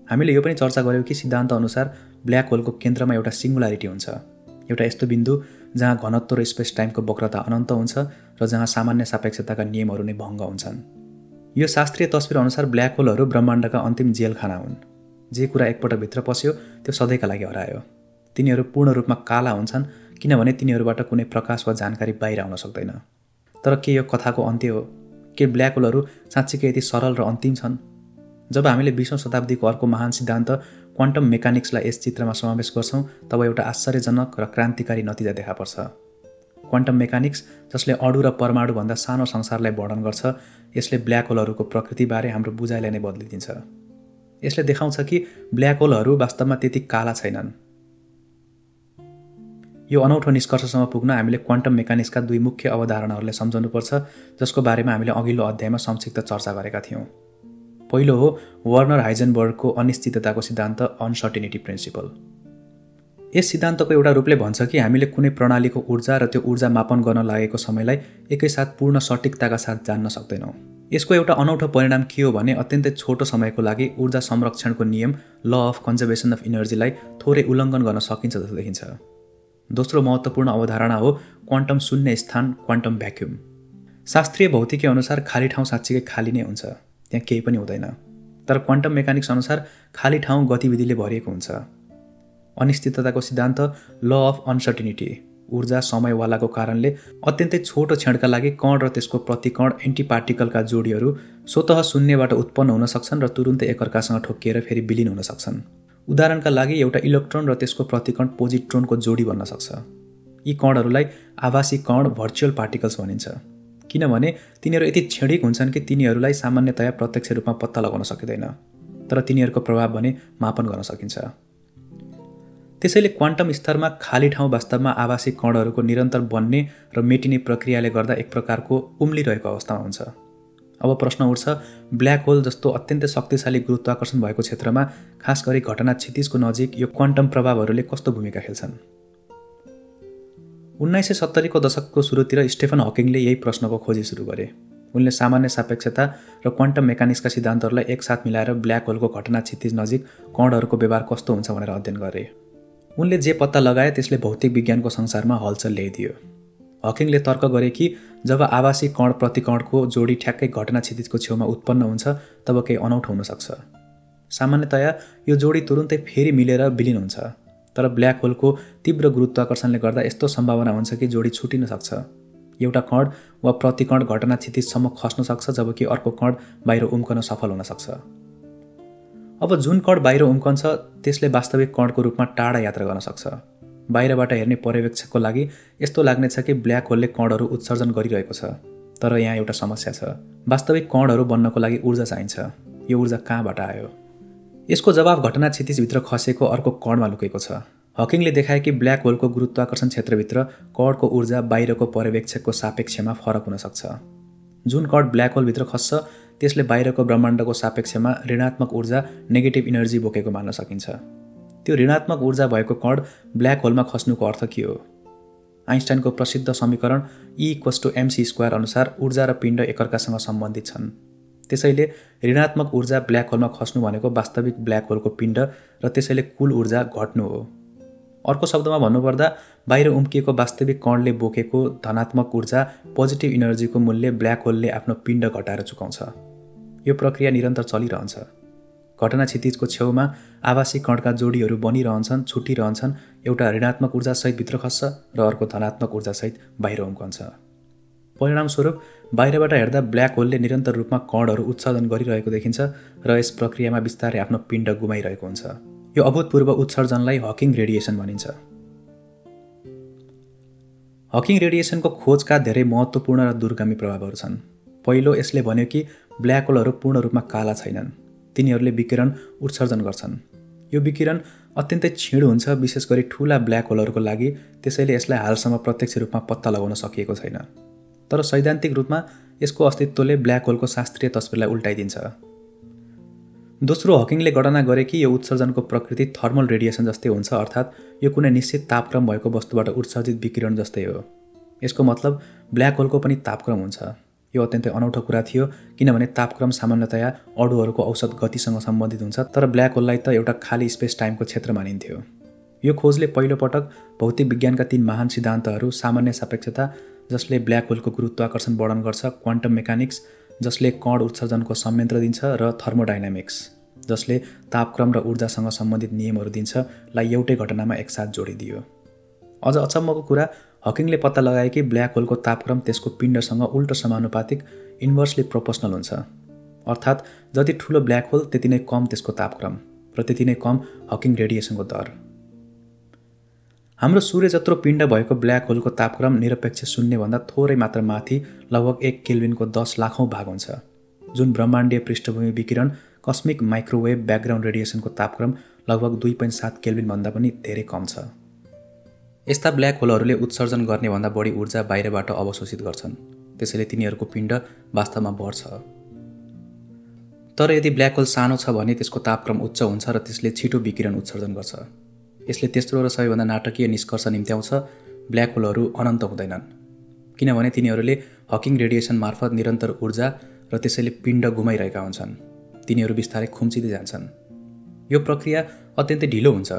S1: हामीले यो पनि चर्चा गऱ्यौँ कि सिद्धान्त अनुसार ब्ल्याक होलको केन्द्रमा एउटा सिङ्गुलारिटी हुन्छ, एउटा यस्तो बिन्दु जहाँ घनत्व र स्पेस टाइमको वक्रता अनन्त हुन्छ र जहाँ सामान्य सापेक्षताका नियमहरू नै भङ्ग हुन्छन्। यो शास्त्रीय तस्बिर अनुसार ब्ल्याक होलहरू ब्रह्माण्डका अन्तिम जेलखाना हुन्। जे कुरा एकपटक भित्र पस्यो त्यो सधैँका लागि हरायो। तिनीहरू पूर्ण रूपमा काला हुन्छन् किनभने तिनीहरूबाट कुनै प्रकाश वा जानकारी बाहिर आउन सक्दैन। तर के यो कथाको अन्त्य हो? के ब्ल्याक होलहरू साँच्चीकै यति सरल र अन्तिम छन्? जब हामीले 20औं शताब्दीको अर्को महान सिद्धान्त क्वान्टम मेकानिक्सलाई यस चित्रमा समावेश गर्छौँ तब एउटा आश्चर्यजनक र क्रान्तिकारी नतिजा देखा पर्छ। क्वान्टम मेकानिक्स जसले अणु र परमाणुभन्दा सानो संसारलाई वर्णन गर्छ, यसले ब्ल्याक होलहरूको प्रकृतिबारे हाम्रो बुझाइलाई नै बदलिदिन्छ। यसले देखाउँछ कि ब्ल्याक होलहरू वास्तवमा त्यति काला छैनन्। यो अनौठो निष्कर्षसम्म पुग्न हामीले क्वान्टम मेकानिक्सका दुई मुख्य अवधारणाहरूलाई सम्झाउनुपर्छ जसको बारेमा हामीले अघिल्लो अध्यायमा संक्षिप्त चर्चा गरेका थियौँ। पहिलो हो वर्नर हाइजेनबर्गको अनिश्चितताको सिद्धान्त, अनसर्टेनिटी प्रिन्सिपल। यस सिद्धान्तको एउटा रूपले भन्छ कि हामीले कुनै प्रणालीको ऊर्जा र त्यो ऊर्जा मापन गर्न लागेको समयलाई एकैसाथ पूर्ण सटिकताका साथ जान्न सक्दैनौँ। यसको एउटा अनौठो परिणाम के हो भने अत्यन्तै छोटो समयको लागि ऊर्जा संरक्षणको नियम ल अफ कन्जर्भेसन अफ इनर्जीलाई थोरै उल्लङ्घन गर्न सकिन्छ जस्तो देखिन्छ। दोस्रो महत्त्वपूर्ण अवधारणा हो क्वान्टम शून्य स्थान, क्वान्टम भ्याक्युम। शास्त्रीय भौतिकी अनुसार खाली ठाउँ साँच्चीकै खाली नै हुन्छ, त्यहाँ केही पनि हुँदैन। तर क्वान्टम मेकानिक्स अनुसार खाली ठाउँ गतिविधिले भरिएको हुन्छ। अनिश्चितताको सिद्धान्त, ल अफ अनसर्टिनिटी, ऊर्जा समयवालाको कारणले अत्यन्तै छोटो क्षणका लागि कण र त्यसको प्रतिकण एन्टिपार्टिकलका जोडीहरू स्वतः शून्यबाट उत्पन्न हुन सक्छन् र तुरुन्तै एकअर्कासँग ठोकिएर फेरि विलीन हुन सक्छन्। उदाहरणका लागि एउटा इलेक्ट्रोन र त्यसको प्रतिकण पोजिट्रोनको जोडी बन्न सक्छ। यी कणहरूलाई आभासी कण, भर्चुअल पार्टिकल्स भनिन्छ किनभने तिनीहरू यति क्षणिक हुन्छन् कि तिनीहरूलाई सामान्यतया प्रत्यक्ष रूपमा पत्ता लगाउन सकिँदैन, तर तिनीहरूको प्रभाव भने मापन गर्न सकिन्छ। त्यसैले क्वान्टम स्तरमा खाली ठाउँ वास्तवमा आभासी कणहरूको निरन्तर बन्ने र मेटिने प्रक्रियाले गर्दा एक प्रकारको उम्लिरहेको अवस्थामा हुन्छ। अब प्रश्न उठ्छ, ब्ल्याक होल जस्तो अत्यन्तै शक्तिशाली गुरुत्वाकर्षण भएको क्षेत्रमा खास गरी घटना क्षितिजको नजिक यो क्वान्टम प्रभावहरूले कस्तो भूमिका खेल्छन्? 1970 को दशकको सुरुतिर स्टेफन हकिङले यही प्रश्नको खोजी सुरु गरे। उनले सामान्य सापेक्षता र क्वान्टम मेकानिक्सका सिद्धान्तहरूलाई एकसाथ मिलाएर ब्ल्याक होलको घटना क्षितिज नजिक कणहरूको व्यवहार कस्तो हुन्छ भनेर अध्ययन गरे। उनले जे पत्ता लगाए त्यसले भौतिक विज्ञानको संसारमा हलचल ल्याइदियो। हकिङले तर्क गरे कि जब आभासी कण प्रतिकणको जोडी ठ्याक्कै घटना क्षितिजको छेउमा उत्पन्न हुन्छ तब केही अनौठो हुन सक्छ। सामान्यतया यो जोडी तुरुन्तै फेरि मिलेर विलीन हुन्छ, तर ब्ल्याक होलको तीव्र गुरुत्वाकर्षणले गर्दा यस्तो सम्भावना हुन्छ कि जोडी छुटिन सक्छ। एउटा कण वा प्रतिकण घटना क्षितिजसम्म खस्न सक्छ जबकि अर्को कण बाहिर उम्कन सफल हुन सक्छ। अब जुन कण बाहिर उम्कन्छ त्यसले वास्तविक कणको रूपमा टाढा यात्रा गर्न सक्छ। बाहिरबाट हेर्ने पर्यवेक्षकको लागि यस्तो लाग्नेछ कि ब्ल्याक होलले कणहरू उत्सर्जन गरिरहेको छ, तर यहाँ एउटा समस्या छ। वास्तविक कणहरू बन्नको लागि ऊर्जा चाहिन्छ। यो ऊर्जा कहाँबाट आयो? यसको जवाब घटना क्षितिजभित्र खसेको अर्को कणमा लुकेको छ। हकिङले देखाए कि ब्ल्याक होलको गुरुत्वाकर्षण क्षेत्रभित्र कणको ऊर्जा बाहिरको पर्यवेक्षकको सापेक्षमा फरक हुन सक्छ। जुन कण ब्ल्याक होलभित्र खस्छ त्यसले बाहिरको ब्रह्माण्डको सापेक्षमा ऋणात्मक ऊर्जा, नेगेटिभ इनर्जी बोकेको मान्न सकिन्छ। त्यो ऋणात्मक ऊर्जा भएको कण ब्ल्याक होलमा खस्नुको अर्थ के हो? आइन्स्टाइनको प्रसिद्ध समीकरण E = mc² अनुसार ऊर्जा र पिण्ड एकअर्कासँग सम्बन्धित छन्। त्यसैले ऋणात्मक ऊर्जा ब्ल्याक होलमा खस्नु भनेको वास्तविक ब्ल्याक होलको पिण्ड र त्यसैले कुल ऊर्जा घट्नु हो। अर्को शब्दमा भन्नुपर्दा बाहिर उम्किएको वास्तविक कणले बोकेको धनात्मक ऊर्जा पोजिटिभ इनर्जीको मूल्य ब्ल्याक होलले आफ्नो पिण्ड घटाएर चुकाउँछ। यो प्रक्रिया निरन्तर चलिरहन्छ। घटना क्षितिजको छेउमा आभासी कणका जोडीहरू बनिरहन्छन्, छुटिरहन्छन्। एउटा ऋणात्मक ऊर्जासहित भित्र खस्छ र अर्को धनात्मक ऊर्जासहित बाहिर उम्कन्छ। परिणामस्वरूप बाहिरबाट हेर्दा ब्ल्याक होलले निरन्तर रूपमा कणहरू उत्सर्जन गरिरहेको देखिन्छ र यस प्रक्रियामा बिस्तारै आफ्नो पिण्ड गुमाइरहेको हुन्छ। यो अभूतपूर्व उत्सर्जनलाई हकिङ रेडिएसन भनिन्छ। हकिङ रेडिएसनको खोजका धेरै महत्त्वपूर्ण र दूरगामी प्रभावहरू छन्। पहिलो, यसले भन्यो कि ब्ल्याक होलहरू पूर्ण रूपमा काला छैनन्। तिनीहरूले विकिरण उत्सर्जन गर्छन्। यो विकिरण अत्यन्तै क्षीण हुन्छ, विशेष गरी ठूला ब्ल्याक होलहरूको लागि। त्यसैले यसलाई हालसम्म प्रत्यक्ष रूपमा पत्ता लगाउन सकिएको छैन। तर सैद्धान्तिक रूपमा यसको अस्तित्वले ब्ल्याक होलको शास्त्रीय तस्बिरलाई उल्टाइदिन्छ। दोस्रो, हकिङले गणना गरे कि यो उत्सर्जनको प्रकृति थर्मल रेडिएसन जस्तै हुन्छ, अर्थात् यो कुनै निश्चित तापक्रम भएको वस्तुबाट उत्सर्जित विकिरण जस्तै हो। यसको मतलब ब्ल्याक होलको पनि तापक्रम हुन्छ। यो अत्यन्तै अनौठो कुरा थियो, किनभने तापक्रम सामान्यतया अणुहरूको औसत गतिसँग सम्बन्धित हुन्छ, तर ब्ल्याक होललाई त एउटा खाली स्पेस टाइमको क्षेत्र मानिन्थ्यो। यो खोजले पहिलोपटक भौतिक विज्ञानका 3 महान सिद्धान्तहरू, सामान्य सापेक्षता जसले ब्ल्याक होलको गुरुत्वाकर्षण वर्णन गर्छ, क्वान्टम मेकानिक्स जसले कण उत्सर्जनको संयन्त्र दिन्छ र थर्मोडाइनामिक्स जसले तापक्रम र ऊर्जासँग सम्बन्धित नियमहरू दिन्छ लाई एउटै घटनामा एकसाथ जोडिदियो। अझ अचम्मको कुरा, हकिङले पत्ता लगाए कि ब्ल्याक होलको तापक्रम त्यसको पिण्डसँग उल्टो समानुपातिक, इन्भर्सली प्रोपोर्सनल हुन्छ। अर्थात् जति ठूलो ब्ल्याक होल त्यति नै कम त्यसको तापक्रम र त्यति नै कम हकिङ रेडिएसनको दर। हाम्रो सूर्य जत्रो पिण्ड भएको ब्ल्याक होलको तापक्रम निरपेक्ष शून्यभन्दा थोरै मात्र माथि लगभग 1 केल्भिनको 10 लाखौँ भाग हुन्छ, जुन ब्रह्माण्डीय पृष्ठभूमि विकिरण कस्मिक माइक्रोवेभ ब्याकग्राउन्ड रेडिएसनको तापक्रम लगभग 2.7 केल्भिनभन्दा पनि धेरै कम छ। यस्ता ब्ल्याक होलहरूले उत्सर्जन गर्ने भन्दा बढी ऊर्जा बाहिरबाट अवशोषित गर्छन्। त्यसैले तिनीहरूको पिण्ड वास्तवमा बढ्छ। तर यदि ब्ल्याक होल सानो छ भने त्यसको तापक्रम उच्च हुन्छ र त्यसले छिटो विकिरण उत्सर्जन गर्छ। यसले तेस्रो र सबैभन्दा नाटकीय निष्कर्ष निम्त्याउँछ, ब्ल्याक होलहरू अनन्त हुँदैनन्, किनभने तिनीहरूले हकिङ रेडिएसन मार्फत निरन्तर ऊर्जा र त्यसैले पिण्ड गुमाइरहेका हुन्छन्। तिनीहरू बिस्तारै खुम्चिँदै जान्छन्। यो प्रक्रिया अत्यन्तै ढिलो हुन्छ।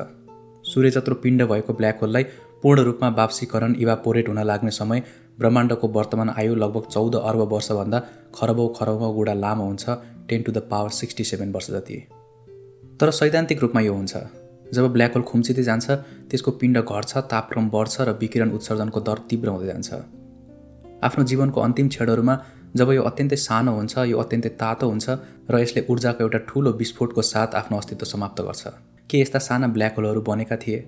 S1: सूर्य जत्रो पिण्ड भएको ब्ल्याक होललाई पूर्ण रूपमा वापसीकरण इभापोरेट हुन लाग्ने समय ब्रह्माण्डको वर्तमान आयु लगभग 14 अर्ब वर्षभन्दा खरबौँ गुणा लामो हुन्छ, 10⁻67 वर्ष जति। तर सैद्धान्तिक रूपमा यो हुन्छ। जब ब्ल्याक होल खुम्चिँदै जान्छ, त्यसको पिण्ड घट्छ, तापक्रम बढ्छ र विकिरण उत्सर्जनको दर तीव्र हुँदै जान्छ। आफ्नो जीवनको अन्तिम क्षणहरूमा जब यो अत्यन्तै सानो हुन्छ, यो अत्यन्तै तातो हुन्छ र यसले ऊर्जाको एउटा ठूलो विस्फोटको साथ आफ्नो अस्तित्व समाप्त गर्छ। के यस्ता साना ब्ल्याक होलहरू बनेका थिए?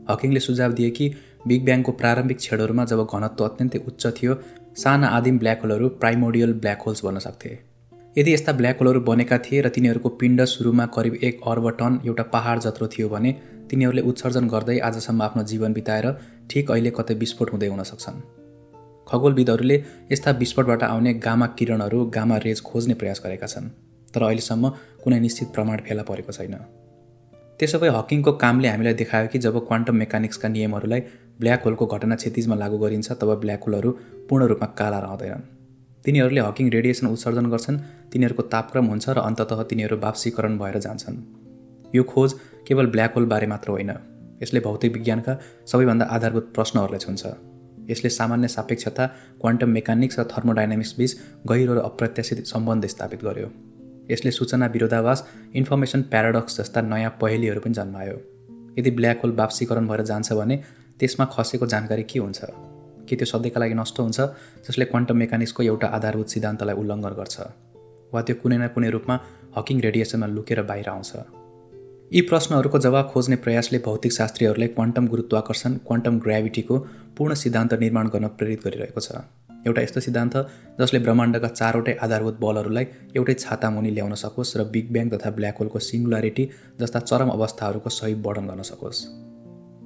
S1: हकिङले सुझाव दिए कि बिग ब्याङको प्रारम्भिक क्षणहरूमा जब घनत्व अत्यन्तै उच्च थियो, साना आदिम ब्ल्याक होलहरू प्राइमोडियल ब्ल्याक होल्स बन्न सक्थे। यदि यस्ता ब्ल्याक होलहरू बनेका थिए र तिनीहरूको पिण्ड सुरुमा करिब 1 अर्ब टन एउटा पहाड जत्रो थियो भने तिनीहरूले उत्सर्जन गर्दै आजसम्म आफ्नो जीवन बिताएर ठिक अहिले कतै विस्फोट हुँदै हुन सक्छन्। खगोलविदहरूले यस्ता विस्फोटबाट आउने गामा किरणहरू, गामा रेज खोज्ने प्रयास गरेका छन्, तर अहिलेसम्म कुनै निश्चित प्रमाण फेला परेको छैन। त्यसो भए हकिङको कामले हामीलाई देखायो कि जब क्वान्टम मेकानिक्सका नियमहरूलाई ब्ल्याक होलको घटना क्षितिजमा लागू गरिन्छ, तब ब्ल्याक होलहरू पूर्ण रूपमा काला रहँदैनन्। तिनीहरूले हकिङ रेडिएसन उत्सर्जन गर्छन्, तिनीहरूको तापक्रम हुन्छ र अन्ततः तिनीहरू वापसीकरण भएर जान्छन्। यो खोज केवल ब्ल्याक होलबारे मात्र होइन, यसले भौतिक विज्ञानका सबैभन्दा आधारभूत प्रश्नहरूलाई छुन्छ। यसले सामान्य सापेक्षता, क्वान्टम मेकानिक्स र थर्मोडाइनामिक्स बीच गहिरो र अप्रत्याशित सम्बन्ध स्थापित गर्यो। यसले सूचना विरोधाभास, इन्फर्मेसन प्याराडक्स जस्ता नयाँ पहेलीहरू पनि जन्मायो। यदि ब्ल्याक होल वापसीकरण भएर जान्छ भने त्यसमा खसेको जानकारी के हुन्छ? के त्यो सधैँका लागि नष्ट हुन्छ, जसले क्वान्टम मेकानिक्सको एउटा आधारभूत सिद्धान्तलाई उल्लङ्घन गर्छ? वा त्यो कुनै न कुनै रूपमा हकिङ रेडिएसनमा लुकेर बाहिर आउँछ? यी प्रश्नहरूको जवाब खोज्ने प्रयासले भौतिक शास्त्रीहरूलाई क्वान्टम गुरुत्वाकर्षण, क्वान्टम ग्राभिटीको पूर्ण सिद्धान्त निर्माण गर्न प्रेरित गरिरहेको छ। एउटा यस्तो सिद्धान्त जसले ब्रह्माण्डका 4वटै आधारभूत बलहरूलाई एउटै छाता मुनि ल्याउन सकोस् र बिग ब्याङ तथा ब्ल्याक होलको सिङ्गुलारिटी जस्ता चरम अवस्थाहरूको सही वर्णन गर्न सकोस्।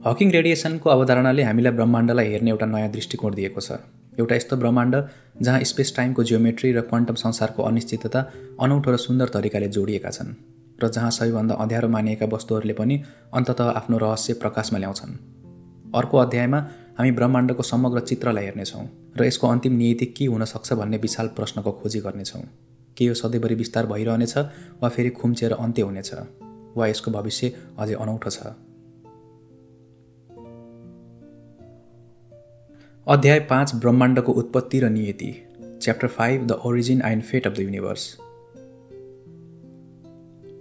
S1: हकिङ रेडिएसनको अवधारणाले हामीलाई ब्रह्माण्डलाई हेर्ने एउटा नयाँ दृष्टिकोण दिएको छ। एउटा यस्तो ब्रह्माण्ड जहाँ स्पेस टाइमको जियोमेट्री र क्वान्टम संसारको अनिश्चितता अनौठो र सुन्दर तरिकाले जोडिएका छन् र जहाँ सबैभन्दा अँध्यारो मानिएका वस्तुहरूले पनि अन्ततः आफ्नो रहस्य प्रकाशमा ल्याउँछन्। अर्को अध्यायमा हामी ब्रह्माण्डको समग्र चित्रलाई हेर्नेछौँ र यसको अन्तिम नियति के हुन सक्छ भन्ने विशाल प्रश्नको खोजी गर्नेछौँ। के यो सधैँभरि विस्तार भइरहनेछ वा फेरि खुम्चिएर अन्त्य हुनेछ वा यसको भविष्य अझै अनौठो छ। अध्याय 5 ब्रह्माण्डको उत्पत्ति र नियति। Chapter 5 the origin and fate of the universe.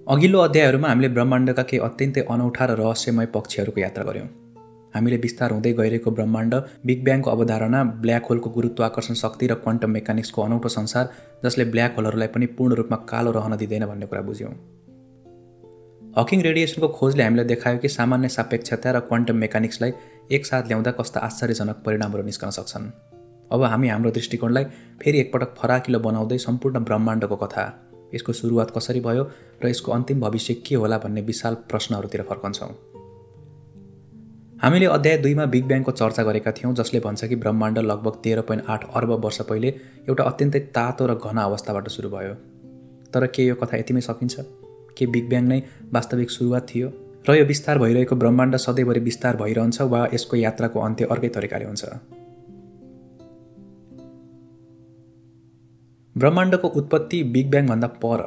S1: अघिल्लो अध्यायहरूमा हामीले ब्रह्माण्डका केही अत्यन्तै अनौठा र रहस्यमय पक्षहरूको यात्रा गऱ्यौँ। हामीले विस्तार हुँदै गइरहेको ब्रह्माण्ड, बिग ब्याङको अवधारणा, ब्ल्याक होलको गुरुत्वाकर्षण शक्ति र क्वान्टम मेकानिक्सको अनौठो संसार जसले ब्ल्याक होलहरूलाई पनि पूर्ण रूपमा कालो रहन दिँदैन भन्ने कुरा बुझ्यौँ। हकिङ रेडिएसनको खोजले हामीलाई देखायो कि सामान्य सापेक्षता र क्वान्टम मेकानिक्सलाई एकसाथ ल्याउँदा कस्ता आश्चर्यजनक परिणामहरू निस्कन सक्छन्। अब हामी हाम्रो दृष्टिकोणलाई फेरि एकपटक फराकिलो बनाउँदै सम्पूर्ण ब्रह्माण्डको कथा, यसको सुरुवात कसरी भयो र यसको अन्तिम भविष्य के होला भन्ने विशाल प्रश्नहरूतिर फर्कन्छौँ। हामीले अध्याय 2 मा बिग ब्याङको चर्चा गरेका थियौँ, जसले भन्छ कि ब्रह्माण्ड लगभग 13.8 अर्ब वर्ष पहिले एउटा अत्यन्तै तातो र घना अवस्थाबाट सुरु भयो। तर के यो कथा यतिमै सकिन्छ? के बिग ब्याङ नै वास्तविक सुरुवात थियो र यो विस्तार भइरहेको ब्रह्माण्ड सधैँभरि विस्तार भइरहन्छ वा यसको यात्राको अन्त्य अर्कै तरिकाले हुन्छ? ब्रह्माण्डको उत्पत्ति बिग ब्याङभन्दा पर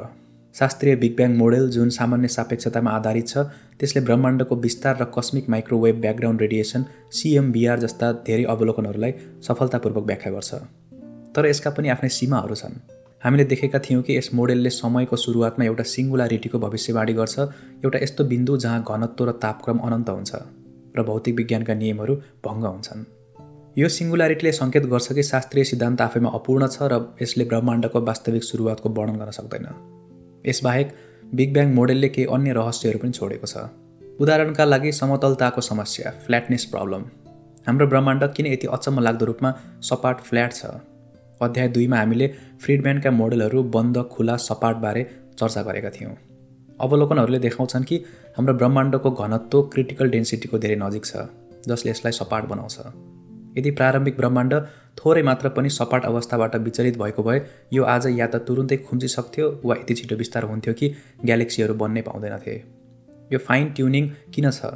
S1: शास्त्रीय बिग ब्याङ मोडेल जुन सामान्य सापेक्षतामा आधारित छ त्यसले ब्रह्माण्डको विस्तार र cosmic microwave background radiation CMBR जस्ता धेरै अवलोकनहरूलाई सफलतापूर्वक व्याख्या गर्छ। तर यसका पनि आफ्नै सीमाहरू छन्। हामीले देखेका थियौँ कि यस मोडेलले समयको सुरुवातमा एउटा सिङ्गुलारिटीको भविष्यवाणी गर्छ, एउटा यस्तो बिन्दु जहाँ घनत्व र तापक्रम अनन्त हुन्छ र भौतिक विज्ञानका नियमहरू भङ्ग हुन्छन्। यो सिङ्गुलारिटीले सङ्केत गर्छ कि शास्त्रीय सिद्धान्त आफैमा अपूर्ण छ र यसले ब्रह्माण्डको वास्तविक सुरुवातको वर्णन गर्न सक्दैन। यसबाहेक बिग ब्याङ मोडेलले केही अन्य रहस्यहरू पनि छोडेको छ। उदाहरणका लागि समतलताको समस्या, फ्ल्याटनेस प्रब्लम। हाम्रो ब्रह्माण्ड किन यति अचम्म लाग्दो रूपमा सपाट फ्ल्याट छ? अध्याय 2 मा हामीले फ्रिडम्यानका मोडेलहरू बन्द, खुला, सपाटबारे चर्चा गरेका थियौँ। अवलोकनहरूले देखाउँछन् कि हाम्रो ब्रह्माण्डको घनत्व क्रिटिकल डेन्सिटीको धेरै नजिक छ, जसले यसलाई सपाट बनाउँछ। यदि प्रारम्भिक ब्रह्माण्ड थोरै मात्र पनि सपाट अवस्थाबाट विचलित भएको भए यो आज या त तुरुन्तै खुम्चिसक्थ्यो वा यति छिटो विस्तार हुन्थ्यो कि ग्यालेक्सीहरू बन्नै पाउँदैनथे। यो फाइन ट्युनिङ किन छ?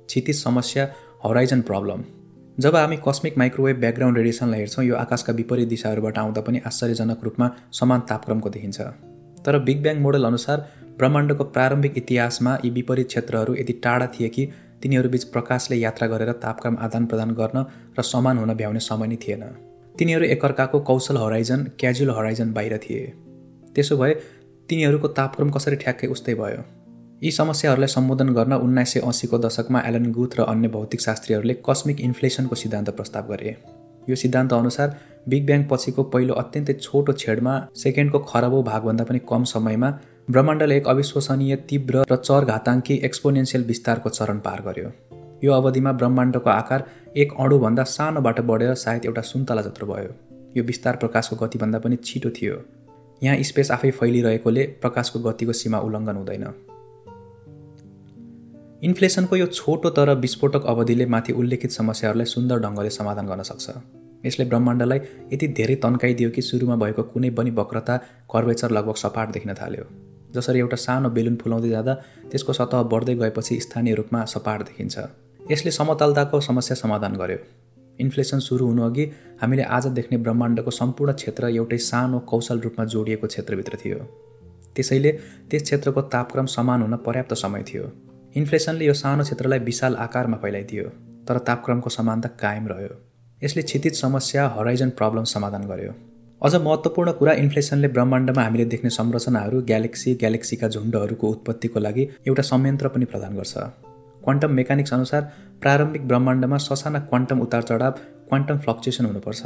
S1: क्षितिज समस्या, होराइजन प्रब्लम। जब हामी कस्मिक माइक्रोवेभ ब्याकग्राउन्ड रेडिएसनलाई हेर्छौँ यो आकाशका विपरीत दिशाहरूबाट आउँदा पनि आश्चर्यजनक रूपमा समान तापक्रमको देखिन्छ। तर बिग ब्याङ मोडल अनुसार ब्रह्माण्डको प्रारम्भिक इतिहासमा यी विपरीत क्षेत्रहरू यति टाढा थिए कि तिनीहरूबीच प्रकाशले यात्रा गरेर तापक्रम आदान प्रदान गर्न र समान हुन भ्याउने समय नै थिएन। तिनीहरू एकअर्काको कौशल होराइजन, क्याजुअल होराइजन बाहिर थिए। त्यसो भए तिनीहरूको तापक्रम कसरी ठ्याक्कै उस्तै भयो? यी समस्याहरूलाई सम्बोधन गर्न 1980 को दशकमा एलन गुथ र अन्य भौतिक शास्त्रीहरूले कस्मिक इन्फ्लेसनको सिद्धान्त प्रस्ताव गरे। यो सिद्धान्त अनुसार बिग ब्याङ पछिको पहिलो अत्यन्तै छोटो छेडमा सेकेन्डको खरबौँ भागभन्दा पनि कम समयमा ब्रह्माण्डले एक अविश्वसनीय, तीव्र र चरघाताङ्की एक्सपोनेन्सियल विस्तारको चरण पार गर्यो। यो अवधिमा ब्रह्माण्डको आकार एक अणुभन्दा सानोबाट बढेर सायद एउटा सुन्तला जत्रो भयो। यो विस्तार प्रकाशको गतिभन्दा पनि छिटो थियो। यहाँ स्पेस आफै फैलिरहेकोले प्रकाशको गतिको सीमा उल्लङ्घन हुँदैन। इन्फ्लेसनको यो छोटो तर विस्फोटक अवधिले माथि उल्लेखित समस्याहरूलाई सुन्दर ढङ्गले समाधान गर्न सक्छ। यसले ब्रह्माण्डलाई यति धेरै तन्काइदियो कि सुरुमा भएको कुनै पनि वक्रता, कर्वेचर लगभग सपाट देखिन थाल्यो। जसरी एउटा सानो बेलुन फुलाउँदै जाँदा त्यसको सतह बढ्दै गएपछि स्थानीय रूपमा सपाट देखिन्छ। यसले समतलताको समस्या समाधान गर्यो। इन्फ्लेसन सुरु हुनुअघि हामीले आज देख्ने ब्रह्माण्डको सम्पूर्ण क्षेत्र एउटै सानो कौशल रूपमा जोडिएको क्षेत्रभित्र थियो। त्यसैले त्यस क्षेत्रको तापक्रम समान हुन पर्याप्त समय थियो। इन्फ्लेसनले यो सानो क्षेत्रलाई विशाल आकारमा फैलाइदियो, तर तापक्रमको समानता कायम रह्यो। यसले क्षितिज समस्या, होराइजन प्रब्लम समाधान गर्यो। अझ महत्त्वपूर्ण कुरा, इन्फ्लेसनले ब्रह्माण्डमा हामीले देख्ने संरचनाहरू, ग्यालेक्सीका झुण्डहरूको उत्पत्तिको लागि एउटा संयन्त्र पनि प्रदान गर्छ। क्वान्टम मेकानिक्स अनुसार प्रारम्भिक ब्रह्माण्डमा ससाना क्वान्टम उतार चढाव, क्वान्टम फ्लक्चुएसन हुनुपर्छ।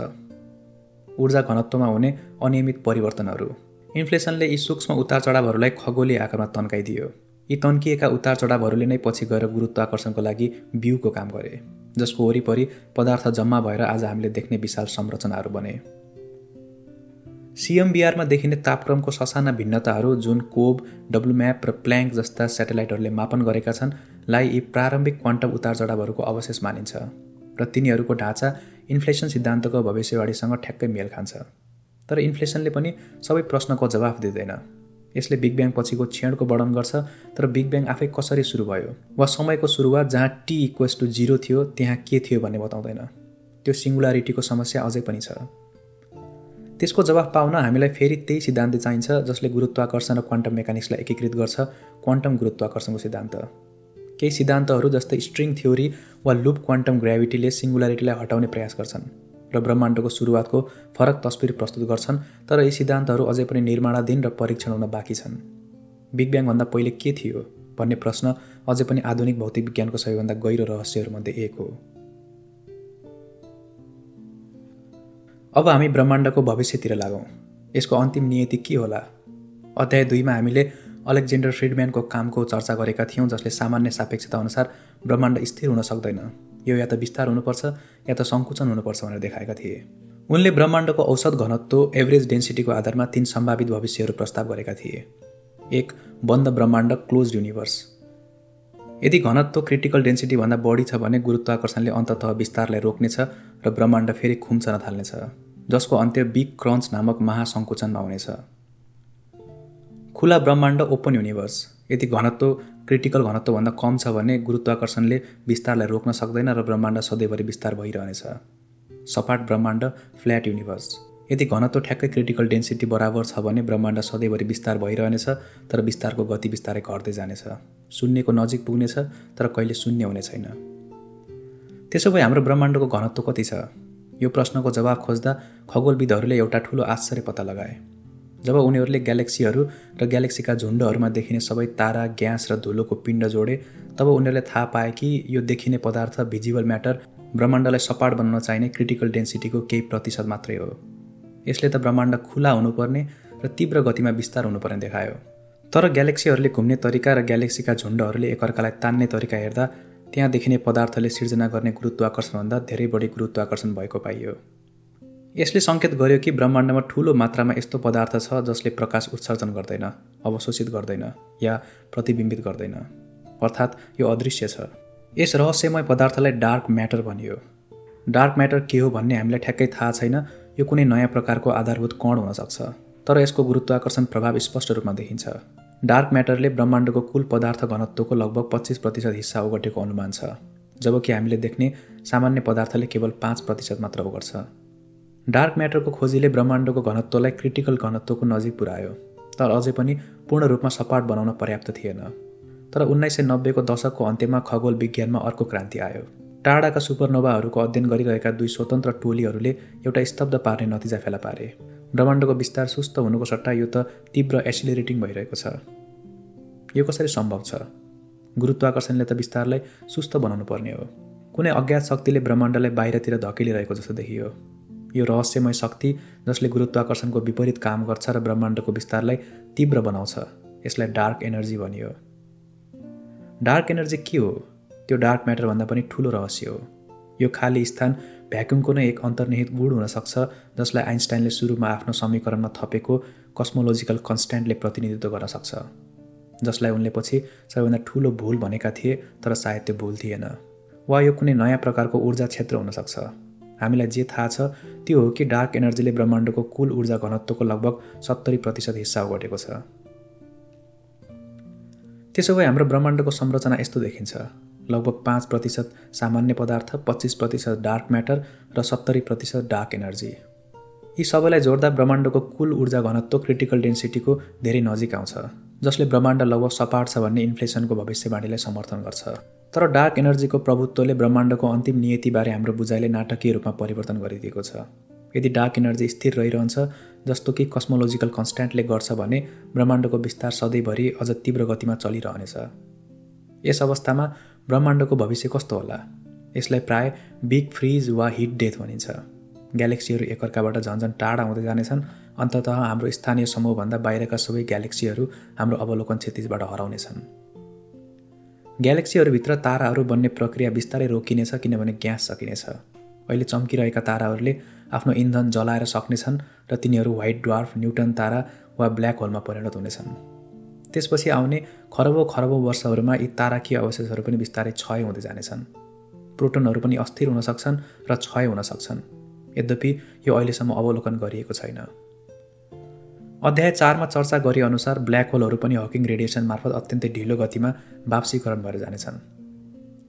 S1: ऊर्जा घनत्वमा हुने अनियमित परिवर्तनहरू। इन्फ्लेसनले यी सूक्ष्म उतार चढावहरूलाई खगोलीय आकारमा तन्काइदियो। यी तन्किएका उतार चढावहरूले नै पछि गएर गुरुत्वाकर्षणको लागि बिउको काम गरे, जसको वरिपरि पदार्थ जम्मा भएर आज हामीले देख्ने विशाल संरचनाहरू बने। CMBRमा देखिने तापक्रमको ससाना भिन्नताहरू जुन कोब, WMAP र प्ल्याङ्क जस्ता स्याटेलाइटहरूले मापन गरेका छन् लाई यी प्रारम्भिक क्वान्टम उतार चढावहरूको अवशेष मानिन्छ र तिनीहरूको ढाँचा इन्फ्लेसन सिद्धान्तको भविष्यवाणीसँग ठ्याक्कै मेल खान्छ। तर इन्फ्लेसनले पनि सबै प्रश्नको जवाफ दिँदैन। यसले बिग ब्याङ पछिको क्षणको वर्णन गर्छ, तर बिग ब्याङ आफै कसरी सुरु भयो वा समयको सुरुवात जहाँ t=0 थियो त्यहाँ के थियो भन्ने बताउँदैन। त्यो सिङ्गुलारिटीको समस्या अझै पनि छ। त्यसको जवाफ पाउन हामीलाई फेरि त्यही सिद्धान्त चाहिन्छ जसले गुरुत्वाकर्षण र क्वान्टम मेकानिक्सलाई एकीकृत गर्छ, क्वान्टम गुरुत्वाकर्षणको सिद्धान्त। केही सिद्धान्तहरू जस्तै स्ट्रिङ थ्योरी वा लुप क्वान्टम ग्राभिटीले सिङ्गुलारिटीलाई हटाउने प्रयास गर्छन् र ब्रह्माण्डको सुरुवातको फरक तस्बिर प्रस्तुत गर्छन्, तर यी सिद्धान्तहरू अझै पनि निर्माणाधीन र परीक्षण हुन बाँकी छन्। बिग ब्याङभन्दा पहिले के थियो भन्ने प्रश्न अझै पनि आधुनिक भौतिक विज्ञानको सबैभन्दा गहिरो रहस्यहरूमध्ये एक हो। अब हामी ब्रह्माण्डको भविष्यतिर लागौँ। यसको अन्तिम नियति के होला? अध्याय 2 मा हामीले अलेक्जेन्डर फ्रिडम्यानको कामको चर्चा गरेका थियौँ, जसले सामान्य सापेक्षता अनुसार ब्रह्माण्ड स्थिर हुन सक्दैन, यो या त विस्तार हुनुपर्छ या त सङ्कुचन हुनुपर्छ भनेर देखाएका थिए। उनले ब्रह्माण्डको औसत घनत्व एभरेज डेन्सिटीको आधारमा 3 सम्भावित भविष्यहरू प्रस्ताव गरेका थिए। 1. बन्द ब्रह्माण्ड, क्लोज्ड युनिभर्स। यदि घनत्व क्रिटिकल डेन्सिटीभन्दा बढी छ भने गुरुत्वाकर्षणले अन्ततः विस्तारलाई रोक्नेछ र ब्रह्माण्ड फेरि खुम्चन थाल्नेछ, जसको अन्त्य बिग क्रन्च नामक महासङ्कुचनमा हुनेछ। खुला ब्रह्माण्ड, ओपन युनिभर्स। यदि घनत्व क्रिटिकल घनत्वभन्दा कम छ भने गुरुत्वाकर्षणले विस्तारलाई रोक्न सक्दैन र ब्रह्माण्ड सधैँभरि विस्तार भइरहनेछ। सपाट ब्रह्माण्ड, फ्ल्याट युनिभर्स। यदि घनत्व ठ्याक्कै क्रिटिकल डेन्सिटी बराबर छ भने ब्रह्माण्ड सधैँभरि विस्तार भइरहनेछ, तर विस्तारको गति बिस्तारै घट्दै जानेछ, शून्यको नजिक पुग्नेछ तर कहिले शून्य हुने छैन। त्यसो भए हाम्रो ब्रह्माण्डको घनत्व कति छ? यो प्रश्नको जवाब खोज्दा खगोलविदहरूले एउटा ठुलो आश्चर्य पत्ता लगाए। जब उनीहरूले ग्यालेक्सीहरू र ग्यालेक्सीका झुण्डहरूमा देखिने सबै तारा, ग्यास र धुलोको पिण्ड जोडे, तब उनीहरूले थाहा पाए कि यो देखिने पदार्थ, भिजिबल म्याटर, ब्रह्माण्डलाई सपाट बनाउन चाहिने क्रिटिकल डेन्सिटीको केही प्रतिशत मात्रै हो। यसले त ब्रह्माण्ड खुला हुनुपर्ने र तीव्र गतिमा विस्तार हुनुपर्ने देखायो। तर ग्यालेक्सीहरूले घुम्ने तरिका र ग्यालेक्सीका झुण्डहरूले एकअर्कालाई तान्ने तरिका हेर्दा त्यहाँ देखिने पदार्थले सिर्जना गर्ने गुरुत्वाकर्षणभन्दा धेरै बढी गुरुत्वाकर्षण भएको पाइयो। यसले सङ्केत गर्यो कि ब्रह्माण्डमा ठुलो मात्रामा यस्तो पदार्थ छ जसले प्रकाश उत्सर्जन गर्दैन, अवशोषित गर्दैन या प्रतिबिम्बित गर्दैन, अर्थात् यो अदृश्य छ। यस रहस्यमय पदार्थलाई डार्क म्याटर भनियो। डार्क म्याटर के हो भन्ने हामीलाई ठ्याक्कै थाहा छैन। यो कुनै नयाँ प्रकारको आधारभूत कण हुन सक्छ, तर यसको गुरुत्वाकर्षण प्रभाव स्पष्ट रूपमा देखिन्छ। डार्क म्याटरले ब्रह्माण्डको कुल पदार्थ घनत्वको लगभग 25% हिस्सा ओगटेको अनुमान छ, जबकि हामीले देख्ने सामान्य पदार्थले केवल 5% मात्र ओगट्छ। डार्क म्याटरको खोजीले ब्रह्माण्डको घनत्वलाई क्रिटिकल घनत्वको नजिक पुर्यायो, तर अझै पनि पूर्ण रूपमा सपाट बनाउन पर्याप्त थिएन। तर 1990 को दशकको अन्त्यमा खगोल विज्ञानमा अर्को क्रान्ति आयो। टाढाका सुपरनोभाहरूको अध्ययन गरिरहेका 2 स्वतन्त्र टोलीहरूले एउटा स्तब्ध पार्ने नतिजा फेला पारे। ब्रह्माण्डको विस्तार सुस्त हुनुको सट्टा यो त तीव्र एसिलेरेटिङ भइरहेको छ। यो कसरी सम्भव छ? गुरुत्वाकर्षणले त विस्तारलाई सुस्त बनाउनु पर्ने हो। कुनै अज्ञात शक्तिले ब्रह्माण्डलाई बाहिरतिर धकेलिरहेको जस्तो देखियो। यो रहस्यमय शक्ति जसले गुरुत्वाकर्षणको विपरीत काम गर्छ र ब्रह्माण्डको विस्तारलाई तीव्र बनाउँछ, यसलाई डार्क एनर्जी भनियो। डार्क एनर्जी के हो? त्यो डार्क म्याटरभन्दा पनि ठुलो रहस्य हो। यो खाली स्थान भ्याक्युमको नै एक अन्तर्निहित गुण हुन सक्छ, जसलाई आइन्स्टाइनले सुरुमा आफ्नो समीकरणमा थपेको कस्मोलोजिकल कन्स्ट्यान्टले प्रतिनिधित्व गर्न सक्छ, जसलाई उनले पछि सबैभन्दा ठुलो भूल भनेका थिए, तर सायद त्यो भूल थिएन। वा यो कुनै नयाँ प्रकारको ऊर्जा क्षेत्र हुन सक्छ। हामीलाई जे थाहा छ त्यो हो कि डार्क एनर्जीले ब्रह्माण्डको कुल ऊर्जा घनत्वको लगभग 70% हिस्सा ओगटेको छ। त्यसो भए हाम्रो ब्रह्माण्डको संरचना यस्तो देखिन्छ। लगभग 5% सामान्य पदार्थ, 25% डार्क म्याटर र 70% डार्क एनर्जी। यी सबैलाई जोड्दा ब्रह्माण्डको कुल ऊर्जा घनत्व क्रिटिकल डेन्सिटीको धेरै नजिक आउँछ, जसले ब्रह्माण्ड लगभग सपाट छ भन्ने इन्फ्लेसनको भविष्यवाणीलाई समर्थन गर्छ। तर डार्क एनर्जीको प्रभुत्वले ब्रह्माण्डको अन्तिम नियतिबारे हाम्रो बुझाइले नाटकीय रूपमा परिवर्तन गरिदिएको छ। यदि डार्क एनर्जी स्थिर रहिरहन्छ, जस्तो कि कस्मोलोजिकल कन्स्ट्यान्टले गर्छ भने ब्रह्माण्डको विस्तार सधैँभरि अझ तीव्र गतिमा चलिरहनेछ। यस अवस्थामा ब्रह्माण्डको भविष्य कस्तो होला? यसलाई प्राय बिग फ्रिज वा हिट डेथ भनिन्छ। ग्यालेक्सीहरू एकअर्काबाट झन्झन टाढा हुँदै जानेछन्। अन्ततः हाम्रो स्थानीय समूहभन्दा बाहिरका सबै ग्यालेक्सीहरू हाम्रो अवलोकन क्षितिजबाट हराउनेछन्। ग्यालेक्सीहरूभित्र ताराहरू बन्ने प्रक्रिया बिस्तारै रोकिनेछ, किनभने ग्यास सकिनेछ। अहिले चम्किरहेका ताराहरूले आफ्नो इन्धन जलाएर सक्नेछन् र तिनीहरू व्हाइट ड्वार्फ, न्युटन तारा वा ब्ल्याक होलमा परिणत हुनेछन्। त्यसपछि आउने खरबौँ वर्षहरूमा यी ताराकीय अवशेषहरू पनि बिस्तारै क्षय हुँदै जानेछन्। प्रोटोनहरू पनि अस्थिर हुन सक्छन् र क्षय हुन सक्छन्। यद्यपि यो अहिलेसम्म अवलोकन गरिएको छैन। अध्याय 4 मा चर्चा गरे अनुसार ब्ल्याक होलहरू पनि हकिङ रेडिएसन मार्फत अत्यन्तै ढिलो गतिमा वापसीकरण भएर जानेछन्।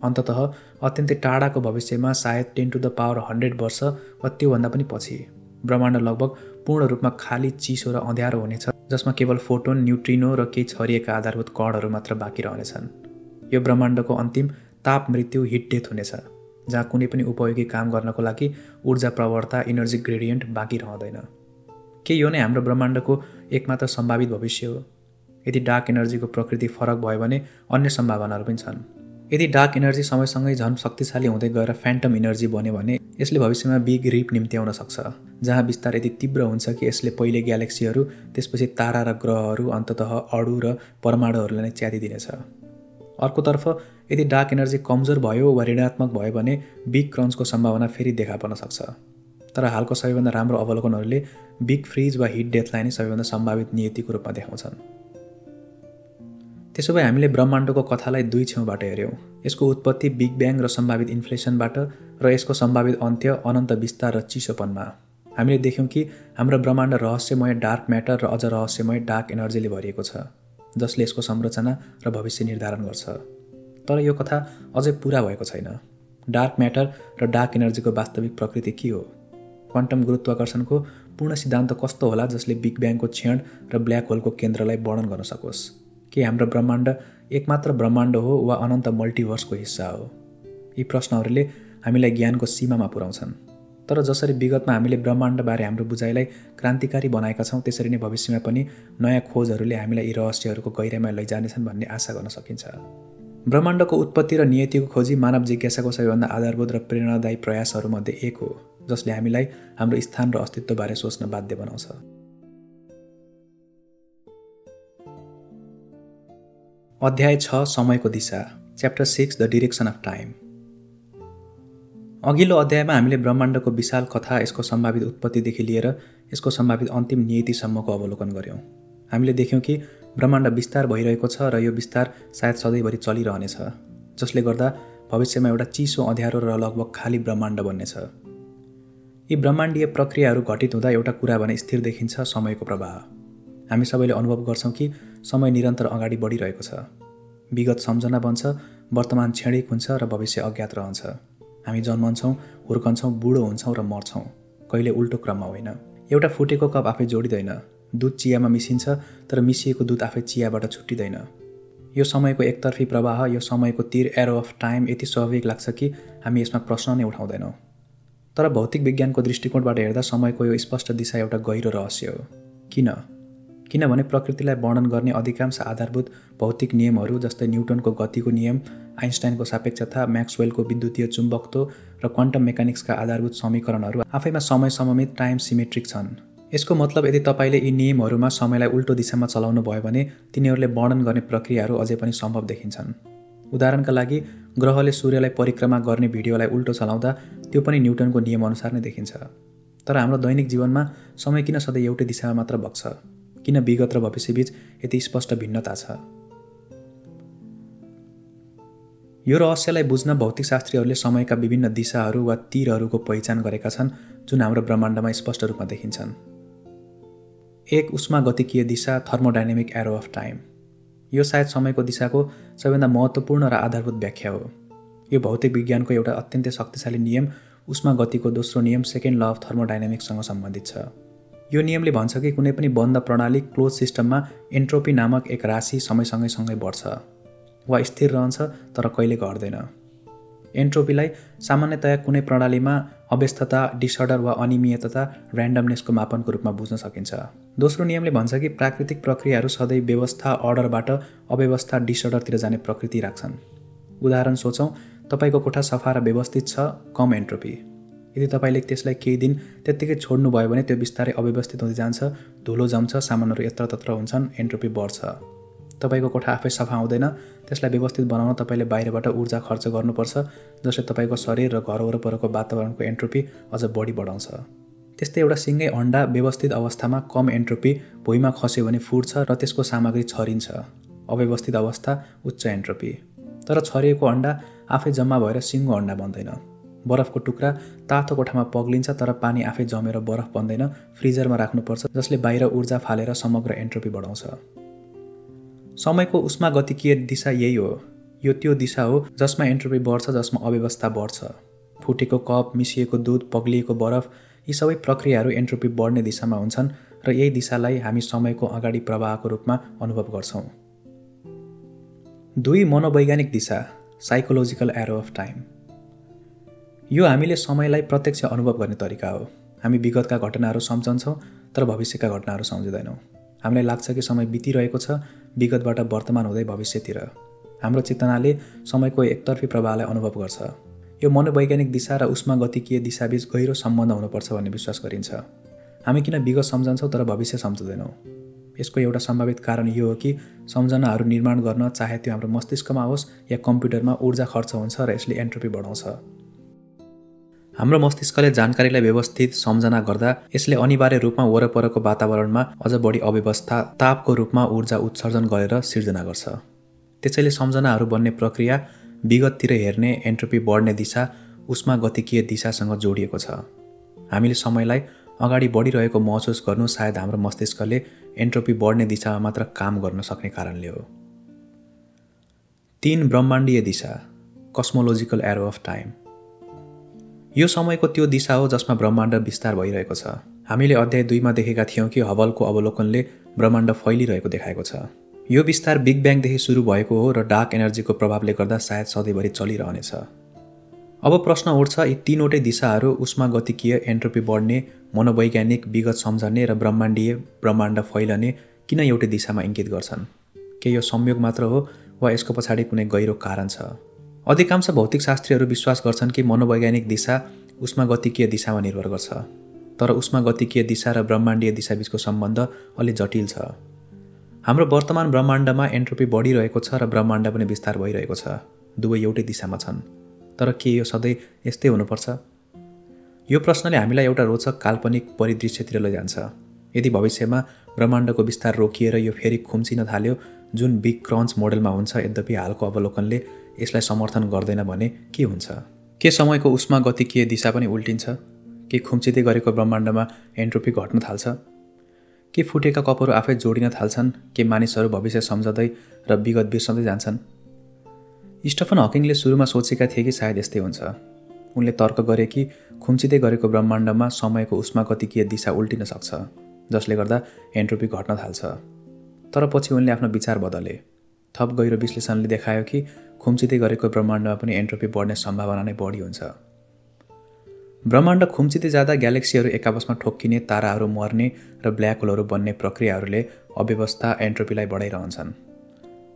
S1: अन्ततः अत्यन्तै टाढाको भविष्यमा, सायद 10⁻100 वर्ष वा त्योभन्दा पनि पछि, ब्रह्माण्ड लगभग पूर्ण रूपमा खाली चिसो र अँध्यारो हुनेछ, जसमा केवल फोटोन, न्युट्रिनो र केही छरिएका आधारभूत कणहरू मात्र बाँकी रहनेछन्। यो ब्रह्माण्डको अन्तिम ताप मृत्यु हिट डेथ हुनेछ, जहाँ कुनै पनि उपयोगी काम गर्नको लागि ऊर्जा प्रवणता इनर्जी ग्रेडियन्ट बाँकी रहँदैन। के यो नै हाम्रो ब्रह्माण्डको एकमात्र सम्भावित भविष्य हो? यदि डार्क एनर्जीको प्रकृति फरक भयो भने अन्य सम्भावनाहरू पनि छन्। यदि डार्क एनर्जी समयसँगै झन् शक्तिशाली हुँदै गएर फ्यान्टम एनर्जी बन्यो भने यसले भविष्यमा बिग रिप निम्त्याउन सक्छ, जहाँ विस्तार यति तीव्र हुन्छ कि यसले पहिले ग्यालेक्सीहरू, त्यसपछि तारा र ग्रहहरू, अन्ततः अणु र परमाणुहरूलाई नै च्यातिदिनेछ। अर्कोतर्फ यदि डार्क एनर्जी कमजोर भयो वा ऋणात्मक भयो भने बिग क्रन्चको सम्भावना फेरि देखा पर्न सक्छ। तर हालको सबैभन्दा राम्रो अवलोकनहरूले बिग फ्रिज वा हिट डेथलाई नै सबैभन्दा सम्भावित नियतिको रूपमा देखाउँछन्। त्यसो भए हामीले ब्रह्माण्डको कथालाई दुई छेउबाट हेऱ्यौँ। यसको उत्पत्ति बिग ब्याङ र सम्भावित इन्फ्लेसनबाट र यसको सम्भावित अन्त्य अनन्त विस्तार र चिसोपनमा। हामीले देख्यौँ कि हाम्रो ब्रह्माण्ड रहस्यमय डार्क म्याटर र अझ रहस्यमय डार्क एनर्जीले भरिएको छ, जसले यसको संरचना र भविष्य निर्धारण गर्छ। तर यो कथा अझै पुरा भएको छैन। डार्क म्याटर र डार्क एनर्जीको वास्तविक प्रकृति के हो? क्वान्टम गुरुत्वाकर्षणको पूर्ण सिद्धान्त कस्तो होला जसले बिग ब्याङको क्षण र ब्ल्याक होलको केन्द्रलाई वर्णन गर्न सकोस्? के हाम्रो ब्रह्माण्ड एकमात्र ब्रह्माण्ड हो वा अनन्त मल्टिभर्सको हिस्सा हो? यी प्रश्नहरूले हामीलाई ज्ञानको सीमामा पुर्याउँछन्। तर जसरी विगतमा हामीले ब्रह्माण्डबारे हाम्रो बुझाइलाई क्रान्तिकारी बनाएका छौँ, त्यसरी नै भविष्यमा पनि नयाँ खोजहरूले हामीलाई यी रहस्यहरूको गहिराइमा लैजानेछन् भन्ने आशा गर्न सकिन्छ। ब्रह्माण्डको उत्पत्ति र नियतिको खोजी मानव जिज्ञासाको सबैभन्दा आधारभूत र प्रेरणादायी प्रयासहरूमध्ये एक हो, जसले हामीलाई हाम्रो स्थान र अस्तित्वबारे सोच्न बाध्य बनाउँछ। अध्याय 6 समयको दिशा, chapter 6 the direction of time. अघिल्लो अध्यायमा हामीले ब्रह्माण्डको विशाल कथा, यसको सम्भावित उत्पत्तिदेखि लिएर यसको सम्भावित अन्तिम नियतिसम्मको अवलोकन गऱ्यौँ। हामीले देख्यौँ कि ब्रह्माण्ड विस्तार भइरहेको छ र यो विस्तार सायद सधैँभरि चलिरहनेछ, जसले गर्दा भविष्यमा एउटा चिसो, अँध्यारो र लगभग खाली ब्रह्माण्ड बन्नेछ। यी ब्रह्माण्डीय प्रक्रियाहरू घटित हुँदा एउटा कुरा भने स्थिर देखिन्छ, समयको प्रवाह। हामी सबैले अनुभव गर्छौँ कि समय निरन्तर अगाडि बढिरहेको छ। विगत सम्झना बन्छ, वर्तमान क्षणिक हुन्छ र भविष्य अज्ञात रहन्छ। हामी जन्मन्छौँ, हुर्कन्छौँ, बुढो हुन्छौँ र मर्छौँ, कहिले उल्टो क्रममा होइन। एउटा फुटेको कप आफै जोडिँदैन, दुध चियामा मिसिन्छ, तर मिसिएको दुध आफै चियाबाट छुट्टिँदैन। यो समयको एकतर्फी प्रवाह, यो समयको तीर, एरो अफ टाइम यति स्वाभाविक लाग्छ कि हामी यसमा प्रश्न नै उठाउँदैनौँ। तर भौतिक विज्ञानको दृष्टिकोणबाट हेर्दा समयको यो स्पष्ट दिशा एउटा गहिरो रहस्य हो। किनभने प्रकृतिलाई वर्णन गर्ने अधिकांश आधारभूत भौतिक नियमहरू, जस्तै न्युटनको गतिको नियम, आइन्स्टाइनको सापेक्षता, म्याक्सवेलको विद्युतीय चुम्बकत्व र क्वान्टम मेकानिक्सका आधारभूत समीकरणहरू आफैमा समय सममित, टाइम सिमेट्रिक छन्। यसको मतलब यदि तपाईँले यी नियमहरूमा समयलाई उल्टो दिशामा चलाउनु भयो भने तिनीहरूले वर्णन गर्ने प्रक्रियाहरू अझै पनि सम्भव देखिन्छन्। उदाहरणका लागि, ग्रहले सूर्यलाई परिक्रमा गर्ने भिडियोलाई उल्टो चलाउँदा त्यो पनि न्युटनको नियमअनुसार नै देखिन्छ। तर हाम्रो दैनिक जीवनमा समय किन सधैँ एउटै दिशामा मात्र बग्छ? किन विगत र भविष्यबीच यति स्पष्ट भिन्नता छ? यो रहस्यलाई बुझ्न भौतिकशास्त्रीहरूले समयका विभिन्न दिशाहरू वा तीरहरूको पहिचान गरेका छन्, जुन हाम्रो ब्रह्माण्डमा स्पष्ट रूपमा देखिन्छन्। एक उष्मागतिकीय दिशा, थर्मोडाइनामिक एरो अफ टाइम। यो सायद समयको दिशाको सबैभन्दा महत्त्वपूर्ण र आधारभूत व्याख्या हो। यो भौतिक विज्ञानको एउटा अत्यन्तै शक्तिशाली नियम, उष्मागतिको दोस्रो नियम, सेकेन्ड ल अफ थर्मोडाइनामिक्ससँग सम्बन्धित छ। यो नियमले भन्छ कि कुनै पनि बन्द प्रणाली, क्लोज सिस्टममा एन्ट्रोपी नामक एक राशि समयसँगै बढ्छ वा स्थिर रहन्छ, तर कहिले घट्दैन। एन्ट्रोपीलाई सामान्यतया कुनै प्रणालीमा अव्यस्तता, डिसअर्डर वा अनियमितता, र्यान्डमनेसको मापनको रूपमा बुझ्न सकिन्छ। दोस्रो नियमले भन्छ कि प्राकृतिक प्रक्रियाहरू सधैँ व्यवस्था, अर्डरबाट अव्यवस्था, डिसअर्डरतिर जाने प्रकृति राख्छन्। उदाहरण सोचौँ, तपाईँको कोठा सफा र व्यवस्थित छ, कम एन्ट्रोपी। यदि तपाईँले त्यसलाई केही दिन त्यत्तिकै छोड्नुभयो भने त्यो बिस्तारै अव्यवस्थित हुँदै जान्छ, धुलो जम्छ, सामानहरू यत्रतत्र हुन्छन्, एन्ट्रोपी बढ्छ। तपाईँको कोठा आफै सफा हुँदैन, त्यसलाई व्यवस्थित बनाउन तपाईँले बाहिरबाट ऊर्जा खर्च गर्नुपर्छ, जसले तपाईँको शरीर र घर वरपरको वातावरणको एन्ट्रोपी अझ बढी बढाउँछ। त्यस्तै एउटा सिङ्गै अण्डा व्यवस्थित अवस्थामा कम एन्ट्रोपी भुइँमा खस्यो भने फुट्छ र त्यसको सामग्री छरिन्छ। अव्यवस्थित अवस्था उच्च एन्ट्रोपी। तर छरिएको अण्डा आफै जम्मा भएर सिङ्गो अण्डा बन्दैन। बरफको टुक्रा तातो कोठामा पग्लिन्छ, तर पानी आफै जमेर बरफ बन्दैन, फ्रिजरमा राख्नुपर्छ, जसले बाहिर ऊर्जा फालेर समग्र एन्ट्रोपी बढाउँछ। समयको उष्मागतिकीय दिशा यही हो। यो त्यो दिशा हो जसमा एन्ट्रोपी बढ्छ, जसमा अव्यवस्था बढ्छ। फुटेको कप, मिसिएको दुध, पग्लिएको बरफ, यी सबै प्रक्रियाहरू एन्ट्रोपी बढ्ने दिशामा हुन्छन् र यही दिशालाई हामी समयको अगाडि प्रवाहको रूपमा अनुभव गर्छौँ। 2 मनोवैज्ञानिक दिशा, साइकोलोजिकल एरो अफ टाइम। यो हामीले समयलाई प्रत्यक्ष अनुभव गर्ने तरिका हो। हामी विगतका घटनाहरू सम्झन्छौँ तर भविष्यका घटनाहरू सम्झिँदैनौँ। हामीलाई लाग्छ कि समय बितिरहेको छ, विगतबाट वर्तमान हुँदै भविष्यतिर। हाम्रो चेतनाले समयको एकतर्फी प्रवाहलाई अनुभव गर्छ। यो मनोवैज्ञानिक दिशा र उष्मागतिकीय दिशाबीच गहिरो सम्बन्ध हुनुपर्छ भन्ने विश्वास गरिन्छ। हामी किन विगत सम्झन्छौँ तर भविष्य सम्झँदैनौँ? यसको एउटा सम्भावित कारण यो हो कि सम्झनाहरू निर्माण गर्न चाहे त्यो हाम्रो मस्तिष्कमा होस् या कम्प्युटरमा ऊर्जा खर्च हुन्छ र यसले एन्ट्रोपी बढाउँछ। हाम्रो मस्तिष्कले जानकारीलाई व्यवस्थित सम्झना गर्दा यसले अनिवार्य रूपमा वरपरको वातावरणमा अझ बढी अव्यवस्था, तापको रूपमा ऊर्जा उत्सर्जन गरेर सिर्जना गर्छ। त्यसैले सम्झनाहरू बन्ने प्रक्रिया विगततिर हेर्ने एन्ट्रोपी बढ्ने दिशा उष्मागतिकीय दिशासँग जोडिएको छ। हामीले समयलाई अगाडि बढिरहेको महसुस गर्नु सायद हाम्रो मस्तिष्कले एन्ट्रोपी बढ्ने दिशामा मात्र काम गर्न सक्ने कारणले हो। 3 ब्रह्माण्डीय दिशा, कस्मोलोजिकल एरो अफ टाइम। यो समयको त्यो दिशा हो जसमा ब्रह्माण्ड विस्तार भइरहेको छ। हामीले अध्याय 2 मा देखेका थियौँ कि हबलको अवलोकनले ब्रह्माण्ड फैलिरहेको देखाएको छ। यो विस्तार बिग ब्याङदेखि सुरु भएको हो र डार्क एनर्जीको प्रभावले गर्दा सायद सधैँभरि चलिरहनेछ। अब प्रश्न उठ्छ, यी 3वटै दिशाहरू उष्मागतिकीय, एन्ट्रोपी बढ्ने, मनोवैज्ञानिक, विगत सम्झने र ब्रह्माण्डीय, ब्रह्माण्ड फैलने किन एउटै दिशामा इङ्गित गर्छन्? के यो संयोग मात्र हो वा यसको पछाडि कुनै गहिरो कारण छ? अधिकांश भौतिक शास्त्रीहरू विश्वास गर्छन् कि मनोवैज्ञानिक दिशा उष्मागतिकीय दिशामा निर्भर गर्छ, तर उष्मागतिकीय दिशा र ब्रह्माण्डीय दिशाबीचको सम्बन्ध अलि जटिल छ। हाम्रो वर्तमान ब्रह्माण्डमा एन्ट्रोपी बढिरहेको छ र ब्रह्माण्ड पनि विस्तार भइरहेको छ। दुवै एउटै दिशामा छन्, तर के यो सधैँ यस्तै हुनुपर्छ? यो प्रश्नले हामीलाई एउटा रोचक काल्पनिक परिदृश्यतिर लैजान्छ। यदि भविष्यमा ब्रह्माण्डको विस्तार रोकिएर यो फेरि खुम्चिन थाल्यो, जुन बिग क्रन्च मोडेलमा हुन्छ, यद्यपि हालको अवलोकनले यसलाई समर्थन गर्दैन भने के हुन्छ? के समयको उष्मागतिकीय दिशा पनि उल्टिन्छ? के खुम्चिँदै गरेको ब्रह्माण्डमा एन्ट्रोपी घट्न थाल्छ? के फुटेका कपहरू आफै जोडिन थाल्छन्? के मानिसहरू भविष्य सम्झँदै र विगत बिर्सँदै जान्छन्? स्टेफन हकिङले सुरुमा सोचेका थिए कि सायद यस्तै हुन्छ। उनले तर्क गरे कि खुम्चिँदै गरेको ब्रह्माण्डमा समयको उष्मागतिकीय दिशा उल्टिन सक्छ, जसले गर्दा एन्ट्रोपी घट्न थाल्छ। तर पछि उनले आफ्नो विचार बदले। थप गहिरो विश्लेषणले देखायो कि खुम्चिँदै गरेको ब्रह्माण्डमा पनि एन्ट्रोपी बढ्ने सम्भावना नै बढी हुन्छ। ब्रह्माण्ड खुम्चिँदै जाँदा ग्यालेक्सीहरू एक आपसमा ठोक्किने, ताराहरू मर्ने र ब्ल्याक होलहरू बन्ने प्रक्रियाहरूले अव्यवस्था, एन्ट्रोपीलाई बढाइरहन्छन्।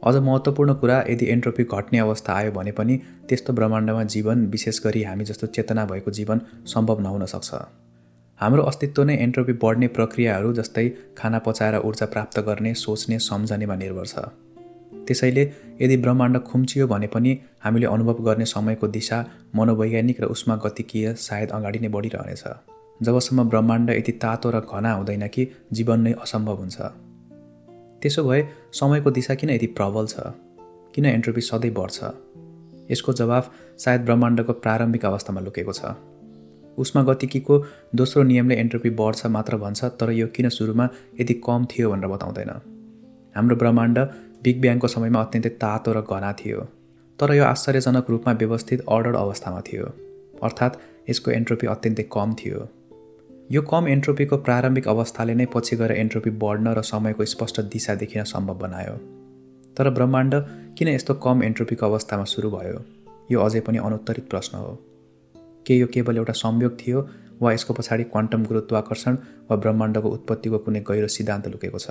S1: अझ महत्त्वपूर्ण कुरा, यदि एन्ट्रोपी घट्ने अवस्था आयो भने पनि त्यस्तो ब्रह्माण्डमा जीवन, विशेष गरी हामी जस्तो चेतना भएको जीवन सम्भव नहुन सक्छ। हाम्रो अस्तित्व नै एन्ट्रोपी बढ्ने प्रक्रियाहरू जस्तै खाना पचाएर ऊर्जा प्राप्त गर्ने, सोच्ने, सम्झनेमा निर्भर छ। त्यसैले यदि ब्रह्माण्ड खुम्चियो भने पनि हामीले अनुभव गर्ने समयको दिशा मनोवैज्ञानिक र उष्मागतिकीय सायद अगाडि नै बढिरहनेछ, जबसम्म ब्रह्माण्ड यति तातो र घना हुँदैन कि जीवन नै असम्भव हुन्छ। त्यसो भए समयको दिशा किन यति प्रबल छ? किन एन्ट्रोपी सधैँ बढ्छ? यसको जवाफ सायद ब्रह्माण्डको प्रारम्भिक अवस्थामा लुकेको छ। उष्मागतिकीको दोस्रो नियमले एन्ट्रोपी बढ्छ मात्र भन्छ, तर यो किन सुरुमा यति कम थियो भनेर बताउँदैन। हाम्रो ब्रह्माण्ड बिग ब्याङको समयमा अत्यन्तै तातो र घना थियो, तर यो आश्चर्यजनक रूपमा व्यवस्थित अर्डर अवस्थामा थियो, अर्थात् यसको एन्ट्रोपी अत्यन्तै कम थियो। यो कम एन्ट्रोपीको प्रारम्भिक अवस्थाले नै पछि गएर एन्ट्रोपी बढ्न र समयको स्पष्ट दिशा देखिन सम्भव बनायो। तर ब्रह्माण्ड किन यस्तो कम एन्ट्रोपीको अवस्थामा सुरु भयो? यो अझै पनि अनुत्तरित प्रश्न हो। के यो केवल एउटा संयोग थियो वा यसको पछाडि क्वान्टम गुरुत्वाकर्षण वा ब्रह्माण्डको उत्पत्तिको कुनै गहिरो सिद्धान्त लुकेको छ?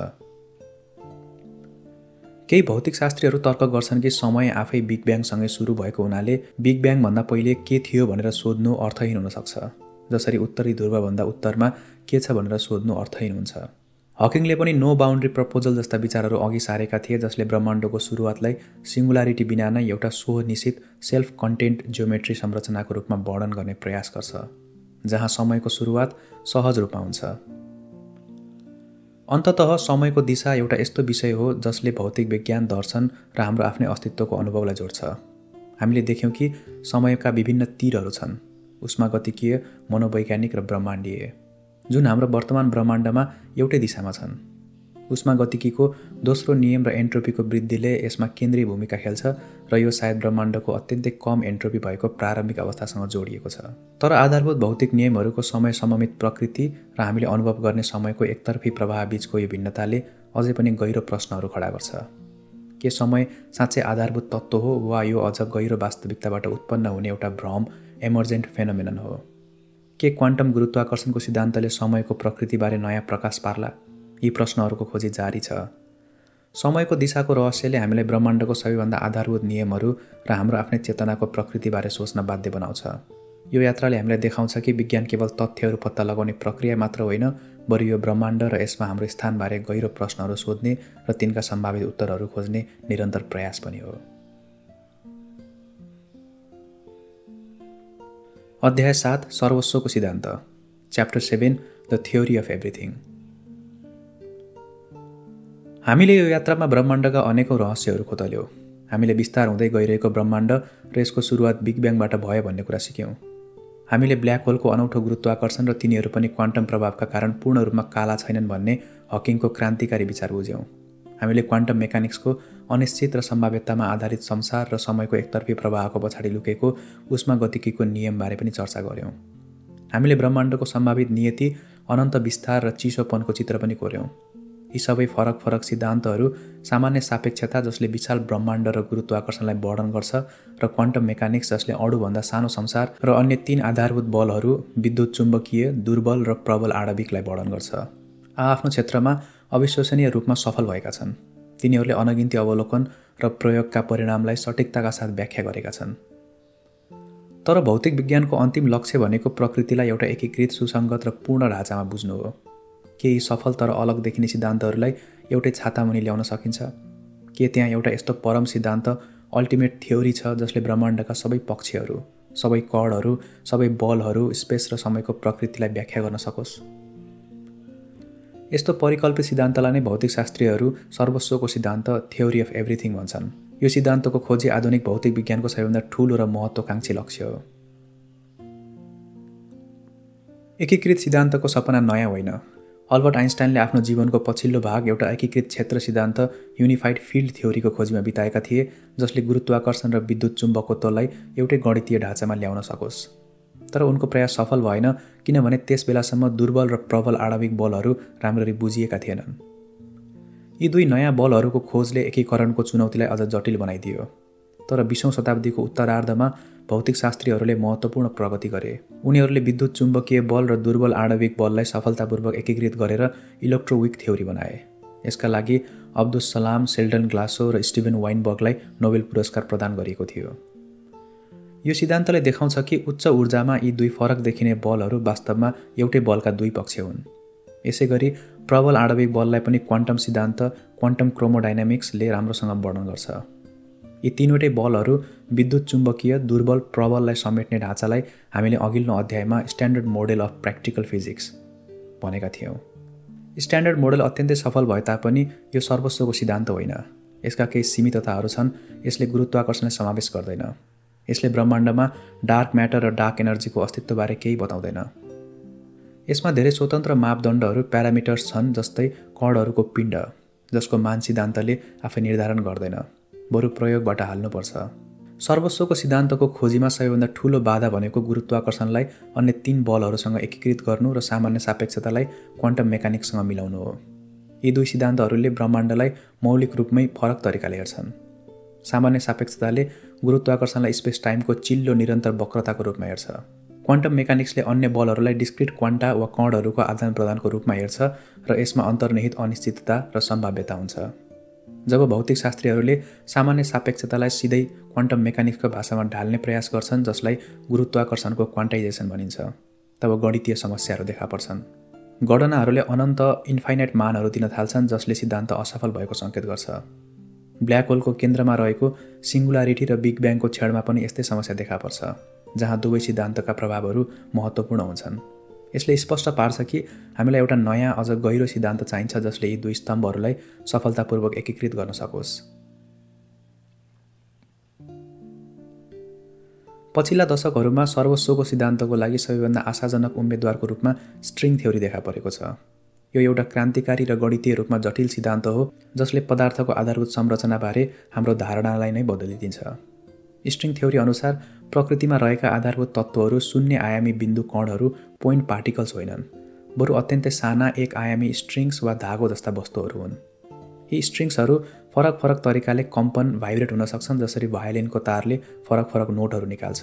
S1: केही भौतिक शास्त्रीहरू तर्क गर्छन् कि समय आफै बिग ब्याङसँगै सुरु भएको हुनाले बिग ब्याङभन्दा पहिले के थियो भनेर सोध्नु अर्थहीन हुन सक्छ, जसरी उत्तरी ध्रुवभन्दा उत्तरमा के छ भनेर सोध्नु अर्थहीन हुन्छ। हकिङले पनि नो बाउन्ड्री प्रपोजल जस्ता विचारहरू अघि सारेका थिए, जसले ब्रह्माण्डको सुरुवातलाई सिङ्गुलारिटी बिना नै एउटा स्वनिश्चित सेल्फ कन्टेन्ट जियोमेट्री संरचनाको रूपमा वर्णन गर्ने प्रयास गर्छ, जहाँ समयको सुरुवात सहज रूपमा हुन्छ। अन्ततः समयको दिशा एउटा यस्तो विषय हो जसले भौतिक विज्ञान, दर्शन र हाम्रो आफ्नै अस्तित्वको अनुभवलाई जोड्छ। हामीले देख्यौँ कि समयका विभिन्न तीरहरू छन्, उष्मागतिकीय, मनोवैज्ञानिक र ब्रह्माण्डीय, जुन हाम्रो वर्तमान ब्रह्माण्डमा एउटै दिशामा छन्। उष्मागतिकीको दोस्रो नियम र एन्ट्रोपीको वृद्धिले यसमा केन्द्रीय भूमिका खेल्छ र यो सायद ब्रह्माण्डको अत्यन्तै कम एन्ट्रोपी भएको प्रारम्भिक अवस्थासँग जोडिएको छ। तर आधारभूत भौतिक नियमहरूको समय सममित प्रकृति र हामीले अनुभव गर्ने समयको एकतर्फी प्रवाह बीचको यो भिन्नताले अझै पनि गहिरो प्रश्नहरू खडा गर्छ। के समय साँच्चै आधारभूत तत्त्व हो वा यो अझ गहिरो वास्तविकताबाट उत्पन्न हुने एउटा भ्रम एमर्जेन्ट फेनोमेनन हो? के क्वान्टम गुरुत्वाकर्षणको सिद्धान्तले समयको प्रकृतिबारे नयाँ प्रकाश पार्ला? यी प्रश्नहरूको खोजी जारी छ। समयको दिशाको रहस्यले हामीलाई ब्रह्माण्डको सबैभन्दा आधारभूत नियमहरू र हाम्रो आफ्नै चेतनाको प्रकृतिबारे सोच्न बाध्य बनाउँछ। यो यात्राले हामीलाई देखाउँछ कि विज्ञान केवल तथ्यहरू पत्ता लगाउने प्रक्रिया मात्र होइन, बरु यो ब्रह्माण्ड र यसमा हाम्रो स्थानबारे गहिरो प्रश्नहरू सोध्ने र तिनका सम्भावित उत्तरहरू खोज्ने निरन्तर प्रयास पनि हो। अध्याय 7 सर्वस्वको सिद्धान्त, chapter 7 the theory of everything. हामीले यो यात्रामा ब्रह्माण्डका अनेकौं रहस्यहरू खोतल्यौँ। हामीले विस्तार हुँदै गइरहेको ब्रह्माण्ड र यसको सुरुवात बिग ब्याङबाट भयो भन्ने कुरा सिक्यौँ। हामीले ब्ल्याक होलको अनौठो गुरुत्वाकर्षण र तिनीहरू पनि क्वान्टम प्रभावका कारण पूर्ण रूपमा काला छैनन् भन्ने हकिङको क्रान्तिकारी विचार बुझ्यौँ। हामीले क्वान्टम मेकानिक्सको अनिश्चित र सम्भाव्यतामा आधारित संसार र समयको एकतर्फी प्रवाहको पछाडि लुकेको उष्मागतिकीको नियमबारे पनि चर्चा गर्यौँ। हामीले ब्रह्माण्डको सम्भावित नियति, अनन्त विस्तार र चिसोपनको चित्र पनि कोर्यौँ। यी सबै फरक फरक सिद्धान्तहरू सामान्य सापेक्षता जसले विशाल ब्रह्माण्ड र गुरुत्वाकर्षणलाई वर्णन गर्छ र क्वान्टम मेकानिक्स जसले अणुभन्दा सानो संसार र अन्य 3 आधारभूत बलहरू विद्युत चुम्बकीय, दुर्बल र प्रबल आणविकलाई वर्णन गर्छ। आफ्नो क्षेत्रमा अविश्वसनीय रूपमा सफल भएका छन्। तिनीहरूले अनगिन्ती अवलोकन र प्रयोगका परिणामलाई सटिकताका साथ व्याख्या गरेका छन्। तर भौतिक विज्ञानको अन्तिम लक्ष्य भनेको प्रकृतिलाई एउटा एकीकृत, सुसङ्गत र पूर्ण ढाँचामा बुझ्नु हो। के यी सफल तर अलग देखिने सिद्धान्तहरूलाई एउटै छातामुनि ल्याउन सकिन्छ? के त्यहाँ एउटा यस्तो परम सिद्धान्त, अल्टिमेट थ्योरी छ जसले ब्रह्माण्डका सबै पक्षहरू, सबै कणहरू, सबै बलहरू, स्पेस र समयको प्रकृतिलाई व्याख्या गर्न सकोस्? यस्तो परिकल्पित सिद्धान्तलाई नै भौतिकशास्त्रीहरू सर्वस्वको सिद्धान्त, थ्योरी अफ एभ्रिथिङ भन्छन्। यो सिद्धान्तको खोजी आधुनिक भौतिक विज्ञानको सबैभन्दा ठूलो र महत्त्वाकांक्षी लक्ष्य हो। एकीकृत सिद्धान्तको सपना नयाँ होइन। अल्बर्ट आइन्स्टाइनले आफ्नो जीवनको पछिल्लो भाग एउटा एकीकृत क्षेत्र सिद्धान्त, युनिफाइड फिल्ड थ्योरीको खोजीमा बिताएका थिए, जसले गुरुत्वाकर्षण र विद्युत चुम्बकत्वलाई एउटै गणितीय ढाँचामा ल्याउन सकोस्। तर उनको प्रयास सफल भएन, किनभने त्यस बेलासम्म दुर्बल र प्रबल आणविक बलहरू राम्ररी बुझिएका थिएनन्। यी दुई नयाँ बलहरूको खोजले एकीकरणको चुनौतीलाई अझ जटिल बनाइदियो। तर 20औं शताब्दीको उत्तरार्धमा भौतिकशास्त्रीहरूले महत्त्वपूर्ण प्रगति गरे। उनीहरूले विद्युत चुम्बकीय बल र दुर्बल आणविक बललाई सफलतापूर्वक एकीकृत गरेर इलेक्ट्रोविक थ्योरी बनाए। यसका लागि अब्दुस सलाम, सेल्डन ग्लासो र स्टिभेन वाइनबर्गलाई नोबेल पुरस्कार प्रदान गरिएको थियो। यो सिद्धान्तले देखाउँछ कि उच्च ऊर्जामा यी दुई फरक देखिने बलहरू वास्तवमा एउटै बलका दुई पक्ष हुन्। यसैगरी प्रबल आणविक बललाई पनि क्वान्टम सिद्धान्त, क्वान्टम क्रोमोडाइनामिक्सले राम्रोसँग वर्णन गर्छ। यी तीनवटै बलहरू विद्युत चुम्बकीय, दुर्बल, प्रबललाई समेट्ने ढाँचालाई हामीले अघिल्लो अध्यायमा standard model of practical physics भनेका थियौँ। स्ट्यान्डर्ड मोडेल अत्यन्तै सफल भए तापनि यो सर्वस्वको सिद्धान्त होइन। यसका केही सीमितताहरू छन्। यसले गुरुत्वाकर्षणलाई समावेश गर्दैन। यसले ब्रह्माण्डमा डार्क म्याटर र डार्क एनर्जीको अस्तित्वबारे केही बताउँदैन। यसमा धेरै स्वतन्त्र मापदण्डहरू, प्यारामिटर्स छन्, जस्तै कणहरूको पिण्ड, जसको मान सिद्धान्तले आफै निर्धारण गर्दैन, बरु प्रयोगबाट हाल्नुपर्छ। सर्वस्वको सिद्धान्तको खोजीमा सबैभन्दा ठूलो बाधा भनेको गुरुत्वाकर्षणलाई अन्य 3 बलहरूसँग एकीकृत गर्नु र सामान्य सापेक्षतालाई क्वान्टम मेकानिक्ससँग मिलाउनु हो। यी दुई सिद्धान्तहरूले ब्रह्माण्डलाई मौलिक रूपमै फरक तरिकाले हेर्छन्। सामान्य सापेक्षताले गुरुत्वाकर्षणलाई स्पेस टाइमको चिल्लो निरन्तर वक्रताको रूपमा हेर्छ। क्वान्टम मेकानिक्सले अन्य बलहरूलाई डिस्क्रिट क्वान्टा वा कणहरूको आदान प्रदानको रूपमा हेर्छ र यसमा अन्तर्निहित अनिश्चितता र सम्भाव्यता हुन्छ। जब भौतिकशास्त्रीहरूले सामान्य सापेक्षतालाई सिधै क्वान्टम मेकानिक्सको भाषामा ढाल्ने प्रयास गर्छन्, जसलाई गुरुत्वाकर्षणको क्वान्टाइजेसन भनिन्छ, तब गणितीय समस्याहरू देखा पर्छन्। गणनाहरूले अनन्त इन्फाइनाइट मानहरू दिन थाल्छन्, जसले सिद्धान्त असफल भएको सङ्केत गर्छ। ब्ल्याक होलको केन्द्रमा रहेको सिङ्गुलारिटी र बिग ब्याङको छेडमा पनि यस्तै समस्या देखा पर्छ, जहाँ दुवै सिद्धान्तका प्रभावहरू महत्त्वपूर्ण हुन्छन्। यसले स्पष्ट पार्छ कि हामीलाई एउटा नयाँ, अझ गहिरो सिद्धान्त चाहिन्छ जसले यी दुई स्तम्भहरूलाई सफलतापूर्वक एकीकृत गर्न सकोस्। पछिल्ला दशकहरूमा सर्वस्वको सिद्धान्तको लागि सबैभन्दा आशाजनक उम्मेदवारको रूपमा स्ट्रिङ थ्योरी देखा परेको छ। यो एउटा क्रान्तिकारी र गणितीय रूपमा जटिल सिद्धान्त हो जसले पदार्थको आधारभूत संरचनाबारे हाम्रो धारणालाई नै बदलिदिन्छ। स्ट्रिङ थ्योरी अनुसार प्रकृतिमा रहेका आधारभूत तत्त्वहरू शून्य आयामी बिन्दु कणहरू पोइन्ट पार्टिकल्स होइनन्, बरु अत्यन्तै साना एक आयामी स्ट्रिङ्स वा धागो जस्ता वस्तुहरू हुन्। यी स्ट्रिङ्सहरू फरक फरक तरिकाले कम्पन भाइब्रेट हुन सक्छन्, जसरी भायोलिनको तारले फरक फरक नोटहरू निकाल्छ।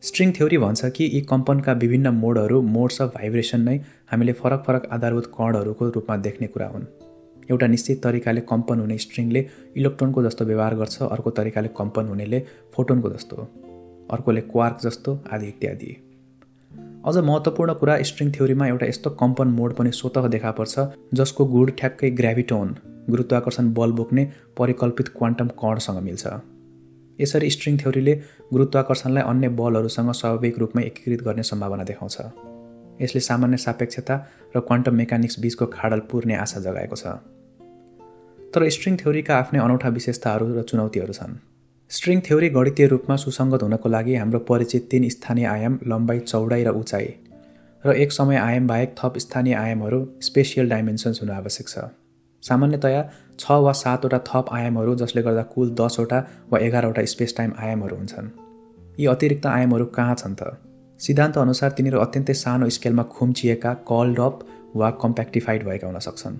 S1: स्ट्रिङ थ्योरी भन्छ कि यी कम्पनका विभिन्न मोड्स अफ भाइब्रेसन नै हामीले फरक फरक आधारभूत कणहरूको रूपमा देख्ने कुरा हुन्। एउटा निश्चित तरिकाले कम्पन हुने स्ट्रिङले इलेक्ट्रोनको जस्तो व्यवहार गर्छ, अर्को तरिकाले कम्पन हुनेले फोटोनको जस्तो, अर्कोले क्वार्क जस्तो आदि इत्यादि। अझ महत्त्वपूर्ण कुरा, स्ट्रिङ थ्योरीमा एउटा यस्तो कम्पन मोड पनि स्वतः देखा पर्छ जसको गुण ठ्याक्कै ग्राभिटोन, गुरुत्वाकर्षण बल बोक्ने परिकल्पित क्वान्टम कणसँग मिल्छ। यसरी स्ट्रिङ थ्योरीले गुरुत्वाकर्षणलाई अन्य बलहरूसँग स्वाभाविक रूपमै एकीकृत गर्ने सम्भावना देखाउँछ। यसले सामान्य सापेक्षता र क्वान्टम मेकानिक्स बीचको खाडल पुर्ने आशा जगाएको छ। तर स्ट्रिङ थ्योरीका आफ्नै अनौठा विशेषताहरू र चुनौतीहरू छन्। स्ट्रिङ थ्योरी गणितीय रूपमा सुसङ्गत हुनको लागि हाम्रो परिचित 3 स्थानीय आयाम लम्बाइ, चौडाइ र उचाइ र एक समय आयाम बाहेक थप स्थानीय आयामहरू स्पेसियल डाइमेन्सन्स हुनु आवश्यक छ। सामान्यतया 6 वा 7 वटा थप आयामहरू, जसले गर्दा कुल 10 वटा वा 11 वटा स्पेस टाइम आयामहरू हुन्छन्। यी अतिरिक्त आयामहरू कहाँ छन् त? सिद्धान्त अनुसार तिनीहरू अत्यन्तै सानो स्केलमा खुम्चिएका, कल्ड अप वा कम्प्याक्टिफाइड भएका हुन सक्छन्,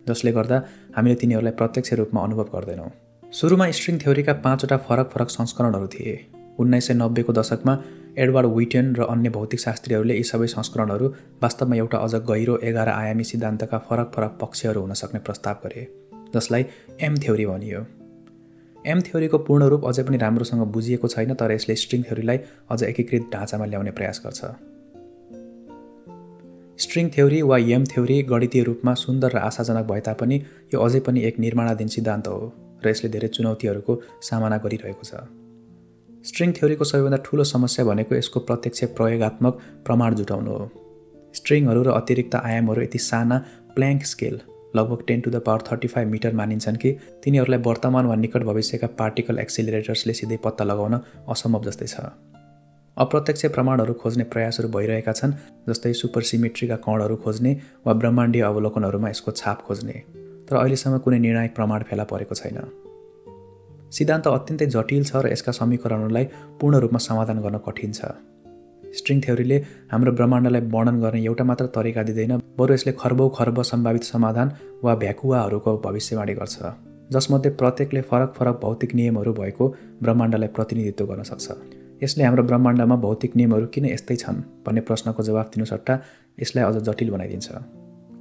S1: जसले गर्दा हामीले तिनीहरूलाई प्रत्यक्ष रूपमा अनुभव गर्दैनौँ। सुरुमा स्ट्रिङ थ्योरीका 5 वटा फरक फरक संस्करणहरू थिए। 1990 को दशकमा एडवर्ड व्हिटन र अन्य भौतिकशास्त्रीहरूले यी सबै संस्करणहरू वास्तवमा एउटा अझ गहिरो 11 आयामी सिद्धान्तका फरक फरक पक्षहरू हुन सक्ने प्रस्ताव गरे, जसलाई एम थ्योरी भनियो। एम थ्योरीको पूर्ण रूप अझै पनि राम्रोसँग बुझिएको छैन, तर यसले स्ट्रिङ थ्योरीलाई अझ एकीकृत ढाँचामा ल्याउने प्रयास गर्छ। स्ट्रिङ थ्योरी वा एम थ्योरी गणितीय रूपमा सुन्दर र आशाजनक भए तापनि यो अझै पनि एक निर्माणाधीन सिद्धान्त हो र यसले धेरै चुनौतीहरूको सामना गरिरहेको छ। स्ट्रिङ थ्योरीको सबैभन्दा ठूलो समस्या भनेको यसको प्रत्यक्ष प्रयोगात्मक प्रमाण जुटाउनु हो। स्ट्रिङहरू र अतिरिक्त आयामहरू यति साना, प्ल्याङ्क स्केल लगभग 10⁻35 मिटर मानिन्छन् कि तिनीहरूलाई वर्तमान वा निकट भविष्यका पार्टिकल एक्सिलरेटर्सले सिधै पत्ता लगाउन असम्भव जस्तै छ। अप्रत्यक्ष प्रमाणहरू खोज्ने प्रयासहरू भइरहेका छन्, जस्तै सुपरसिमेट्रीका कणहरू खोज्ने वा ब्रह्माण्डीय अवलोकनहरूमा यसको छाप खोज्ने, तर अहिलेसम्म कुनै निर्णायक प्रमाण फेला परेको छैन। सिद्धान्त अत्यन्तै जटिल छ र यसका समीकरणहरूलाई पूर्ण रूपमा समाधान गर्न कठिन छ। स्ट्रिङ थ्योरीले हाम्रो ब्रह्माण्डलाई वर्णन गर्ने एउटा मात्र तरिका दिँदैन, बरु यसले खर्बौं खर्ब सम्भावित समाधान वा भ्याकुवाहरूको भविष्यवाणी गर्छ, जसमध्ये प्रत्येकले फरक फरक भौतिक नियमहरू भएको ब्रह्माण्डलाई प्रतिनिधित्व गर्न सक्छ। यसले हाम्रो ब्रह्माण्डमा भौतिक नियमहरू किन यस्तै छन् भन्ने प्रश्नको जवाफ दिनु सट्टा यसलाई अझ जटिल बनाइदिन्छ।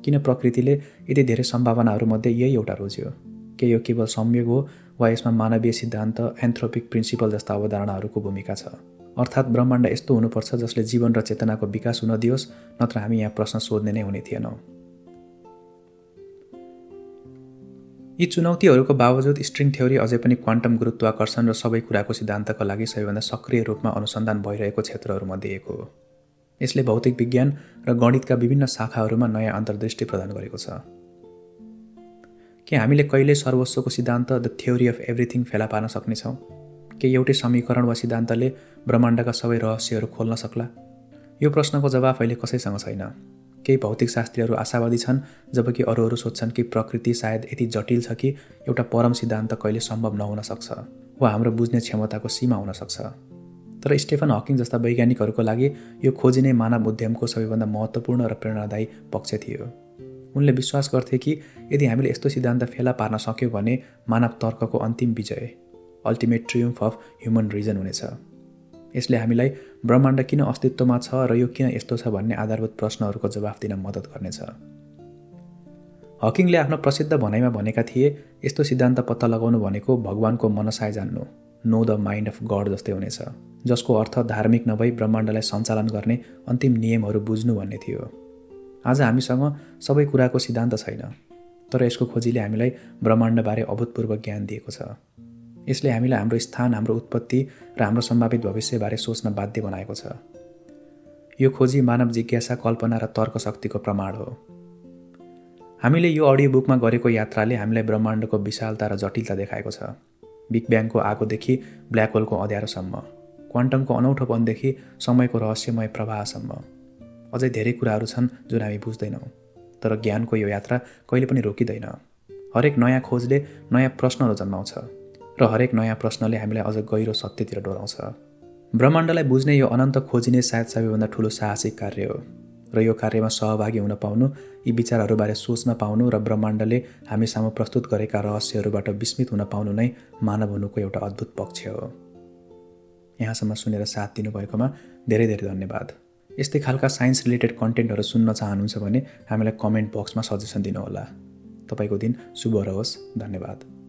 S1: किन प्रकृतिले यति धेरै सम्भावनाहरूमध्ये यही एउटा रोज्यो? के यो केवल संयोग हो वा यसमा मानवीय सिद्धान्त, एन्थ्रोपिक प्रिन्सिपल जस्ता अवधारणाहरूको भूमिका छ? अर्थात् ब्रह्माण्ड यस्तो हुनुपर्छ जसले जीवन र चेतनाको विकास हुन दियोस्, नत्र हामी यहाँ प्रश्न सोध्ने नै हुने थिएनौँ। यी चुनौतीहरूको बावजुद स्ट्रिङ थ्योरी अझै पनि क्वान्टम गुरुत्वाकर्षण र सबै कुराको सिद्धान्तका लागि सबैभन्दा सक्रिय रूपमा अनुसन्धान भइरहेको क्षेत्रहरूमध्ये एक हो। यसले भौतिक विज्ञान र गणितका विभिन्न शाखाहरूमा नयाँ अन्तर्दृष्टि प्रदान गरेको छ। के हामीले कहिल्यै सर्वस्वको सिद्धान्त, द थ्योरी अफ एभ्रिथिङ फेला पार्न सक्नेछौँ? के एउटै समीकरण वा सिद्धान्तले ब्रह्माण्डका सबै रहस्यहरू खोल्न सक्ला? यो प्रश्नको जवाफ अहिले कसैसँग छैन। केही भौतिकशास्त्रीहरू आशावादी छन्, जबकि अरूहरू सोध्छन् कि प्रकृति सायद यति जटिल छ कि एउटा परम सिद्धान्त कहिले सम्भव नहुन सक्छ वा हाम्रो बुझ्ने क्षमताको सीमा हुन सक्छ। तर स्टेफन हकिङ जस्ता वैज्ञानिकहरूको लागि यो खोजी नै मानव उद्यमको सबैभन्दा महत्त्वपूर्ण र प्रेरणादायी पक्ष थियो। उनले विश्वास गर्थे कि यदि हामीले यस्तो सिद्धान्त फेला पार्न सक्यौँ भने मानव तर्कको अन्तिम विजय, ultimate triumph of human reason हुनेछ। यसले हामीलाई ब्रह्माण्ड किन अस्तित्वमा छ र यो किन यस्तो छ भन्ने आधारभूत प्रश्नहरूको जवाफ दिन मद्दत गर्नेछ। हकिङले आफ्नो प्रसिद्ध भनाइमा भनेका थिए, यस्तो सिद्धान्त पत्ता लगाउनु भनेको भगवानको मनसाय जान्नु, know the mind of God जस्तै हुनेछ, जसको अर्थ धार्मिक नभई ब्रह्माण्डलाई सञ्चालन गर्ने अन्तिम नियमहरू बुझ्नु भन्ने थियो। आज हामीसँग सबै कुराको सिद्धान्त छैन, तर यसको खोजीले हामीलाई ब्रह्माण्डबारे अभूतपूर्व ज्ञान दिएको छ। यसले हामीलाई हाम्रो स्थान, हाम्रो उत्पत्ति र हाम्रो सम्भावित भविष्यबारे सोच्न बाध्य बनाएको छ। यो खोजी मानव जिज्ञासा, कल्पना र तर्क शक्तिको प्रमाण हो। हामीले यो अडियो बुकमा गरेको यात्राले हामीलाई ब्रह्माण्डको विशालता र जटिलता देखाएको छ। बिग ब्याङको आगोदेखि ब्ल्याक होलको अँध्यारोसम्म, क्वान्टमको अनौठोपनदेखि समयको रहस्यमय प्रवाहसम्म अझै धेरै कुराहरू छन् जुन हामी बुझ्दैनौँ। तर ज्ञानको यो यात्रा कहिले पनि रोकिँदैन। हरेक नयाँ खोजले नयाँ प्रश्नहरू जन्माउँछ र हरेक नयाँ प्रश्नले हामीलाई अझ गहिरो सत्यतिर डोराउँछ। ब्रह्माण्डलाई बुझ्ने यो अनन्त खोजी नै सायद सबैभन्दा ठुलो साहसिक कार्य हो र यो कार्यमा सहभागी हुन पाउनु, यी विचारहरूबारे सोच्न पाउनु र ब्रह्माण्डले हामी सामु प्रस्तुत गरेका रहस्यहरूबाट विस्मित हुन पाउनु नै मानव हुनुको एउटा अद्भुत पक्ष हो। यहाँसम्म सुनेर साथ दिनुभएकोमा धेरै धेरै धन्यवाद। यस्तै खालका साइन्स रिलेटेड कन्टेन्टहरू सुन्न चाहनुहुन्छ भने हामीलाई कमेन्ट बक्समा सजेसन दिनुहोला। तपाईँको दिन शुभ रहोस्। धन्यवाद।